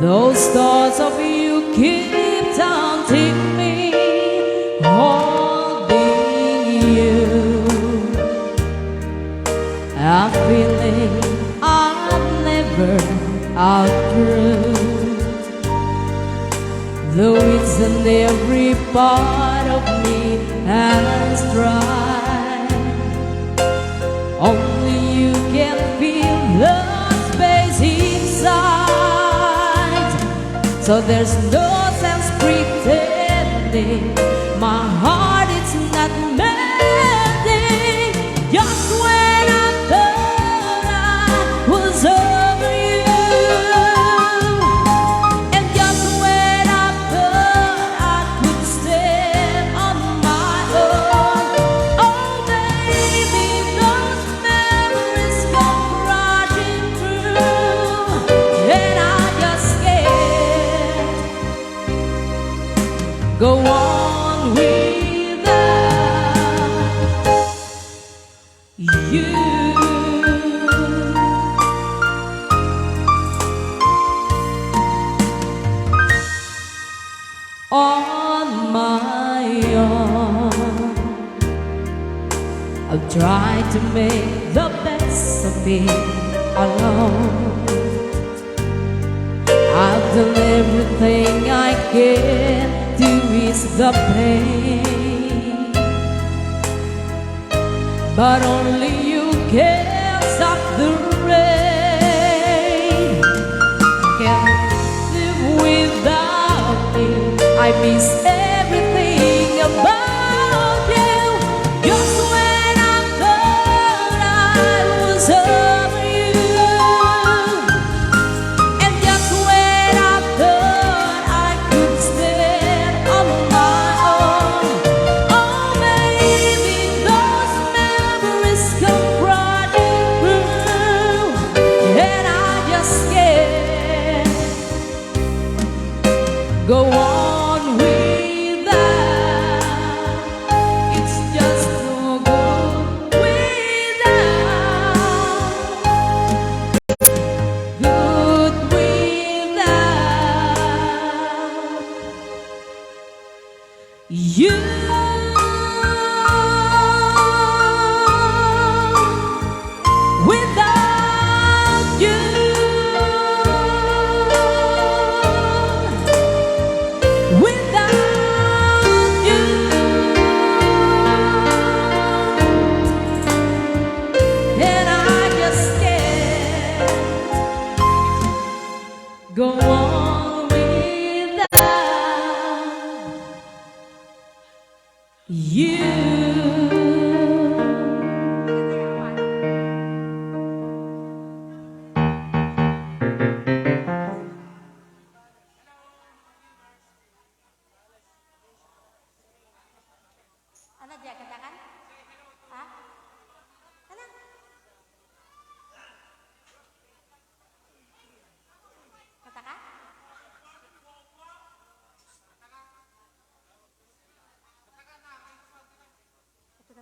those thoughts of you keep haunting me, holding you. A feeling I've never outgrew. Though it's in every part of me has tried, only you can fill the space inside. So there's no sense pretending my heart is not mending. Just when I thought I was over you, and just when I thought I could stand on my own, oh baby, those memories come crashing through, and I just can't go on without you. On my own, I've tried to make the best of it alone. I've done everything I can to ease the pain, but only you can stop the rain. Can't live without you. I miss everything about you. Just when I thought I was over you, and just when I thought I could stand on my own, oh baby, those memories come crashing through, and I just can't go on without. It's just no good without, good without you. Without you, without you, and I just can't go on without you. Ano, di agad-agad? Ha? Ano? Kanta ka? Ito na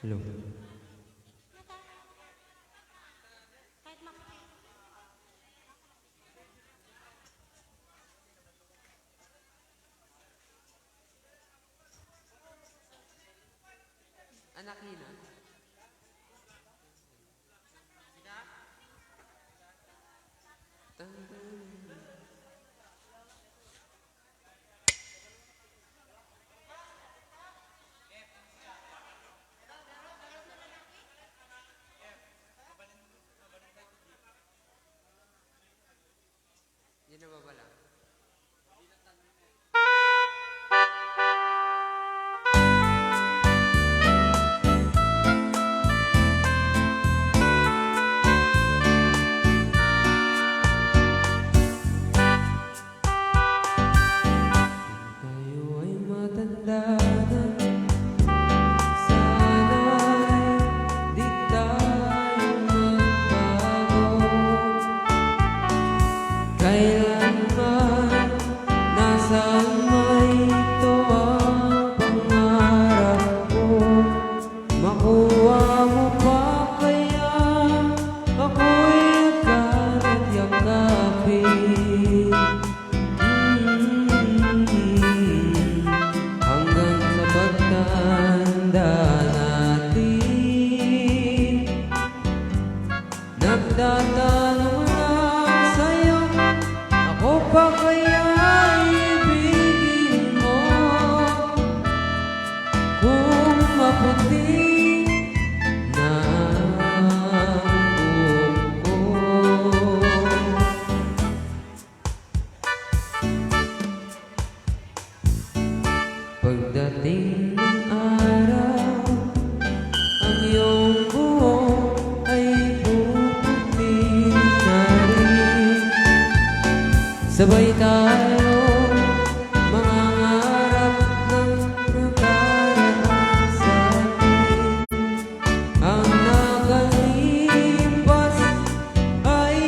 Hello. Anak Lina. Di na babala. Kayo ay matanda na. Sana'y di tayo magbago. Kailanman nasaan man ito ang pangarap ko. Makuha mo pa kaya ako'y agkan at yakapin? Mm, hanggang sa pagtanda natin, nagtatanong lang sa'yo, ako pa kaya ibigin mo? Kung maputi na ang buhok ko. Pagdating ng araw, ang iyong buhok ay puputi na rin. Sabay tayo mangangarap ng nakaraan sa atin. Ang nakalipas ay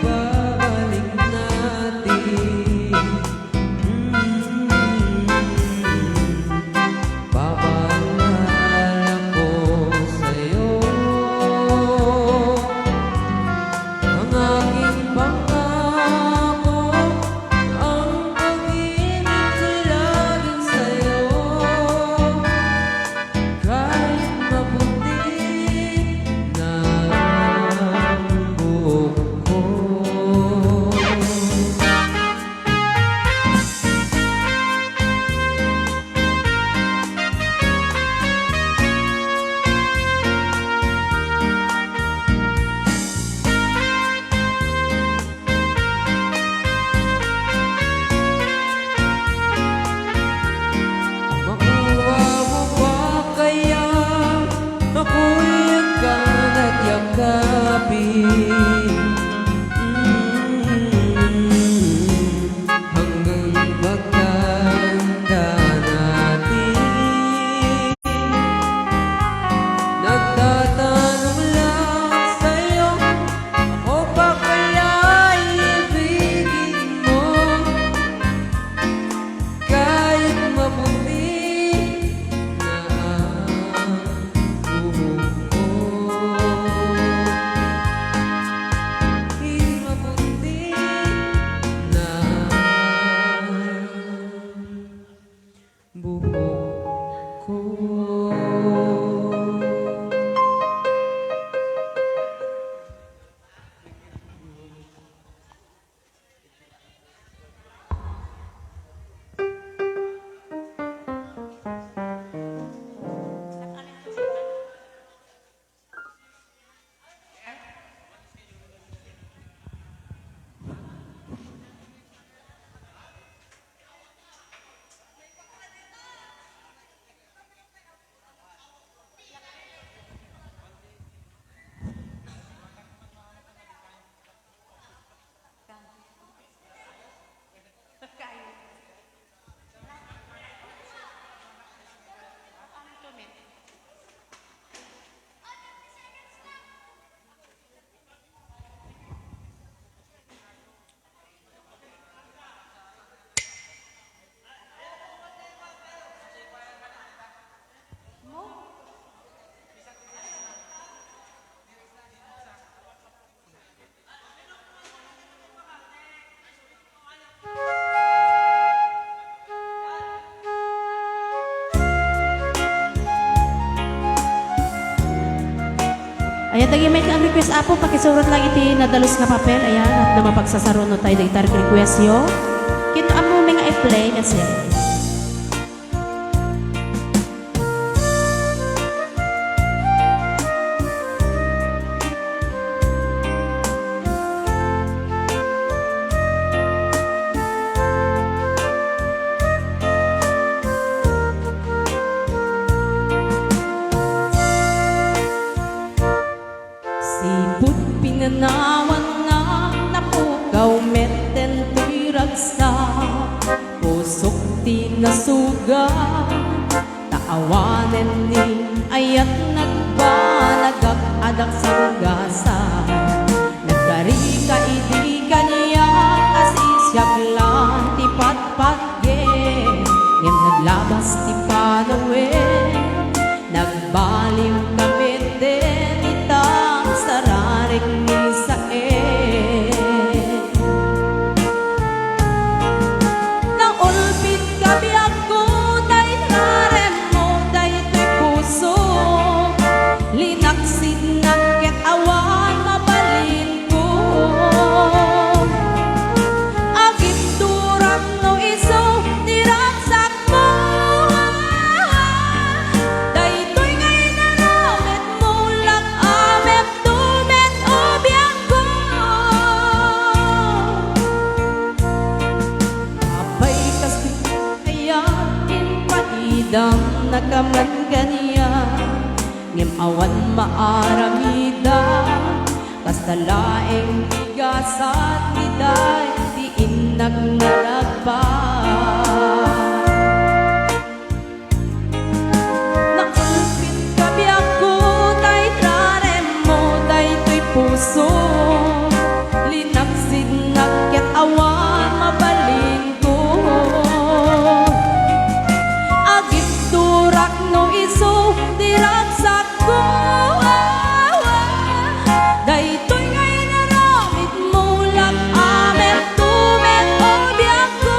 babalik natin. Mm. Papaalala ko sa'yo ang aking pangako, ang pag-ibig ko laging sa'yo. Kahit maputi na ang buhok ko. Makuha mo pa kaya ako'y agkan at yakapin? Mm, hanggang pagtanda natin. Nagtatanong lang sa'yo, ako pa kaya ibigin mo? Kahit maputi na ang buhok ko, kahit maputi na ang buhok ko. Ket dagiti met nga request, Apo, pakisurat lang iti nadalus nga papel, ayan, tapno mapagsasaruno tayo dagiti request yo. Ket no ammomi nga i-play, ket sige. Sipud pinanawanna, napukaw met daytoy ragsak, pusok ti nasugat, ta awanen ni ayat nagbanagak a daksanggasat. Nagkarika idi kaniak a siak lang ti patpatgem, ngem naglabas ti panawen. Nagbaliw kami deti tangsararik ni Saen. Naulpit ka biagko, tay raremmo daytoy puso. Linaksidnak ket awan mabalinko. Agibturak no isu ti ragsak Daytoy nga inaramidmo, lakam met tumet o biagko. Apay, kas di kayat impaidam nakaman kaniak, ngem awan maaramidam. Kasta laeng ti gasat ni daydi innak naragsak. Naulpit ka biagko, tay raremmo daytoy puso. Linaksidnak ket awan mabalinko. Agibturak no isu ti ragsak Daytoy nga inaramidmo, lakam met tumet o biagko.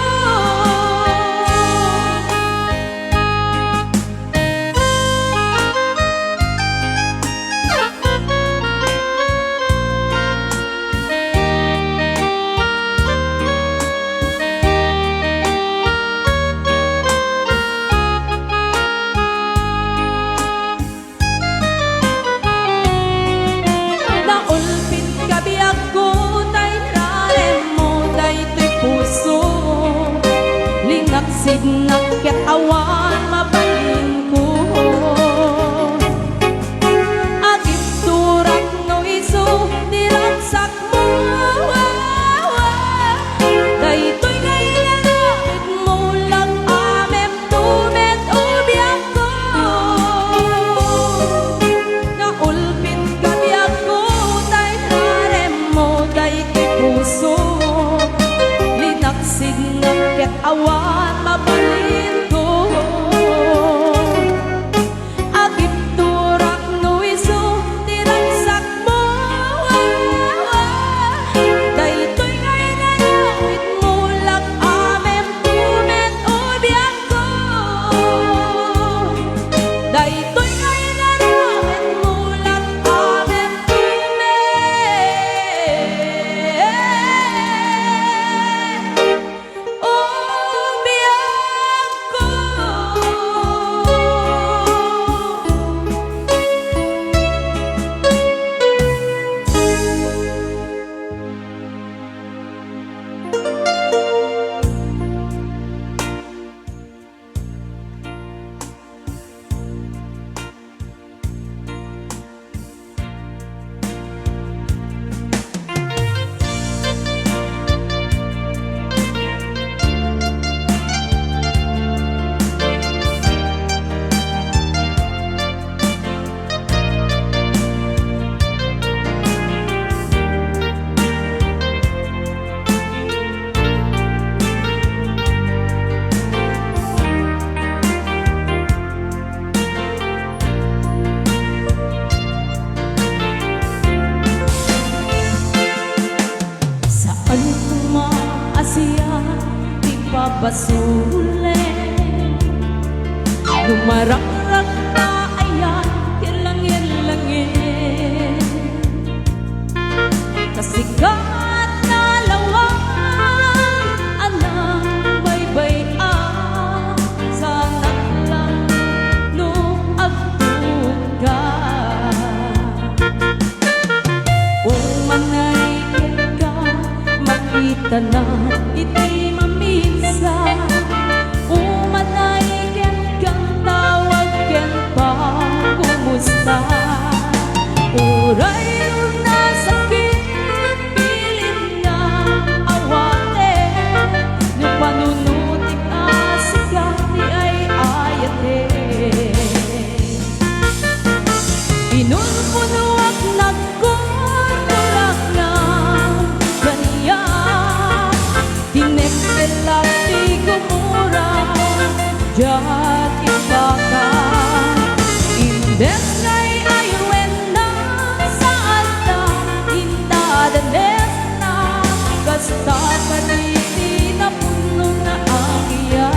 Naulpit ka biagko, tay raremmo daytoy puso. Linaksidnak ket awan mabalinko. Agibturak no isu ti ragsak Daytoy nga inaramidmo, lakam met tumet o biagko. Naulpit ka biagko, tay raremmo daytoy puso. Linaksidnak ket awan mabalinko. Agibturak no isu ti ragsakmo. Daytoy nga inaramidmo, lakam met tumet o biagko. Daytoy nga inaramidmo, lakam met tumet o biagko. Saan koma a siak ti pabasulen, no maragrakta ayan ti langit-langit. Imbes nga ay-ayoenna, saanna, indadanesna, kasta kadagiti napunong nga agian.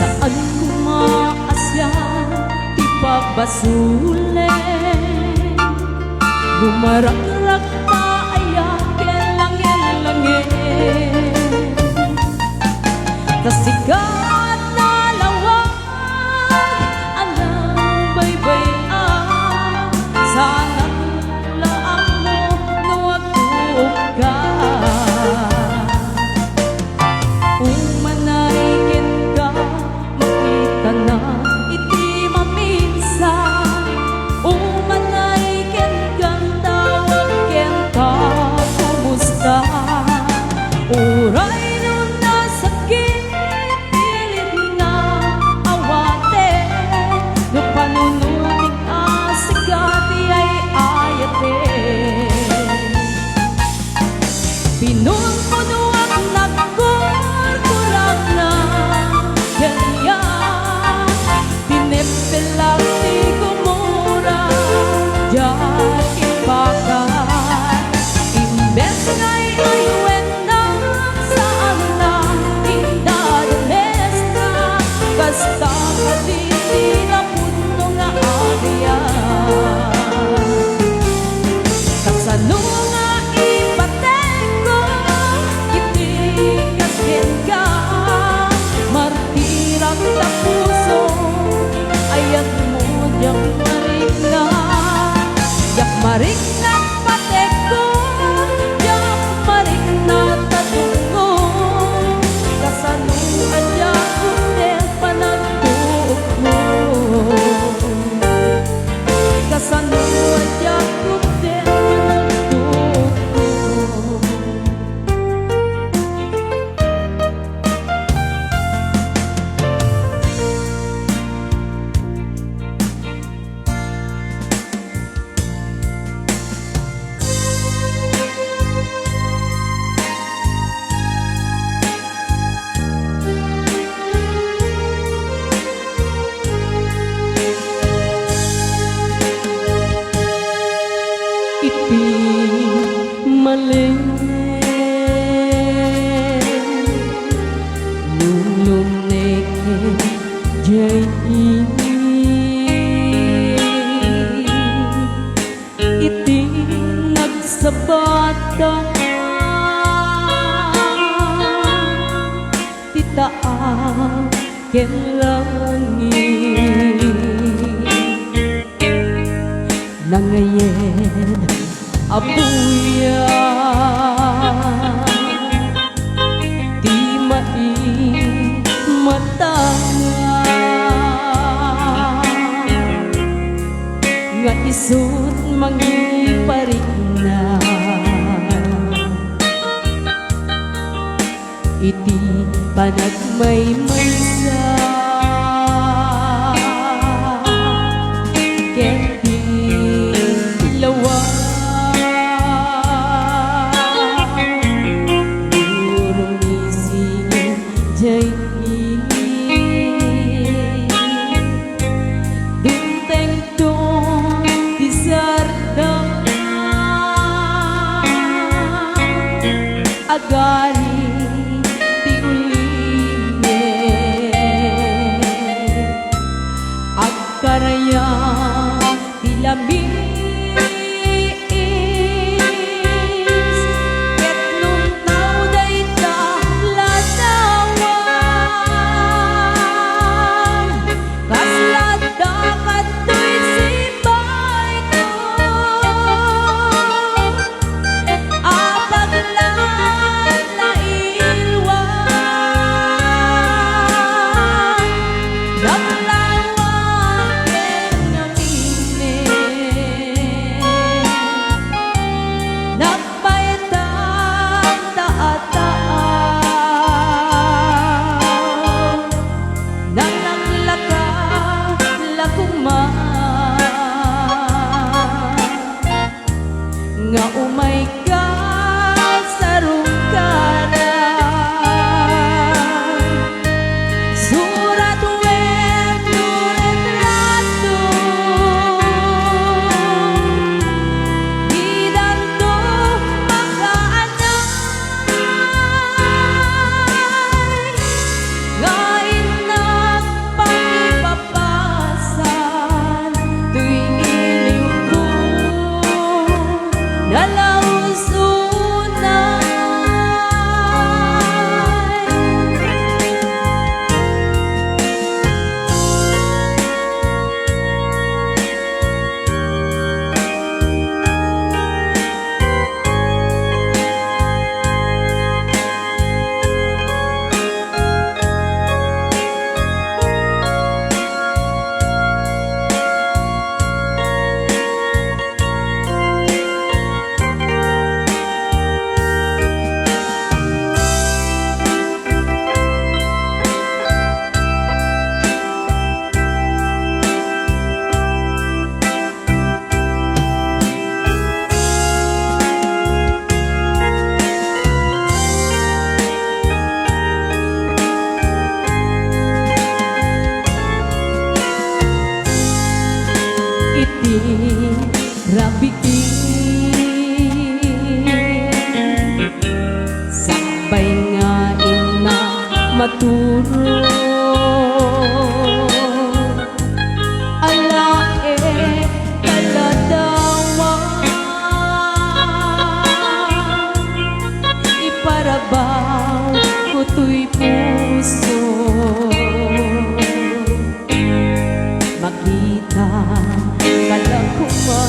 Saan koma a siak ti pabasolen, no marakrakta aya ken langellangel. Ta sika ti nalawag a nangbaybay-an, saanak la ammo no agtuokka. Umanay kenka, makitanak iti maminsan. Umanay kenka, tawag kenka, kumusta? Uray no nasakit, pilit nga awaten, no panunotek a sika ti ay-ayaten. Pinunpunoak, nagkurkurak nga kaniak, pinepelak ti gumura, diak imbakar. Imbes nga ay-ayoenna, saanna, indadanesna, kasta kadagiti napunong nga agian. Kasano nga ipatekko iti kas kenka? Martirak ta puso, ayatmo diak marikna. Diak marikna patekko, diak marikna ta tungo. Kasano a diak unden panagtuokmo? Kasano a diak unden panagtuokmo? Iti malem, nulong neken jay ini. Iti nagsabata ti taang ken langit. Nangayed a buyat ti maimatanga nga isut' mangiparikna iti panagmaymaysa ken ti lawag. Durmisin jay ini, dumtengto ti sardam, agari ti ulimek, agkarayag ti lamiis, ket nuntaw dayta ladawa, Rabii, sakbay nga innak maturog. Alaek kaladawan, iparabaw ko toy puso. Makita ka la koma,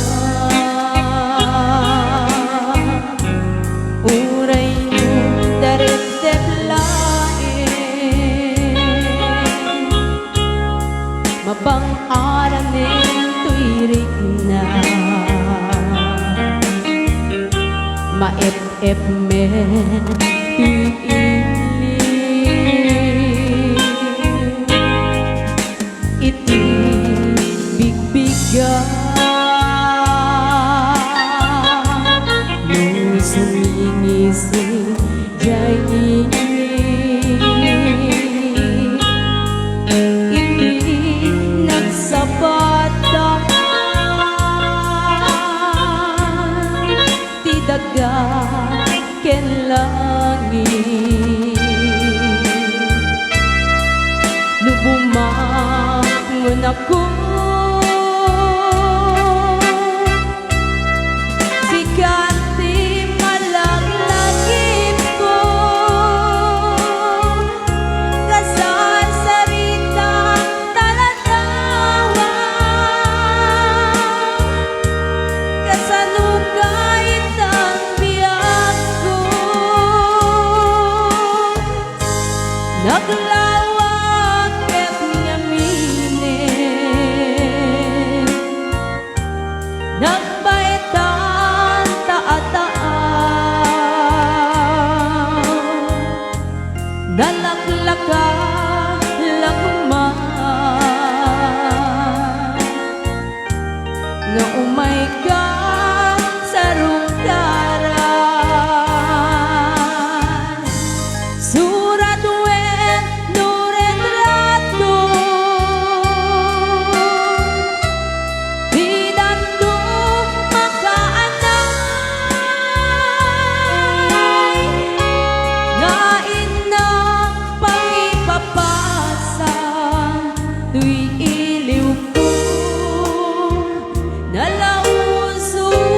uray no darepdep laeng. Mabang-aranen toy rikna, maep-ep met toy ili. Iti bigbiga no sumingisi jay ini. Iti nagsabatan ti daga ken langit. Lubomak ngonako, sika ti malaglagipko. Kasarsarita taladawa, kasano ka itang biagko? Naglawag ket ngaminen, nagbaetan ta a taan. Nalaklaka la koma nga umayka sarungkaran. Surat wenno retrato ti dadduma kaanay nga innak pangipapasa toy iliwko, nalausona.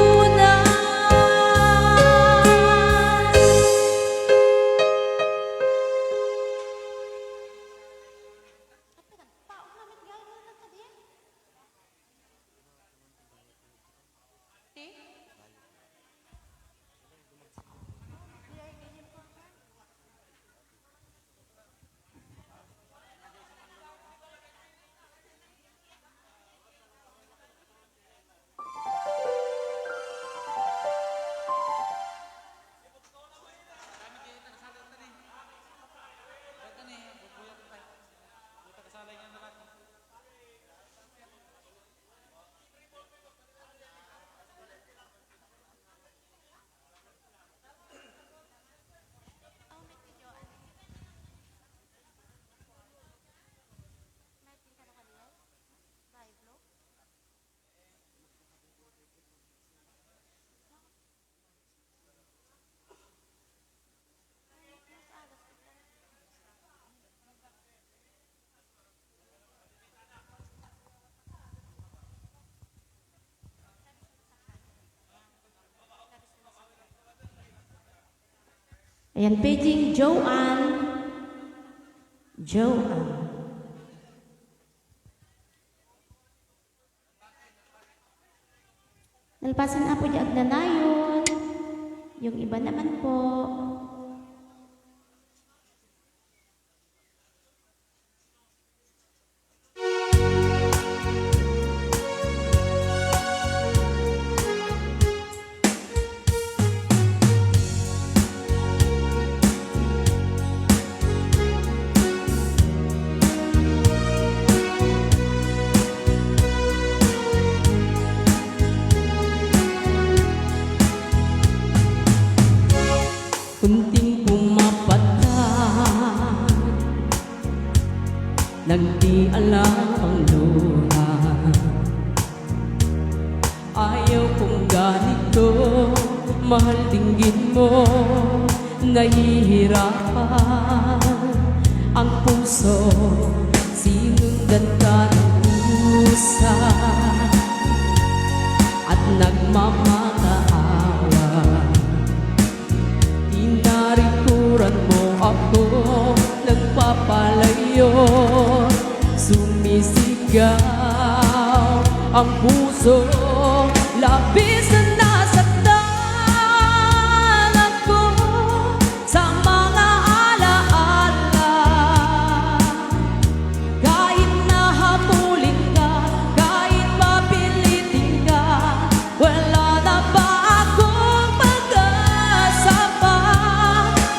Ayan, paging Joanne. Joanne. Nalpasen, Apo, di agnanayon. Yung iba naman po. Kunting pumapatay, nagdi alang pangluha. Ayaw kong ganito, mahal, dinggin mo, nahihirapan ang puso, sinundan ka ng kusa at nagmamakaawa. Tinalikuran mo ako, nagpapalayo, sumisigaw ang puso, labis na nasaktan ako sa mga alaala. Kahit na habulin ka, kahit papilitin ka, wala na ba akong pag-asa pa?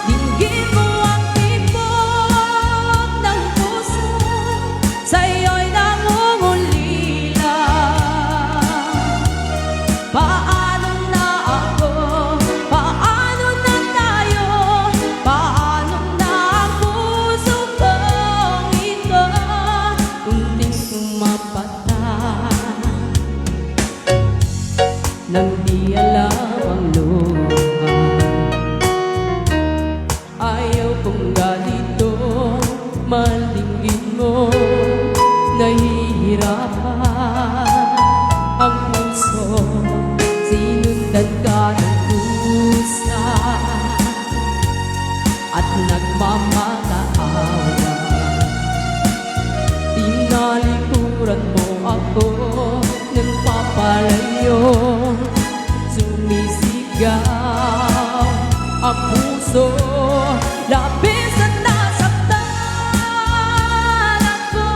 Dinggin mo ang tibok ng puso, sa'yo'y nangungulila. Paano na ako? Paano na tayo? Paano na ang puso kong ito? Unting sumapata nang di alam ang luha. Ayaw kong ganito, mahal, dinggin mo, nahihirapan ang puso, sinundan ka ng kusa at nagmamakaawa. Tinalikuran mo ako, nagpapalayo, sumisigaw ang puso, labis na nasaktan ako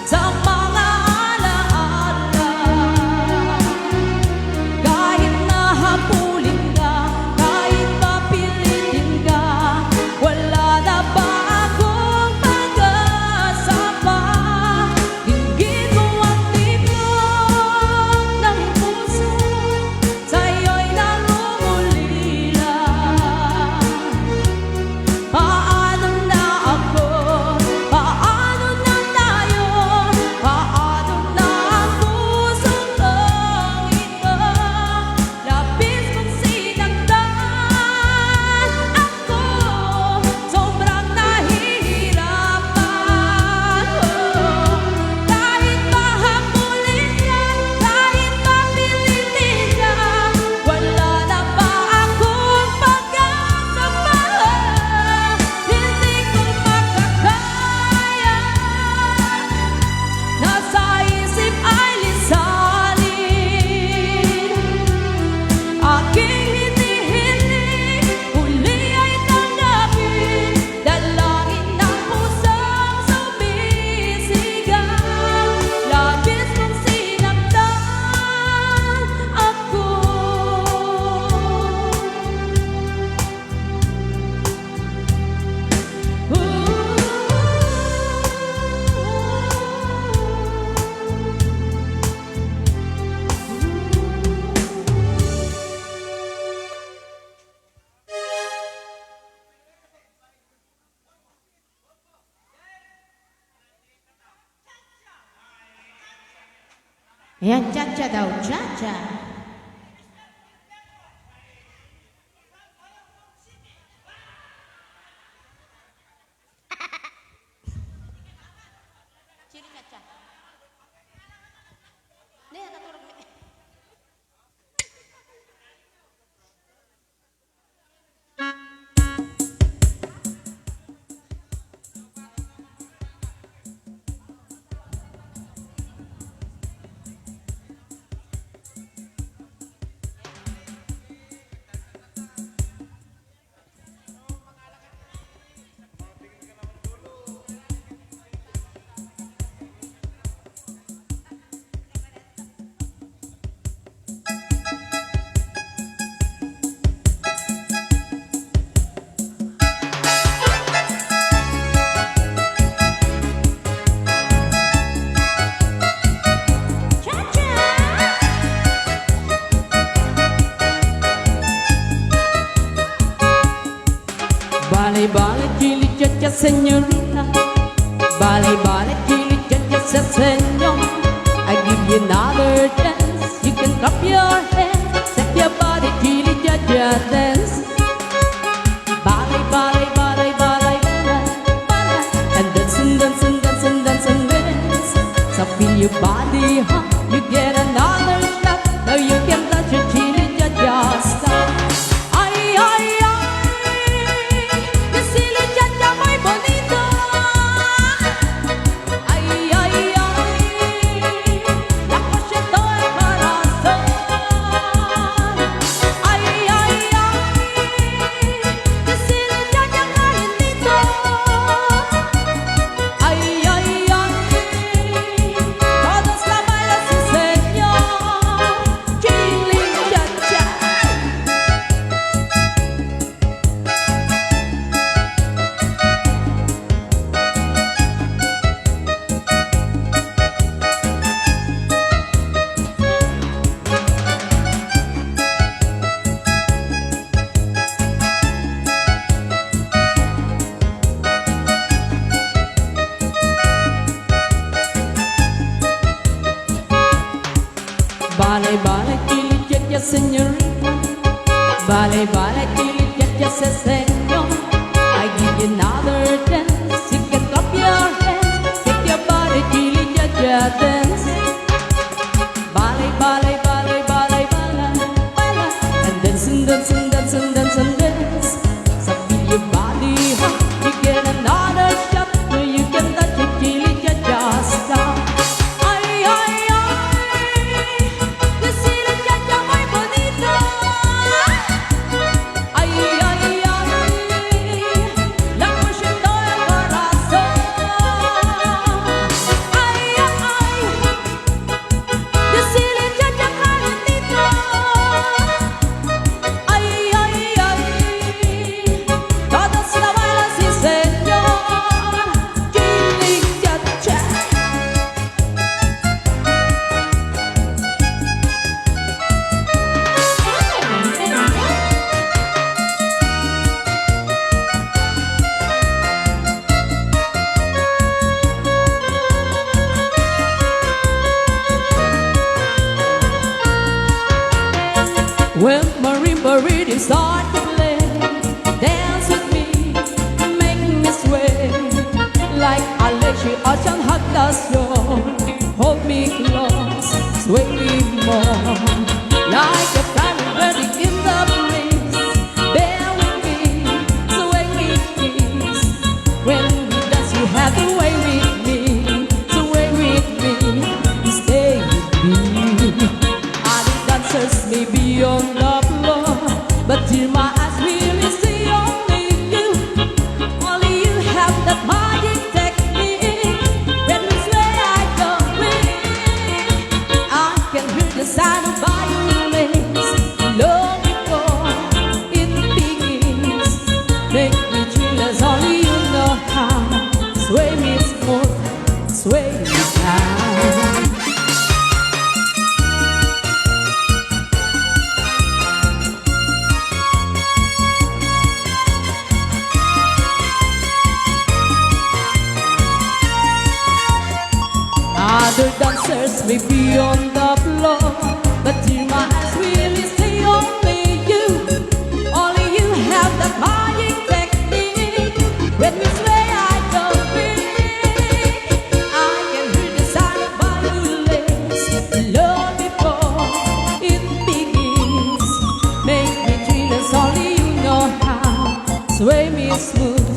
sa mga alaala. Kahit na habulin ka, kahit papilitin ka, wala na ba akong pag-asa pa? Dinggin mo ang tibok ng puso, sa'yo'y nangungulila. Paano na ako? Paano na tayo? Paano na ang pusong ito? Labis kong sinaktan ako, sobrang nahihirapan. Kahit pahabulin ka, kahit papilitin ka, wala na ba akong pag-asa pa? Hindi ko makakaya. Nasa isip ay lisalin. Aking hinihiling, uli ay tanggapin. Dalangin ng pusong sumisigaw, labis kong sinaktan ako. Ayan, cha-cha daw, cha-cha. Sino cha-cha? Hindi, nakaturog na. Bale, bale, chili, cha-cha, señorita. Bale, bale, chili, cha-cha, se-, señor. I give you another chance. You can Clap your hands, shake your body, chili cha cha dance. Balay, balay, balay, balay, balay, balay. And dance, and dance, and dance, and dance, and dance. So feel your body hot, you get another shot. Now you can dance your chili cha cha style. Ay, ay, ay, your chili cha cha muy bonito. Ay, ay, ay, la cosita el corazón. Ay, ay, ay, que si le llaman calientito. Ay, ay, ay, todos la bailan, sí, señor. Chili cha cha. Balay, balay, chili cha cha, señorita. Balay, balay, chili cha cha, se-, señor. I give you another chance. You can clap your hands, shake your body, chili cha cha dance. Balay, balay, balay, balay, balay, balay. And dance, and dance, and dance, and dance, and dance. So feel your body hot. You get another shot. Now you can dance your chili cha cha style. Ay, ay, ay, your chili cha cha muy bonito. Ay, ay, ay, la cosita el corazón. Ay, ay, ay, your chili cha cha calientito. Ay, ay, ay, todos la bailan, sí, señor. Chili cha cha. When marimba rhythm start to play, dance with me, make me sway like a lazy ocean hot dust. Hold me close, sway me more, like a fire burning in the breeze. Bear with me, sway with me. When we dance, you have to sway with me, sway with me, stay with me. Other dancers may be on the floor, but till my eyes really see only you. Only you have that magic technique. When we sway, I go weak. I can hear the sound of violins. Love before it begins. Make me thrill as only you know how. Sway me smooth, sway me down. Other dancers may be on the floor, but till my eyes really see only you. Only you have that magic technique. When we sway, I go weak. I can hear the sound of violins. Love before it begins. Make me thrill as only you know how. Sway me smooth,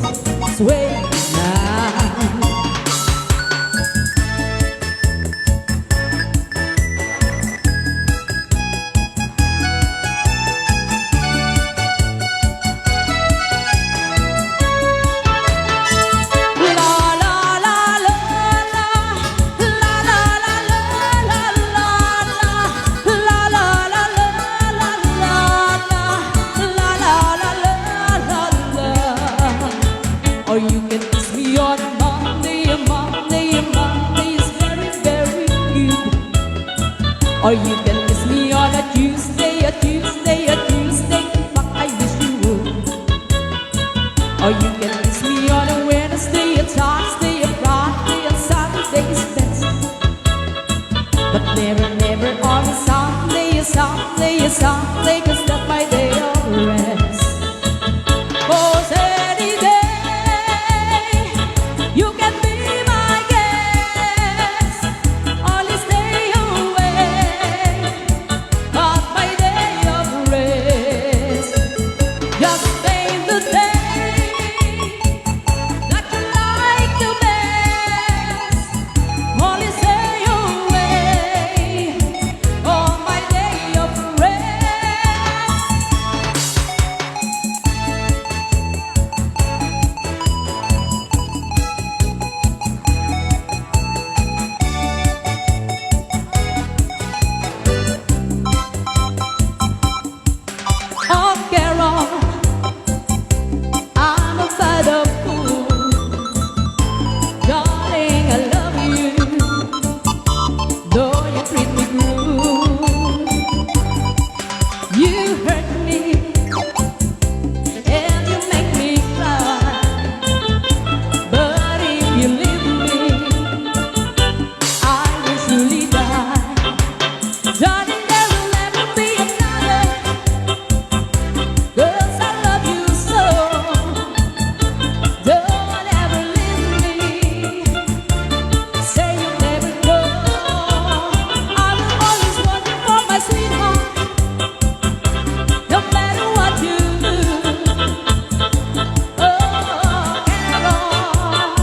sway me now. Or you can kiss me on a Monday, a Monday, a Monday is very, very good. Or you can kiss me on a Tuesday, a Tuesday, a Tuesday, in fact, I wish you would. Or you can kiss me on a Wednesday, a Thursday, a Friday, and Saturday is best. But never, never on a Sunday, a You leave me, I will surely die. Darling, there will never be another. 'Cause I love you so. Don't ever leave me. Say you'll never go. I will always want you for my sweetheart. No matter what you do. Oh, and on.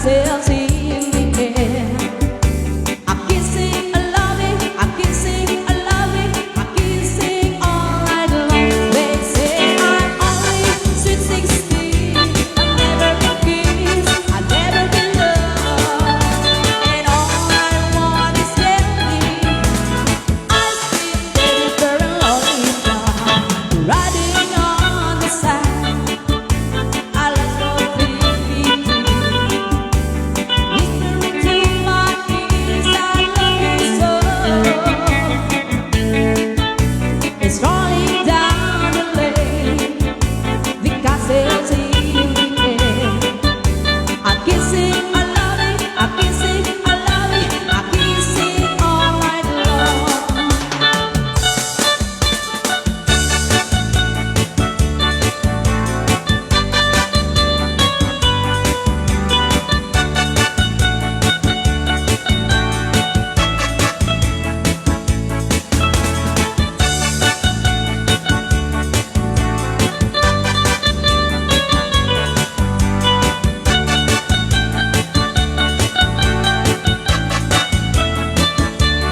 Till the end. I keep sing, I love it. I keep sing, I love it. I keep sing all night long. They say I'm only sweet sixteen. I've never been kissed, I've never been loved. And all I want is candy. Ice cream, teddy bear, and lollipop. Riding on the sand. I love you, Mister Ritchie, my ears, I love you so. It's rolling down the lane, the castle's in the air. I kiss it, I love it, I kiss it, I love it, I kiss it all night long.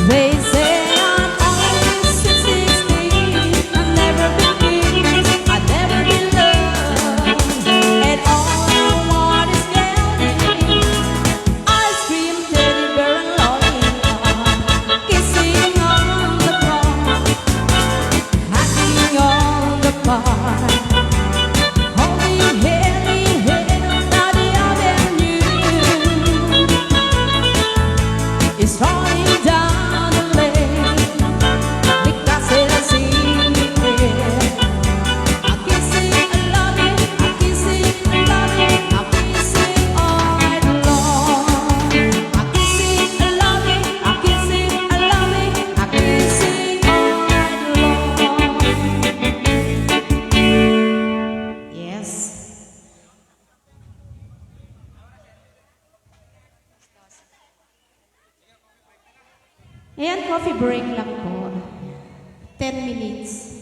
They say I'm only sixteen. I've never been kissed, I've never been loved, and all I want is candy. Ice cream, teddy bear, and lollipop, kissing on the car, hanging on the car, holding hands in the avenue. It's rolling down the lane, the castle's in the air. I kiss it, I love it, I kiss it, I love it, I kiss it all night long. I kiss it, I love it, I kiss it, I love it, I kiss it all night long. Yes. Ayan, coffee break lang po. Ten minutes.